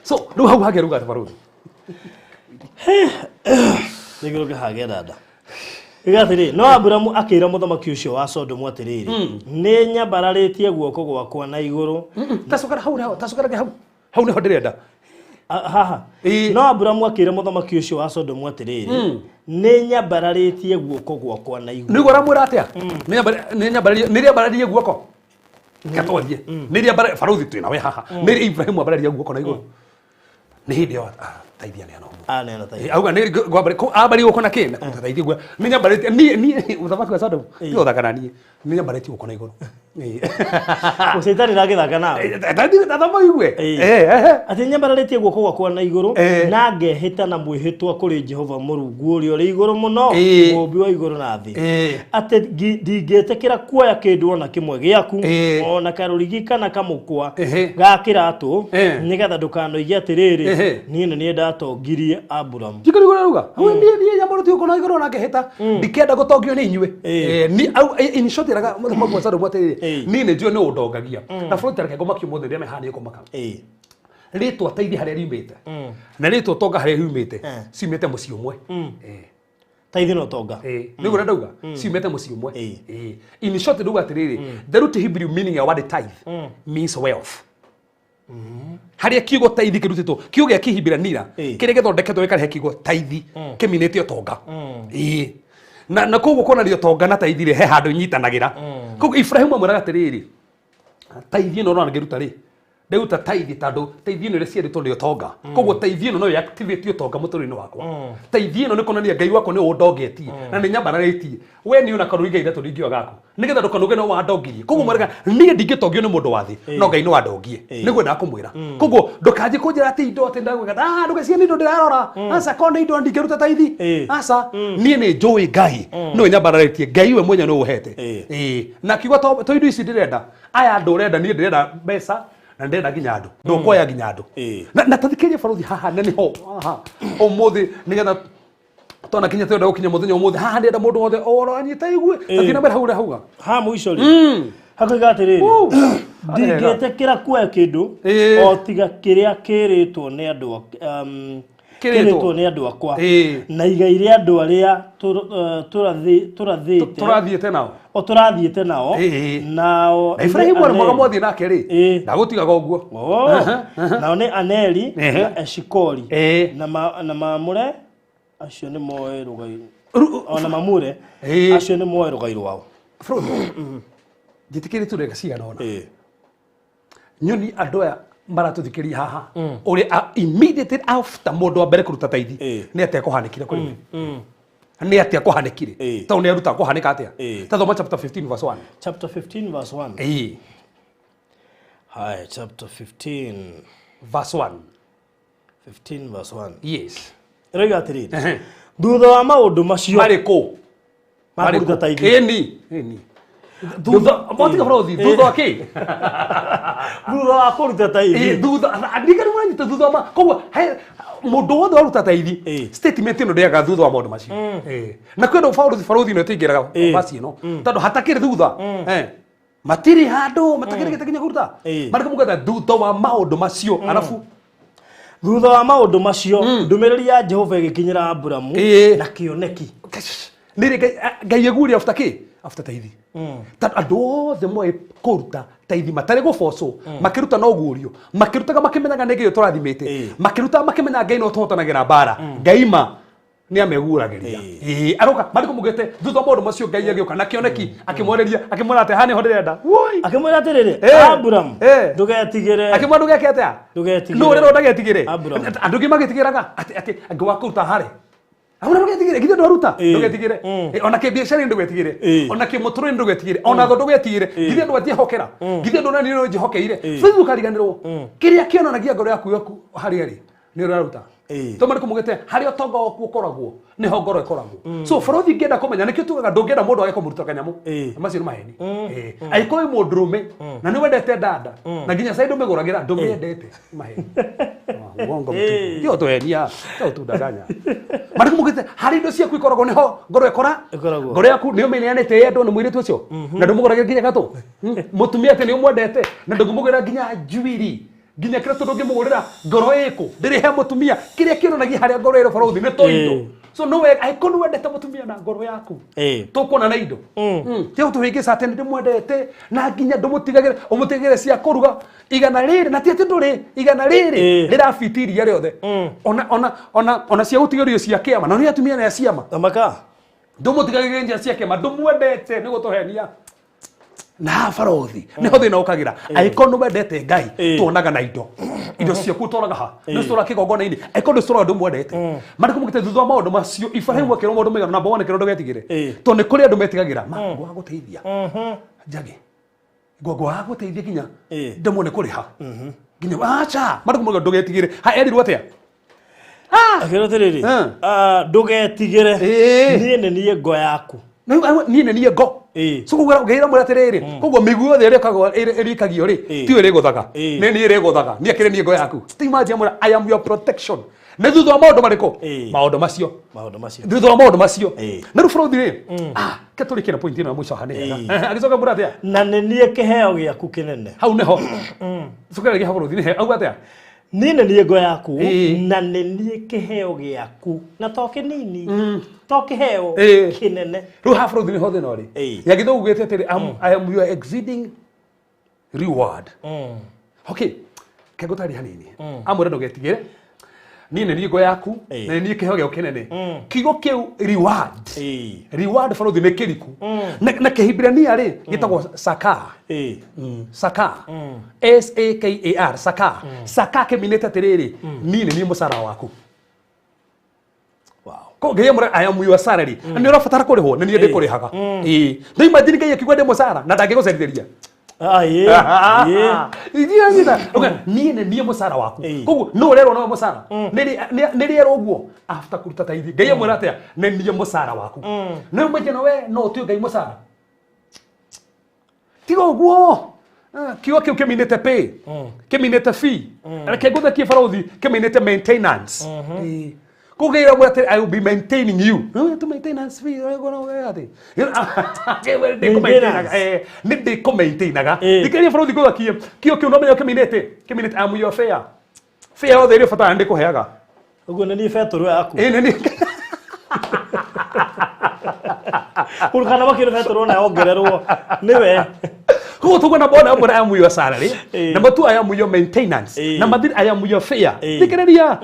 So rĩu hau hagĩa ruga barũthi. Nĩguo kĩhagĩa dada. Iga atĩrĩ, no Aburamu akĩra mũthamaki ũcio wa Sodomu atĩrĩrĩ, nĩ nyambararĩtie guoko gwakwa na igũrũ. Tacokera hau naho, tacokera hau hau nĩho ndĩrenda. Haha. Ĩĩ. No Aburamu akĩra mũthamaki ũcio wa Sodomu atĩrĩrĩ, nĩ nyambararĩtie guoko gwakwa na igũrũ. Nĩguo aramwĩra atĩa? Nĩ rĩambararirie guoko gatwarie nĩ rĩambara barũthi twĩ nawe haha nĩ Ibrahimu ambararia guoko na igũrũ nĩ hĩndĩ ĩyo teithia nĩ ano. Aneana tithe. Auga nĩ ambari guoko na kĩ na teithia guo nĩ nyambarĩtie niĩ mũthamaki wa Sodom ti ũthaka na niĩ nĩ nyambarĩtie guoko na igũrũ. Caitani ndangĩthaka nawe. Tathoma igue. Atĩ nyambararĩtie guoko gwakwa na igũrũ na ngehĩta na mwĩhĩtwa kũrĩ Jehova Mũrungu ũrĩa ũrĩ igũrũ mũno, mũũmbi wa igũrũ na thĩ, atĩ ndingĩtĩkĩra kuoya kĩndũ ona kĩmwe gĩaku, ona karũrigi kana kamũkwa ga kĩratũ, nĩgetha ndũkanoige atĩrĩrĩ, niĩ nĩ niĩ ndatongirie Aburamu. Njikari ruga we niĩ nyambarĩtie guoko na igũrũ na ngehĩta ndikenda gũtongio nĩ inyuĩ. Ni au in short raga mũthamaki wa Sodom atĩrĩrĩ, niĩ nĩ njũĩ nĩ ũndongagia na bũrũri tareke ngũmakio mũthĩ rĩrĩa mehana nĩ ũkũmaka. Rĩtwa teithia harĩa riumĩte na rĩtwa tonga harĩa riumĩte ciumĩte mũciĩ ũmwe. Tithe na ũtonga. Nĩ ũguo ndauga ciumĩte mũciĩ ũmwe. Ĩĩ. Ĩĩ. In short, ndauga atĩrĩrĩ, the root Hebrew meaning ya word tithe means wealth. Harĩa kiugo tithe kĩrutĩtwo, kiugo gĩa Kĩhibirania kĩrĩa gĩthondeketwo gĩkarehe kiugo tithe kĩminĩte ũtonga. Ĩĩ. Na koguo kuonania ũtonga na tithe rĩ, he handũ inyitanagĩra. Koguo Ibrahimu amwĩraga atĩrĩrĩ, tithe ĩno ũrona ngĩruta rĩ, ndĩruta tithe tondũ tithe ĩno ĩrĩa ciarĩtwo nĩ ũtonga. Koguo tithe ĩno no ĩ-activate ũtonga mũtũrĩre-inĩ wakwa. Tithe ĩno nĩ kuonania Ngai wakwa nĩ ũndongetie na nĩ nyambararĩtie. We niĩ ona karũri Ngai ithatũ ndingĩoya gaku nĩgetha ndũkanuge no wandongirie. Koguo mwĩraga niĩ ndingĩtongio nĩ mũndũ wa thĩ, no Ngai no andongie. Nĩguo ndakũmwĩra. Koguo ndũkanjie kũnjĩra atĩ indo atĩ ndagwĩka, ah, ndũgecirie nĩ indo ndĩrarora. Aca, korwo nĩ indo ndingĩruta tithe. Aca, niĩ nĩ njũĩ Ngai nĩwe nyambararĩtie. Ngai we mwenyewe nĩwe ũhete. Ĩĩ. Na kiugo to indo ici ndĩrenda, aya andũ ũrenda, niĩ ndĩrenda mbeca na ndĩrenda nginya andũ, ndũkuoya nginya andũ. Na tathikĩrĩria barothi haha, na nĩho haha ũmũthĩ nĩgetha twana kinya twenda gũkinya mũthenya ũmũthĩ haha, ndĩrenda mũndũ wothe oro anyita igue. Tathiĩ na mbere hau ũrĩa hauga. Ha mũico rĩ, hakoiga atĩrĩrĩ, Woo. ndingĩtĩkĩra kuoya kĩndũ o tiga kĩrĩa kĩrĩtwo nĩ andũ Kĩrĩtwo. Kĩrĩtwo nĩ andũ akwa na igai rĩa andũ arĩa tũrathĩte Tũrathiĩte nao. O tũrathiĩte nao. Nao Na Ibrahimu nĩ arĩ mwega Aneri. mwathiĩ nake rĩ, ndagũtigaga ũguo. Oh, nao nĩ Aneri na Eshikori na Mamure, acio nĩ moĩ rũgai ona Mamure, acio nĩ moĩ rũgai rwao. Frodo, njĩtĩkĩrĩte ndagĩka cigana ũna nyoni andũ aya maratũthikĩria haha ũrĩa immediately after mũndũ wa mbere kũruta tithe nĩ atĩa kũhanĩkire kũrĩ we, nĩ atĩa kũhanĩkire? Tondũ nĩ aruta kũhanĩka atĩa? Ta thoma chapter 15 verse 1. Chapter 15 verse 1. Haya, chapter 15 verse 1. 15 verse 1. Yes. Ĩroiga atĩrĩrĩ, thutha wa maũndũ macio Marĩ kũ? Ma kũruta tithe. Ĩni thutha motiga brothi, thutha wa kĩ? Thutha wa kũruta tithe. Thutha ndigari muranyita thutha wa koguo mũndũ wothe waruta tithe, statement ĩno ndĩaga thutha wa maũndũ macio. Na kwĩ andũ barothi, barothi ĩno ĩtingĩraga basi ĩno tondũ hatakĩrĩ thutha. Matirĩ handũ matakĩrĩ gĩte nginya kũruta marĩ kũmũgata thutha wa maũndũ macio arabu. Thutha wa maũndũ macio, ndũmĩrĩri ya Jehova ĩgĩkinyĩra Aburamu na kĩoneki. Nĩ Ngai, Ngai eguria after kĩ? After tithe. Tondũ andũ othe moĩ kũruta tithe matarĩ gũbocwo, makĩruta no guũrio makĩrutaga, makĩmenyaga nĩ Ngai ũtũrathimĩte, makĩrutaga makĩmenyaga Ngai no tũhotanagĩra mbara, Ngai ma nĩ ameguragĩria. Ĩĩ, aroka marĩ kũmugĩte thutha wa maũndũ macio Ngai agĩũka na kĩoneki, akĩmwarĩria, akĩmwĩra atĩ haha nĩho ndĩrenda. Woi! Akĩmwĩra atĩrĩrĩ, Aburamu, ndũgetigĩre. Akĩmwĩra ndũgeke atĩa? Ndũgetigĩre. Nũ ũrĩa ndagetigĩre? Aburamu. Andũ angĩ magĩtigĩraga atĩ angĩ wa kũruta harĩ Auna ndũgetigĩre, githĩ ndwaruta? Ndũgetigĩre. Ona kĩbiacara ndũgetigĩre. Ona kĩmũtũrĩre ndũgetigĩre. Ona thũ ndũgetigĩre. Githĩ andũ anjĩhokera? Githĩ andũ nani no njĩhokeire? Bũrũri ũkariganĩrwo. Kĩrĩa kĩonanagia ngoro yaku yaku harĩa rĩ, nĩ ũraruta. Tondũ marĩ kũmũgĩte harĩa ũtonga waku ũkoragwo, nĩho ngoro ĩkoragwo. So bũrũri ingĩenda kũmenya nĩkĩo tugaga ndũngĩenda mũndũ age kũmũruta kanyamũ. Macio nĩ maheni. Angĩkorwo wĩ mũndũrũme na nĩ wendete dada na nginya cai ndũmĩgũragĩra, ndũmĩendete. Nĩ maheni. Ah, uongo mtupu. Ndio tuhenia, sio tudanganya. Marĩ kũmũgĩte harĩ indo ciaku ikoragwo nĩho ngoro ĩkora. Ĩkoragwo. Ngoro yaku nĩ ũmĩneanĩte yendwo nĩ mũirĩtu ũcio na ndũmũgũragĩra nginya gatũ. Mũtumia atĩ nĩ ũmwendete na ndũngĩmũgũrĩra nginya njuiri nginya kĩrĩa tondũ ũngĩmũgũrĩra ngoro ĩkũ ndĩrĩ he mũtumia kĩrĩa kĩonanagia harĩa ngoro ĩrĩ bũrũthi nĩ to indo. So no we angĩkorwo nĩ wendete mũtumia na ngoro yaku, tũkuona na indo. Tiga gũtũhĩngĩca atĩ nĩ ndĩmwendete na nginya ndũmũtigagĩre ũmũtigagĩre cia kũruga igana rĩrĩ na ti atĩ ndũrĩ igana rĩrĩ rĩrabiti iria rĩothe ona cia gũtigĩrio cia kĩama na nĩ atumia nĩ a ciama. Thamaka. Ndũmũtigagĩre njĩra cia kĩama, ndũmwendete, nĩ gũtũhenia na haha barothi niho thĩna ũkagĩra. Angĩkorwo nĩ wendete Ngai, tuonaga na indo, indo ciaku ũtwaraga ha nĩ citwaraga kĩgongona-inĩ, angĩkorwo ndũcitwaraga ndũmwendete. Marĩ kũmũgĩte thutha wa maũndũ macio Ibrahimu akĩrwo maũndũ maigana namba 1 kĩrwo ndũgetigĩre tondũ nĩ kũrĩ andũ metigagĩra ma ngwaga gũteithia njagi ngwaga gũteithia nginya ndemwo nĩ kũrĩha nginya aca marĩ kũmũgĩra ndũgetigĩre ha erirwo atĩa? Akĩrwo atĩrĩrĩ, ah, ndũgetigĩre, niĩ nĩ niĩ ngo yaku. Niĩ nĩ niĩ ngo. So koguo ngĩra mwĩra atĩrĩrĩ, koguo mĩguĩ yothe ĩrĩa ĩkagwo ĩrĩkagio rĩ, tiyo ĩrĩgũthaga, nĩ niĩ ĩrĩgũthaga, niĩ akĩrĩ niĩ ngo yaku. Imagine amwĩra, "I am your protection." Nĩ thutha wa maũndũ marĩkũ? Maũndũ macio. Maũndũ macio. Thutha wa maũndũ macio. Na rĩu bũrũthi rĩ, ah, ke tũrĩkie na point ĩno ya mũico haha nĩ hega. Agĩcoka mwĩra atĩa? Na nĩ niĩ kĩheo gĩaku kĩnene. Hau nĩho cokera rĩngĩ hau bũrũthi nĩ he auga atĩa? Niĩ nĩ niĩ ngo yaku Ĩĩ. na nĩ niĩ kĩheo gĩaku na to kĩnini to kĩheo Ĩĩ. kĩnene. Rĩu ha bũrũri nĩho thĩna ũrĩ. Ĩĩ. Ya gĩthũngũ gĩte atĩrĩ, I am your exceeding reward. Okay, kegũtaria hanini. Amwĩra ndũgetigĩre, niĩ nĩ niĩ ngo yaku Ĩĩ. na nĩ niĩ kĩheo gĩaku kĩnene. Kiugo kĩu reward, Ĩĩ. reward bũrũri nĩ kĩriku. Na kĩhibirania rĩ gĩtagwo sakar. Ĩĩ. Sakar, S A K A R, sakar. Sakar kĩminĩte atĩrĩrĩ, niĩ nĩ niĩ mũcara waku. Wow. Ko ngai amwĩra, I am your salary. Na nĩ ũrabatara kũrĩhwo, nĩ niĩ ndĩkũrĩhaga. Ĩĩ, no imagine Ngai akiuga ndĩ mũcara na ndangĩgũcerithĩria. Ah, ĩĩ. Ĩĩ. Ithiĩ nyina. Uga, niĩ nĩ niĩ mũcara waku. Ĩĩ. Koguo nũ ũrerwo nowe mũcara? Nĩ rĩerwo ũguo after kũruta taithi. Ngai amwĩra atĩa? Nĩ niĩ mũcara waku. No imagine we no ũtue Ngai mũcara. Tiga ũguo. Ah, kiugo kĩu kĩminĩte pay, kĩminĩte fee. Reke ngũthekie barũthi, kĩminĩte maintenance. Ĩĩ. Koguo Ngai aramwĩra atĩ, I will be maintaining you. No, to maintenance fee, ũrĩa atĩ. Maintenance. Nĩ ndĩkũmaintainaga. Ĩĩ. Thikĩrĩria barũthi ngũthakie. Kiugo kĩu no menya kĩminĩte. Kĩminĩte I am your fare. Fare yothe ĩrĩa ũbataraga nĩ ndĩkũheaga. Ũguo nĩ niĩ betũrũ yaku. Ĩĩ, nĩ niĩ. Kana makĩrĩ betũrũ ona yongererwo nĩwe. Koguo tukuona bona amwe I am your salary. Ĩĩ. Number two, I am your maintenance. Ĩĩ. Number three, I am your fare. Ĩĩ. Thikĩrĩria.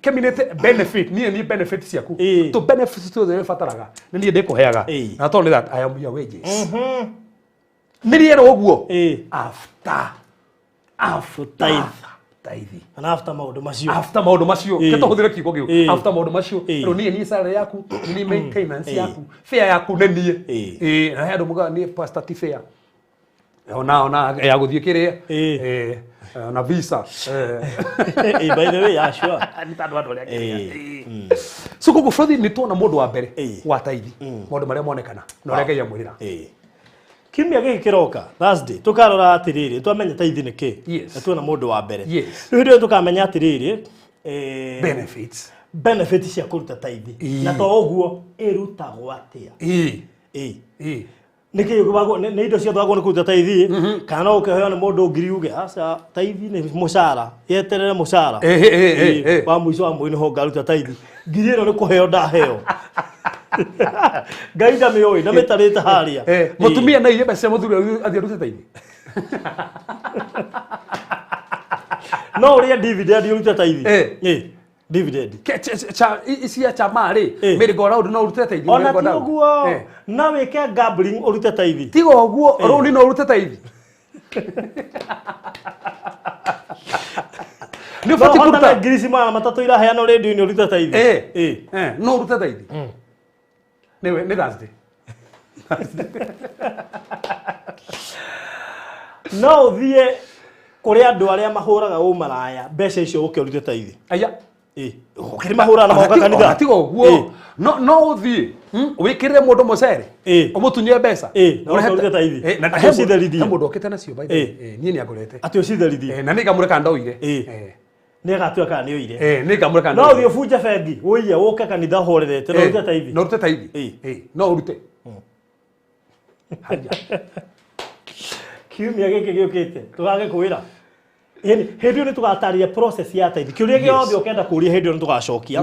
Kĩminĩte benefit, niĩ niĩ benefit ciaku. Ĩĩ. To benefit ciothe ũrĩa ũbataraga nĩ niĩ ndĩkũheaga. Ĩĩ. Na not only that, I am your wages. Nĩ rĩerwo ũguo. Ĩĩ. After after Tithe. tithe. Kana after maũndũ macio. After maũndũ macio. Ĩĩ. Ke tũhũthĩre kiugo kĩu. Ĩĩ. After maũndũ macio. Ĩĩ. Rĩu niĩ niĩ salary yaku, nĩ niĩ maintenance Ĩĩ. yaku, fare yaku nĩ niĩ. Ĩĩ. Ĩĩ, na he andũ mugaga niĩ pastor ti fare. Ona ya gũthiĩ kĩrĩa. Ĩĩ. Ĩĩ, ona visa. Ĩĩ. Ĩĩ, by the way, yeah, sure. Nĩ ta andũ andũ arĩa Ĩĩ. kĩrĩa. So koguo bũrũri nĩ tuona mũndũ wa mbere Ĩĩ. wa taithi, maũndũ marĩa monekana na ũrĩa Ngai amwĩrĩra. Ĩĩ. Kiumia gĩkĩ kĩroka Thursday tũkarora atĩrĩrĩ, twamenya taithi nĩ kĩ. Yes. Na tuona mũndũ wa mbere. Yes. Rĩu hĩndĩ ĩyo tũkamenya atĩrĩrĩ, Benefits. Benefit cia kũruta taithi. Ĩĩ. Na to ũguo ĩrutagwo atĩa. Ĩĩ. Ĩĩ. Ĩĩ. Nĩkĩ nĩ indo ciothe wagwo nĩ kũruta taithi, kana no ũkĩheo nĩ mũndũ ngiri uge aca taithi nĩ mũcara, yeterere mũcara. Ĩĩ, ĩĩ, ĩĩ, ĩĩ. Wa mũico wa mweri nĩho ngaruta taithi. Ngiri ĩno nĩ kũheo ndaheo. Ngai ndamĩũĩ, ndamĩtarĩte harĩa. Eh, mũtumia no iye mbeca cia mũthuri athiĩ arute taithi. No ũrĩe dividend ũrute taithi. Eh. Ĩĩ, dividend. Ici chama rĩ, Ĩĩ. merry go round no ũrute taithi. Ona merry go ti round. ũguo, Eh. no wĩke gambling ũrute taithi. Tiga ũguo, rũni no ũrute taithi. Nĩ No ũbatiĩ ũhotane kũruta. ngiri ici 300 iraheanwo rĩndiũ-inĩ ũrute taithi. Eh. Ĩĩ. Eh, no ũrute taithi. Nĩ nĩ Thursday. No ũthiĩ kũrĩ andũ arĩa mahũraga ũmaraya mbeca icio ũke ũrute taithi. Aya. Ĩĩ. Ũkĩrĩ mahũraga na moka kanitha. Ona tiga ũguo. No ũthiĩ wĩkĩrĩre mũndũ mũcere. Ĩĩ. Ũmũtunye mbeca. Ĩĩ, na Ũrehe ũke ũrute taithi. Ĩĩ, na Atĩ he mũndũ- ũcitherithie. he mũndũ okĩte nacio by the way. Ĩĩ. Ĩĩ, niĩ nĩ angorete. Atĩ ũcitherithie. Ĩĩ, na nĩ ngamũre kana ndoire. Ĩĩ. Ĩĩ. Nĩ agatua kana nĩ ũire. Ĩĩ, nĩ ngamũre kana No ndoire. ũthiĩ ũbunje bengi, ũiye ũke kanitha ũhorerete na ũrute taithi. No ũrute taithi. Ĩĩ. Ĩĩ, no ũrute. Haya. Kiumia gĩkĩ gĩũkĩte tũgagĩkwĩra. Hĩndĩ ĩyo nĩ tũgatarĩria process ya taithi. Kĩũria gĩothe ũkenda kũria hĩndĩ ĩyo nĩ tũgacokia.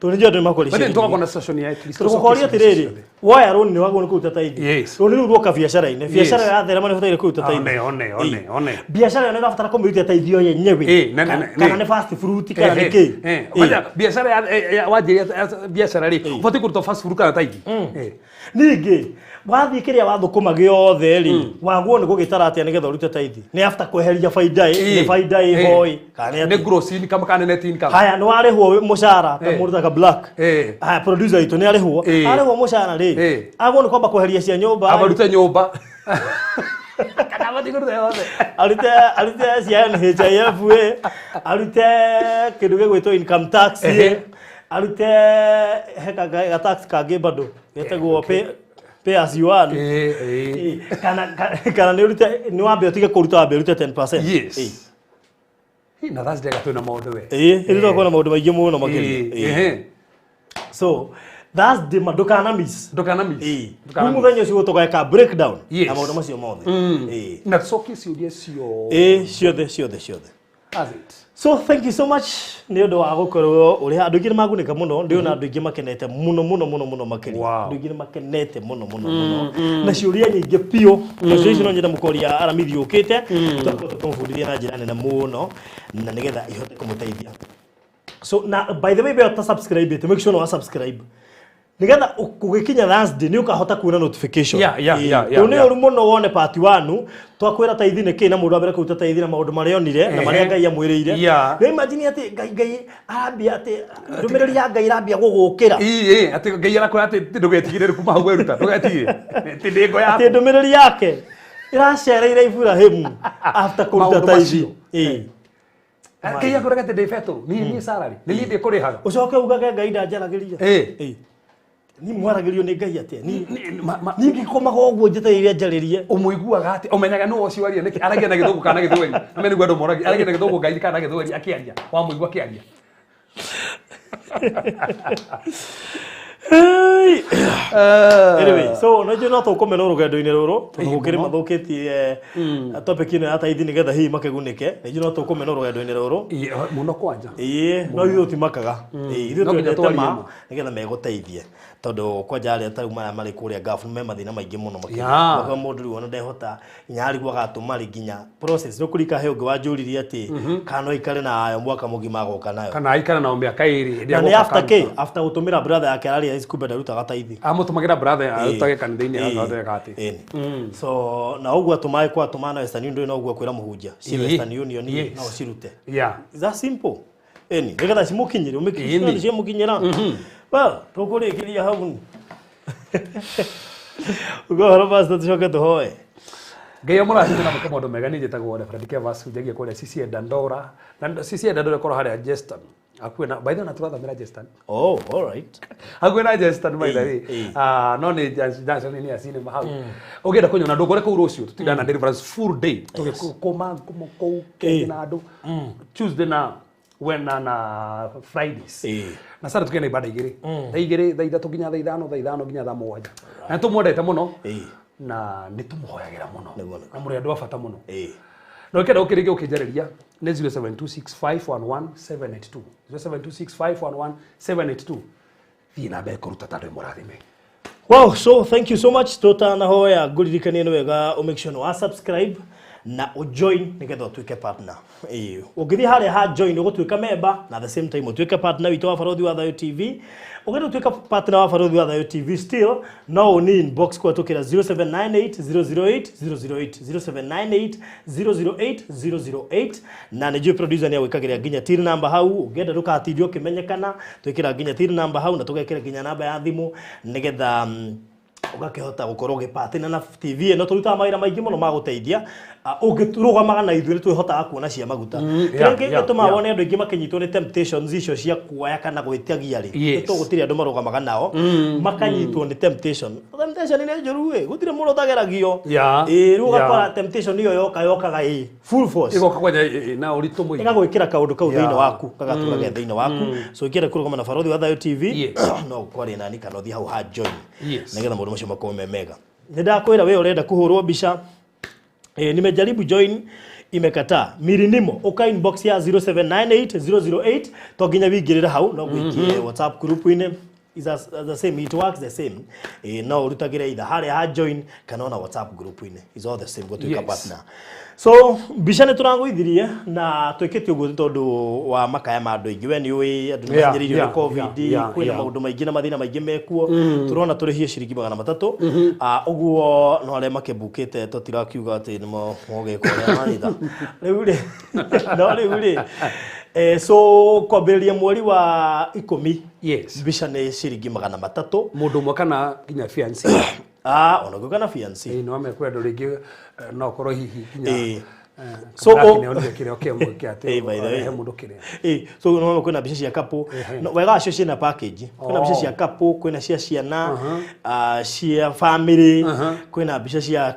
Tondũ nĩ njũĩ andũ nĩ makũria But then ciũria tũgakorwo nyingĩ. na session ya at least Tũgũkoria tũcokie atĩrĩrĩ, ciũria ciothe. woya rũni nĩ wagwo nĩ kũruta taithi. Yes. Rũni rũu ruoka biacara-inĩ. Biacara Yes. yatherema nĩ ũbataire kũruta taithi. One, one, one, one. Biacara ĩyo nĩ ĩrabatara kũmĩruta taithi yo yenyewe. Ĩĩ, Kana nĩ fast fruit kana nĩ kĩ. Eh, Ĩĩ. kwanza biacara wanjĩrĩria biacara rĩ, ũbatiĩ kũruta fast food kana taithi. Eh. Ningĩ wathiĩ kĩrĩa wathũkũma gĩothe rĩ, wagwo nĩ gũgĩtara atĩa nĩgetha ũrute taithi? Nĩ after kweheria baida ĩ, nĩ baida ĩho ĩ, kana nĩ Nĩ atĩa? gross income kana net income. Haya, nĩ warĩhwo mũcara ta Eh. mũndũ ta Black. Eh. Haya, producer witũ nĩ arĩhwo. Eh. Arĩhwo mũcara rĩ, Eh. agwo nĩ kwamba kweheria cia nyũmba ĩ, Abarute nyũmba. Kana abatiĩ kũruta yothe. Arute cia NHIF ĩ, arute kĩndũ gĩgwĩtwo income tax ĩ, Ehe. arute he ga tax kangĩ bado getagwo pay as you earn. Eh, eh. Ĩ, kana nĩ ũrute, nĩ wambe ũtige kũruta, wambe ũrute 10%. Yes. Ĩ. Hii, na Thursday gatwĩ na maũndũ we. Ĩ, ĩrĩ tũgakorwo na maũndũ maingĩ mũno makĩria. Ĩĩ, Ĩ. ehe. So Thursday ma ndũkana miss. Ndũkana miss. Ĩ. Ndũkana Rĩu miss. mũthenya ũcio tũgeka breakdown Yes. na maũndũ macio mothe. Ĩ. Na tũcokie ciũria ciothe. Ĩ, ciothe ciothe ciothe. That's it. So thank you so much nĩ ũndũ wa gũkorwo ũrĩ andũ aingĩ nĩ magunĩka mũno. Ndĩona andũ aingĩ makenete mũno mũno mũno mũno makĩria. Andũ aingĩ nĩ makenete mũno mũno mũno na ciũria nyingĩ biũ, na ciũria icio no nyende mũkoria Aramithi ũkĩte tũgakorwo tũkĩmũbundithia na njĩra nene mũno na nĩgetha ihote kũmũteithia. So na by the way, we ta subscribe, make sure no wa subscribe nigetha gũgĩkinya Thursday nĩ ũkahota kuona notification. Rĩu nĩ ũru mũno wone part 1 twakwĩra taithi nĩ kĩ na mũndũ ambere kũruta taithi na maũndũ marĩa onire na marĩa Ngai amwĩrĩire. Rĩu imagine atĩ Ngai arambia atĩ ndũmĩrĩri ya Ngai ĩrambia gũgũkĩra. Ii, atĩ Ngai arakwĩra atĩ ndũgetigĩre kuma hau weruta, ndũgetigĩre atĩ ndĩ ngo yaku. Atĩ ndũmĩrĩri yake ĩracereire Iburahĩmu after kũruta Maũndũ taithi. Macio. Ngai akwĩraga atĩ ndĩ betũrũ, niĩ niĩ salary, nĩ niĩ ndĩkũrĩhaga. Ũcoke ugage Ngai ndanjaragĩria. Ni mwaragĩrio nĩ Ngai atĩa? Niĩ ngĩkomaga ũguo njetereire njarĩrie. Ũmũiguaga atĩ ũmenyaga nũ ũcio aria nĩkĩ aragia na Gĩthũngũ kana Gĩthweri? Na nĩguo andũ moragia, aragia na Gĩthũngũ Ngai kana Gĩthweri akĩaria, wamũigua akĩaria? Hey. Anyway, so no njũ no tũkũmena rũgendo-inĩ rũrũ tondũ gũkĩrĩ mathũkĩtie topic ĩno ya taithi nĩgetha hihi makĩgunĩke. Nĩ njũ no tũkũmena rũgendo-inĩ rũrũ. Ĩĩ, mũno kwanja. Ĩĩ, no ithuĩ tũtimakaga. Ĩĩ, ithuĩ No nginya twendete twarie ma ma. nĩgetha megũteithie tondũ kwanja arĩa tarĩu maya marĩ kũrĩa Gulf me mathĩna maingĩ mũno makĩria. Ũgakora mũndũ rĩu ona ndehota nginya arigwo agatũma rĩ nginya process nĩ kũrika he ũngĩ wanjũririe atĩ kana no aikare nayo mwaka mũgima agoka nayo. Kana aikara nao mĩaka 2 hĩndĩ Na nĩ agoka after akaruta. kĩ after gũtũmĩra brother yake araria kumbe ndarutaga taithi. Amũtũmagĩra brother arutage kanitha-inĩ, agathondeka atĩ. Ĩni. So na ũguo atũmae kwa atũma na Western Union no ũguo kwĩra mũhunjia ci Western Union no cirute. Is that simple? Ĩni, nĩgetha cimũkinyĩre ũmĩkinyĩre ciamũkinyĩra. Well, tũkũrĩkĩria hau. Ugo horo pastor, tũcoke tũhoe. Ngai amũrathime na mwĩke maũndũ mega. Niĩ njĩtagwo Reverend Kevas, hunjagia kũrĩa CCA Dandora, na CCA Dandora ĩkorwo harĩa Jeston hakuhĩ na, by the way, na tũrathamĩra Jeston. Oh, all right. Hakuhĩ na Jeston, by the way. Ah, no nĩ junction-inĩ ya cinema hau. Ũngĩenda kũnyona, ndũngore kũu rũciũ, tũtinda na deliverance full day tũgĩkũma ngumo kũu kĩngĩ na andũ Tuesday na wena na Fridays na Saturday tũkĩenda ibada igĩrĩ, thaa 2, thaa 3 nginya thaa 5, thaa 5 nginya thaa 7. Na nĩ tũmwendete mũno na nĩ tũmũhoyagĩra mũno. Nĩguo, nĩguo. Na mũrĩ andũ a bata mũno. Na ũkĩenda gũkĩrĩkia ũkĩnjarĩria nĩ 0726511782, 0726511782. Thiĩ na mbere kũruta tondũ mũrathime. Wow, so thank you so much. Tutanahoya ngũririkanie nĩ wega ũ make sure nĩ wa subscribe na ũjoin nĩgetha ũtuĩke partner. Ĩĩ, ũngĩthiĩ harĩa ha join ũgũtuĩka member na at the same time ũtuĩke partner witũ wa Barothi wa Thayũ TV. Ũngĩenda gũtuĩka partner wa Barothi wa Thayũ TV still no ũni inbox kũhetũkĩra 0798 008 008, 0798 008 008, na nĩ njũĩ producer nĩ agwĩkagĩra nginya till number hau. Ũngĩenda ndũgatinde ũkĩmenyekana, twĩkĩra nginya till number hau na tũgekĩra nginya namba ya thimũ nĩgetha ũgakĩhota gũkorwo ũgĩpatĩna na TV ĩno. Tũrutaga mawĩra maingĩ mũno ma gũteithia. Ũngĩrũgamaga na ithuĩ nĩ twĩhotaga kuona cia maguta. Kĩrĩa gĩtũmaga wone andũ aingĩ makĩnyitwo nĩ temptations icio cia kuoya kana gwĩtagia rĩ, nĩ tondũ gũtirĩ andũ marũgamaga nao makanyitwo nĩ temptation. Temptation nĩ njũru ĩ, gũtirĩ mũndũ ũtageragio. Ĩ, rĩu ũgakora temptation ĩyo yoka yokaga ĩ full force. Ĩgoka kwanja na ũritũ mũingĩ. Ĩgagwĩkĩra kaũndũ kau thĩinĩ waku, gagatũra ge thĩinĩ waku. So ingĩenda kũrũgama na Barothi wa Thayũ TV, no ũkwaria nani kana ũthiĩ hau ha join nĩgetha maũndũ macio makorwo me mega. Nĩ ndakwĩra we ũrenda kũhũrwo mbica, nimejaribu join imekataa, mirinimo uka inbox ya 0798 008. To nginya wingĩrĩre hau, no gwĩkie WhatsApp group-inĩ is as, the same, it works the same. No ũrutagĩre either harĩa ha join kana ona WhatsApp group-inĩ, is all the same gũtuĩka partner. So mbica nĩ tũragũithirie na twĩkĩte ũguo nĩ tondũ wa makaya ma andũ aingĩ. We nĩ ũĩ andũ nĩ mahinyĩrĩirio nĩ COVID, kwĩna maũndũ maingĩ na mathĩna maingĩ mekuo. Tũrona tũrĩhie ciringi 300. Ah, ũguo no arĩa makĩmbukĩte tũtirakiuga atĩ nĩmo mogĩka ũrĩa manyita rĩu rĩ, no rĩu rĩ, so kwambĩrĩria mweri wa 10, mbica nĩ ciringi 300. Mũndũ ũmwe kana nginya fiancé? Ah, ona ũngĩũka na fiancé. Ĩĩ, no mekwenda andũ rĩngĩ, no ũkorwo hihi nginya So, nĩ onire kĩrĩa kĩamwe kĩa atĩ Ĩĩ, by the way. he mũndũ kĩrĩa. Ĩ, so no kwĩna mbica cia couple. No, wega wacio ciĩna package. Kwĩna mbica cia couple, kwĩna cia ciana, cia family, kwĩna mbica cia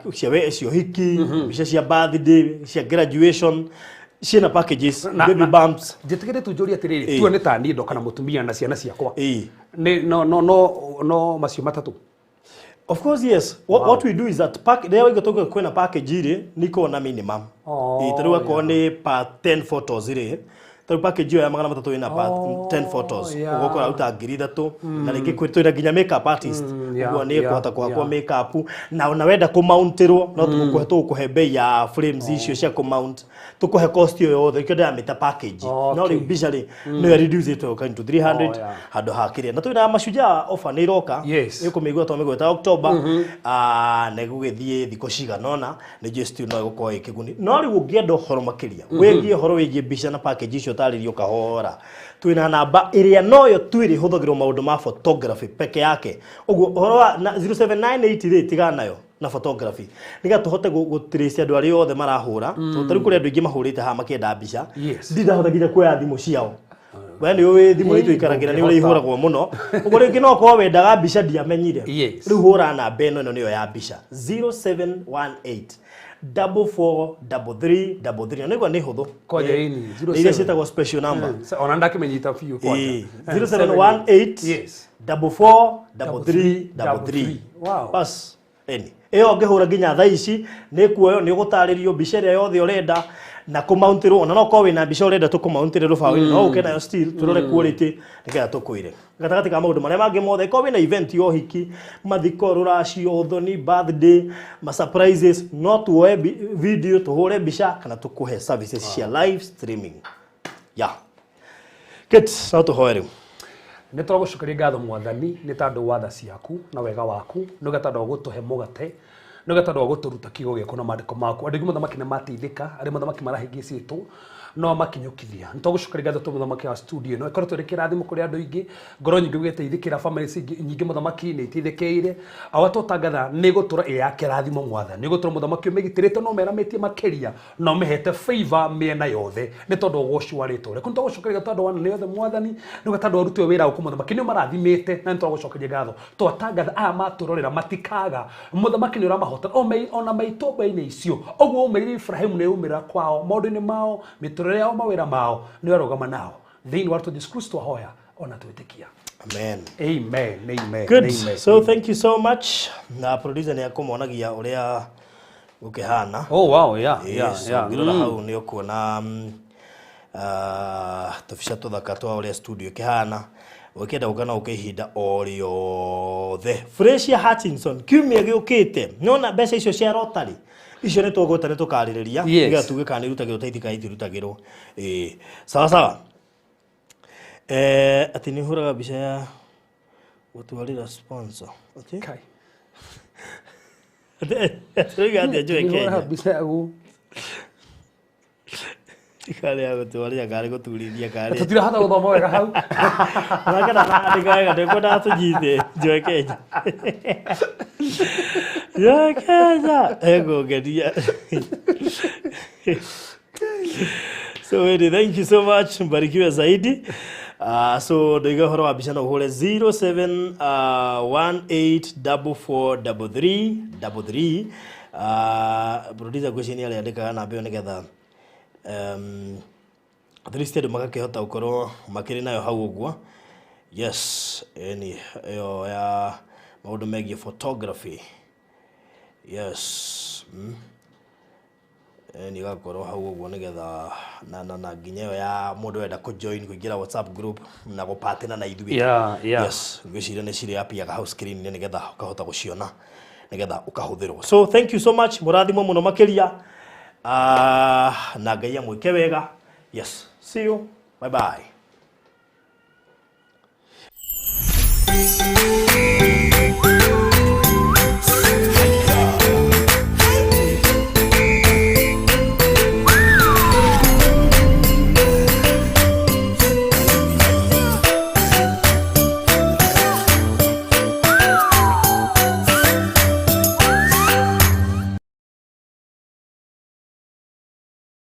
ũhiki, mbica cia birthday, cia graduation, ciĩna packages, baby bumps. Njĩtĩkĩre tu njũrie atĩrĩrĩ, tuo nĩ ta niĩ ndoka na mũtumia na ciana ciakwa, Ĩĩ. nĩ no macio matatũ? Of course yes. What we do is that pack rĩrĩa waigua tũgũ kwĩna package rĩ nĩ ikoragwo na minimum. Oh, Ĩ, ta rĩu akorwo nĩ per 10 photos rĩ, ta rĩu package ĩyo ya 300 ĩna per 10 photos. Ũguo ũkora ruta 3000 na rĩngĩ twĩna nginya makeup artist. Ũguo nĩ ĩkũhota kũhakwo makeup na ona wenda kũmountĩrwo no tũgũkũhe tũgũkũhe bei ya frames icio cia kũmount, tũkũhe cost ĩyo yothe, nĩkĩo ndĩramĩta package. No rĩu mbica rĩ nĩyo reduce ĩtwo into 300 handũ ha kĩrĩa. Na twĩna Mashujaa offer nĩ iroka. Nĩ ũkũmĩigua twamĩgweta October. Na ĩgũgĩthiĩ thikũ cigana ũna, nĩ njũĩ still no ĩgũkorwo ĩ kĩguni. No rĩu ũngĩenda ũhoro makĩria wĩgiĩ ũhoro wĩgiĩ mbica na package icio ũtarĩrio kahora, twĩna namba ĩrĩa noyo tu ĩrĩa ĩhũthagĩrwo maũndũ ma photography peke yake. Ũguo ũhoro wa na 0798 rĩ, tigana nayo na photography nĩgetha tũhote gũtrace andũ arĩa othe marahũra, tondũ ta rĩu kũrĩ andũ aingĩ mahũrĩte haha makĩenda mbica. Ndindahota nginya kuoya thimũ ciao. We nĩ ũĩ thimũ itũ ikaragĩra nĩ ũrĩa ihũragwo mũno, ũguo rĩngĩ no ũkorwo wendaga mbica ndiamenyire. Rĩu hũra namba ĩno, ĩno nĩyo ya mbica, 0718 44 33 33, na nĩgua nĩ hũthũ. Koja ĩni, Nĩ iria ciĩtagwo special number. Ona ndakĩmenyita biũ kwanja. 0718 44 33 33. Wow. Bas eni ĩyo ũngĩhũra nginya thaa ici nĩ kuoyo, nĩ ũgũtarĩrio mbica ĩrĩa yothe ũrenda na kũmountĩrwo, ona no korwo wĩna mbica ũrenda tũkũmountĩre rũbaũ-inĩ, no ũke nayo still tũrore quality nĩgetha tũkwĩre gatagatĩ ka maũndũ marĩa mangĩ mothe. Korwo wĩna event ya ũhiki, mathiko, rũracio, ũthoni, birthday, ma surprises, no tuoe video, tũhũre mbica kana tũkũhe services cia live streaming. Yeah. Kate, no tũhoe rĩu. Nĩ tũragũcokeria ngatho Mwathani nĩ tondũ wa tha ciaku na wega waku, nĩ tondũ wa gũtũhe mũgate, nĩ tondũ wa gũtũruta kiugo gĩaku na maandĩko maku. Andũ aingĩ mũthamaki nĩ mateithĩka, arĩa mũthamaki marahĩngĩcĩtwo no makinyũkithia. Nĩ tũragũcokeria ngatho tondũ mũthamaki wa studio ĩno ĩkoretwo ĩrĩ kĩrathimo kũrĩ andũ aingĩ, ngoro nyingĩ gũgĩteithĩkĩra, family nyingĩ mũthamaki nĩ iteithĩkĩire. Awa tũtangatha nĩ gũtũra ĩ ya kĩrathimo Mwathani, nĩ gũtũra mũthamaki ũmĩgitĩrĩte na ũmĩaramĩtie makĩria na ũmĩhete favor mĩena yothe nĩ tondũ wa ũgoci wa rĩtwa rĩaku. Nĩ tũragũcokeria ngatho tondũ wa nene yothe Mwathani, nĩ tondũ wa ũruti wa wĩra waku mũthamaki nĩ ũmarathimĩte, na nĩ tũragũcokeria ngatho. Twatangatha aya matũrorera matikaga, mũthamaki nĩ ũramahota ona maitũmba-inĩ icio. Ũguo ũmĩrĩire Ibrahimu nĩ ũmĩrĩra kwao maũndũ-inĩ mao, mĩtũrĩre yao, mawĩra mao, nĩ ũrarũgama nao. Thĩinĩ wa rĩtwa Jesu Kristo ahoya ona twĩtĩkia. Amen. Amen, amen. Good. Amen. So thank you so much. Na producer nĩ akũmonagia ũrĩa gũkĩhana. Oh wow, yeah. Yes, ũngĩrora hau nĩ ũkuona tũbica tũthaka twa ũrĩa studio ĩkĩhana. Ũkĩenda gũka no ũke ihinda o rĩothe. Fresia Hutchinson kiumia gĩũkĩte, nĩwona mbeca icio cia Rotary icio nĩ tũgũta nĩ tũkarĩrĩria nĩgetha tuge kana nĩ irutagĩrwo taithi kana itirutagĩrwo. Ĩĩ, sawa sawa. Atĩ nĩ ũhũraga mbica ya gũtwarĩra sponsor. Atĩ? Kai. Atĩ atĩa Joy Nĩ Kenya? ũhũraga mbica ya Karĩ ya gũtwarĩra karĩ gũturithia karĩ. Tũtirahota gũthoma wega hau. Onake ndarandĩka wega, ndĩkwendaga tũnyite Joy Kenya. Joy Kenya ekũngenia. So anyway, thank you so much, mbarikiwe zaidi. So ndoiga ũhoro wa mbica no ũhũre zero seven, one eight double four double three double three. Producer ngwĩciria nĩ arĩandĩkaga namba ĩyo nĩgetha, at least andũ magakĩhota gũkorwo makĩrĩ nayo hau ũguo. Yes, ĩni ĩyo ya maũndũ megiĩ photography. Yes. Ni gakorwo hau ũguo nĩgetha na nginya ĩyo ya mũndũ wenda kũ-join kũingĩra WhatsApp group na gũpatĩna na ithuĩ. Yes, ngwĩciria nĩ cirĩ app hau screen-inĩ nĩgetha ũkahota gũciona nĩgetha ũkahũthĩrwo. So thank you so much, mũrathimwo mũno makĩria. Na Ngai amwĩke wega. Yes, see you. Bye bye.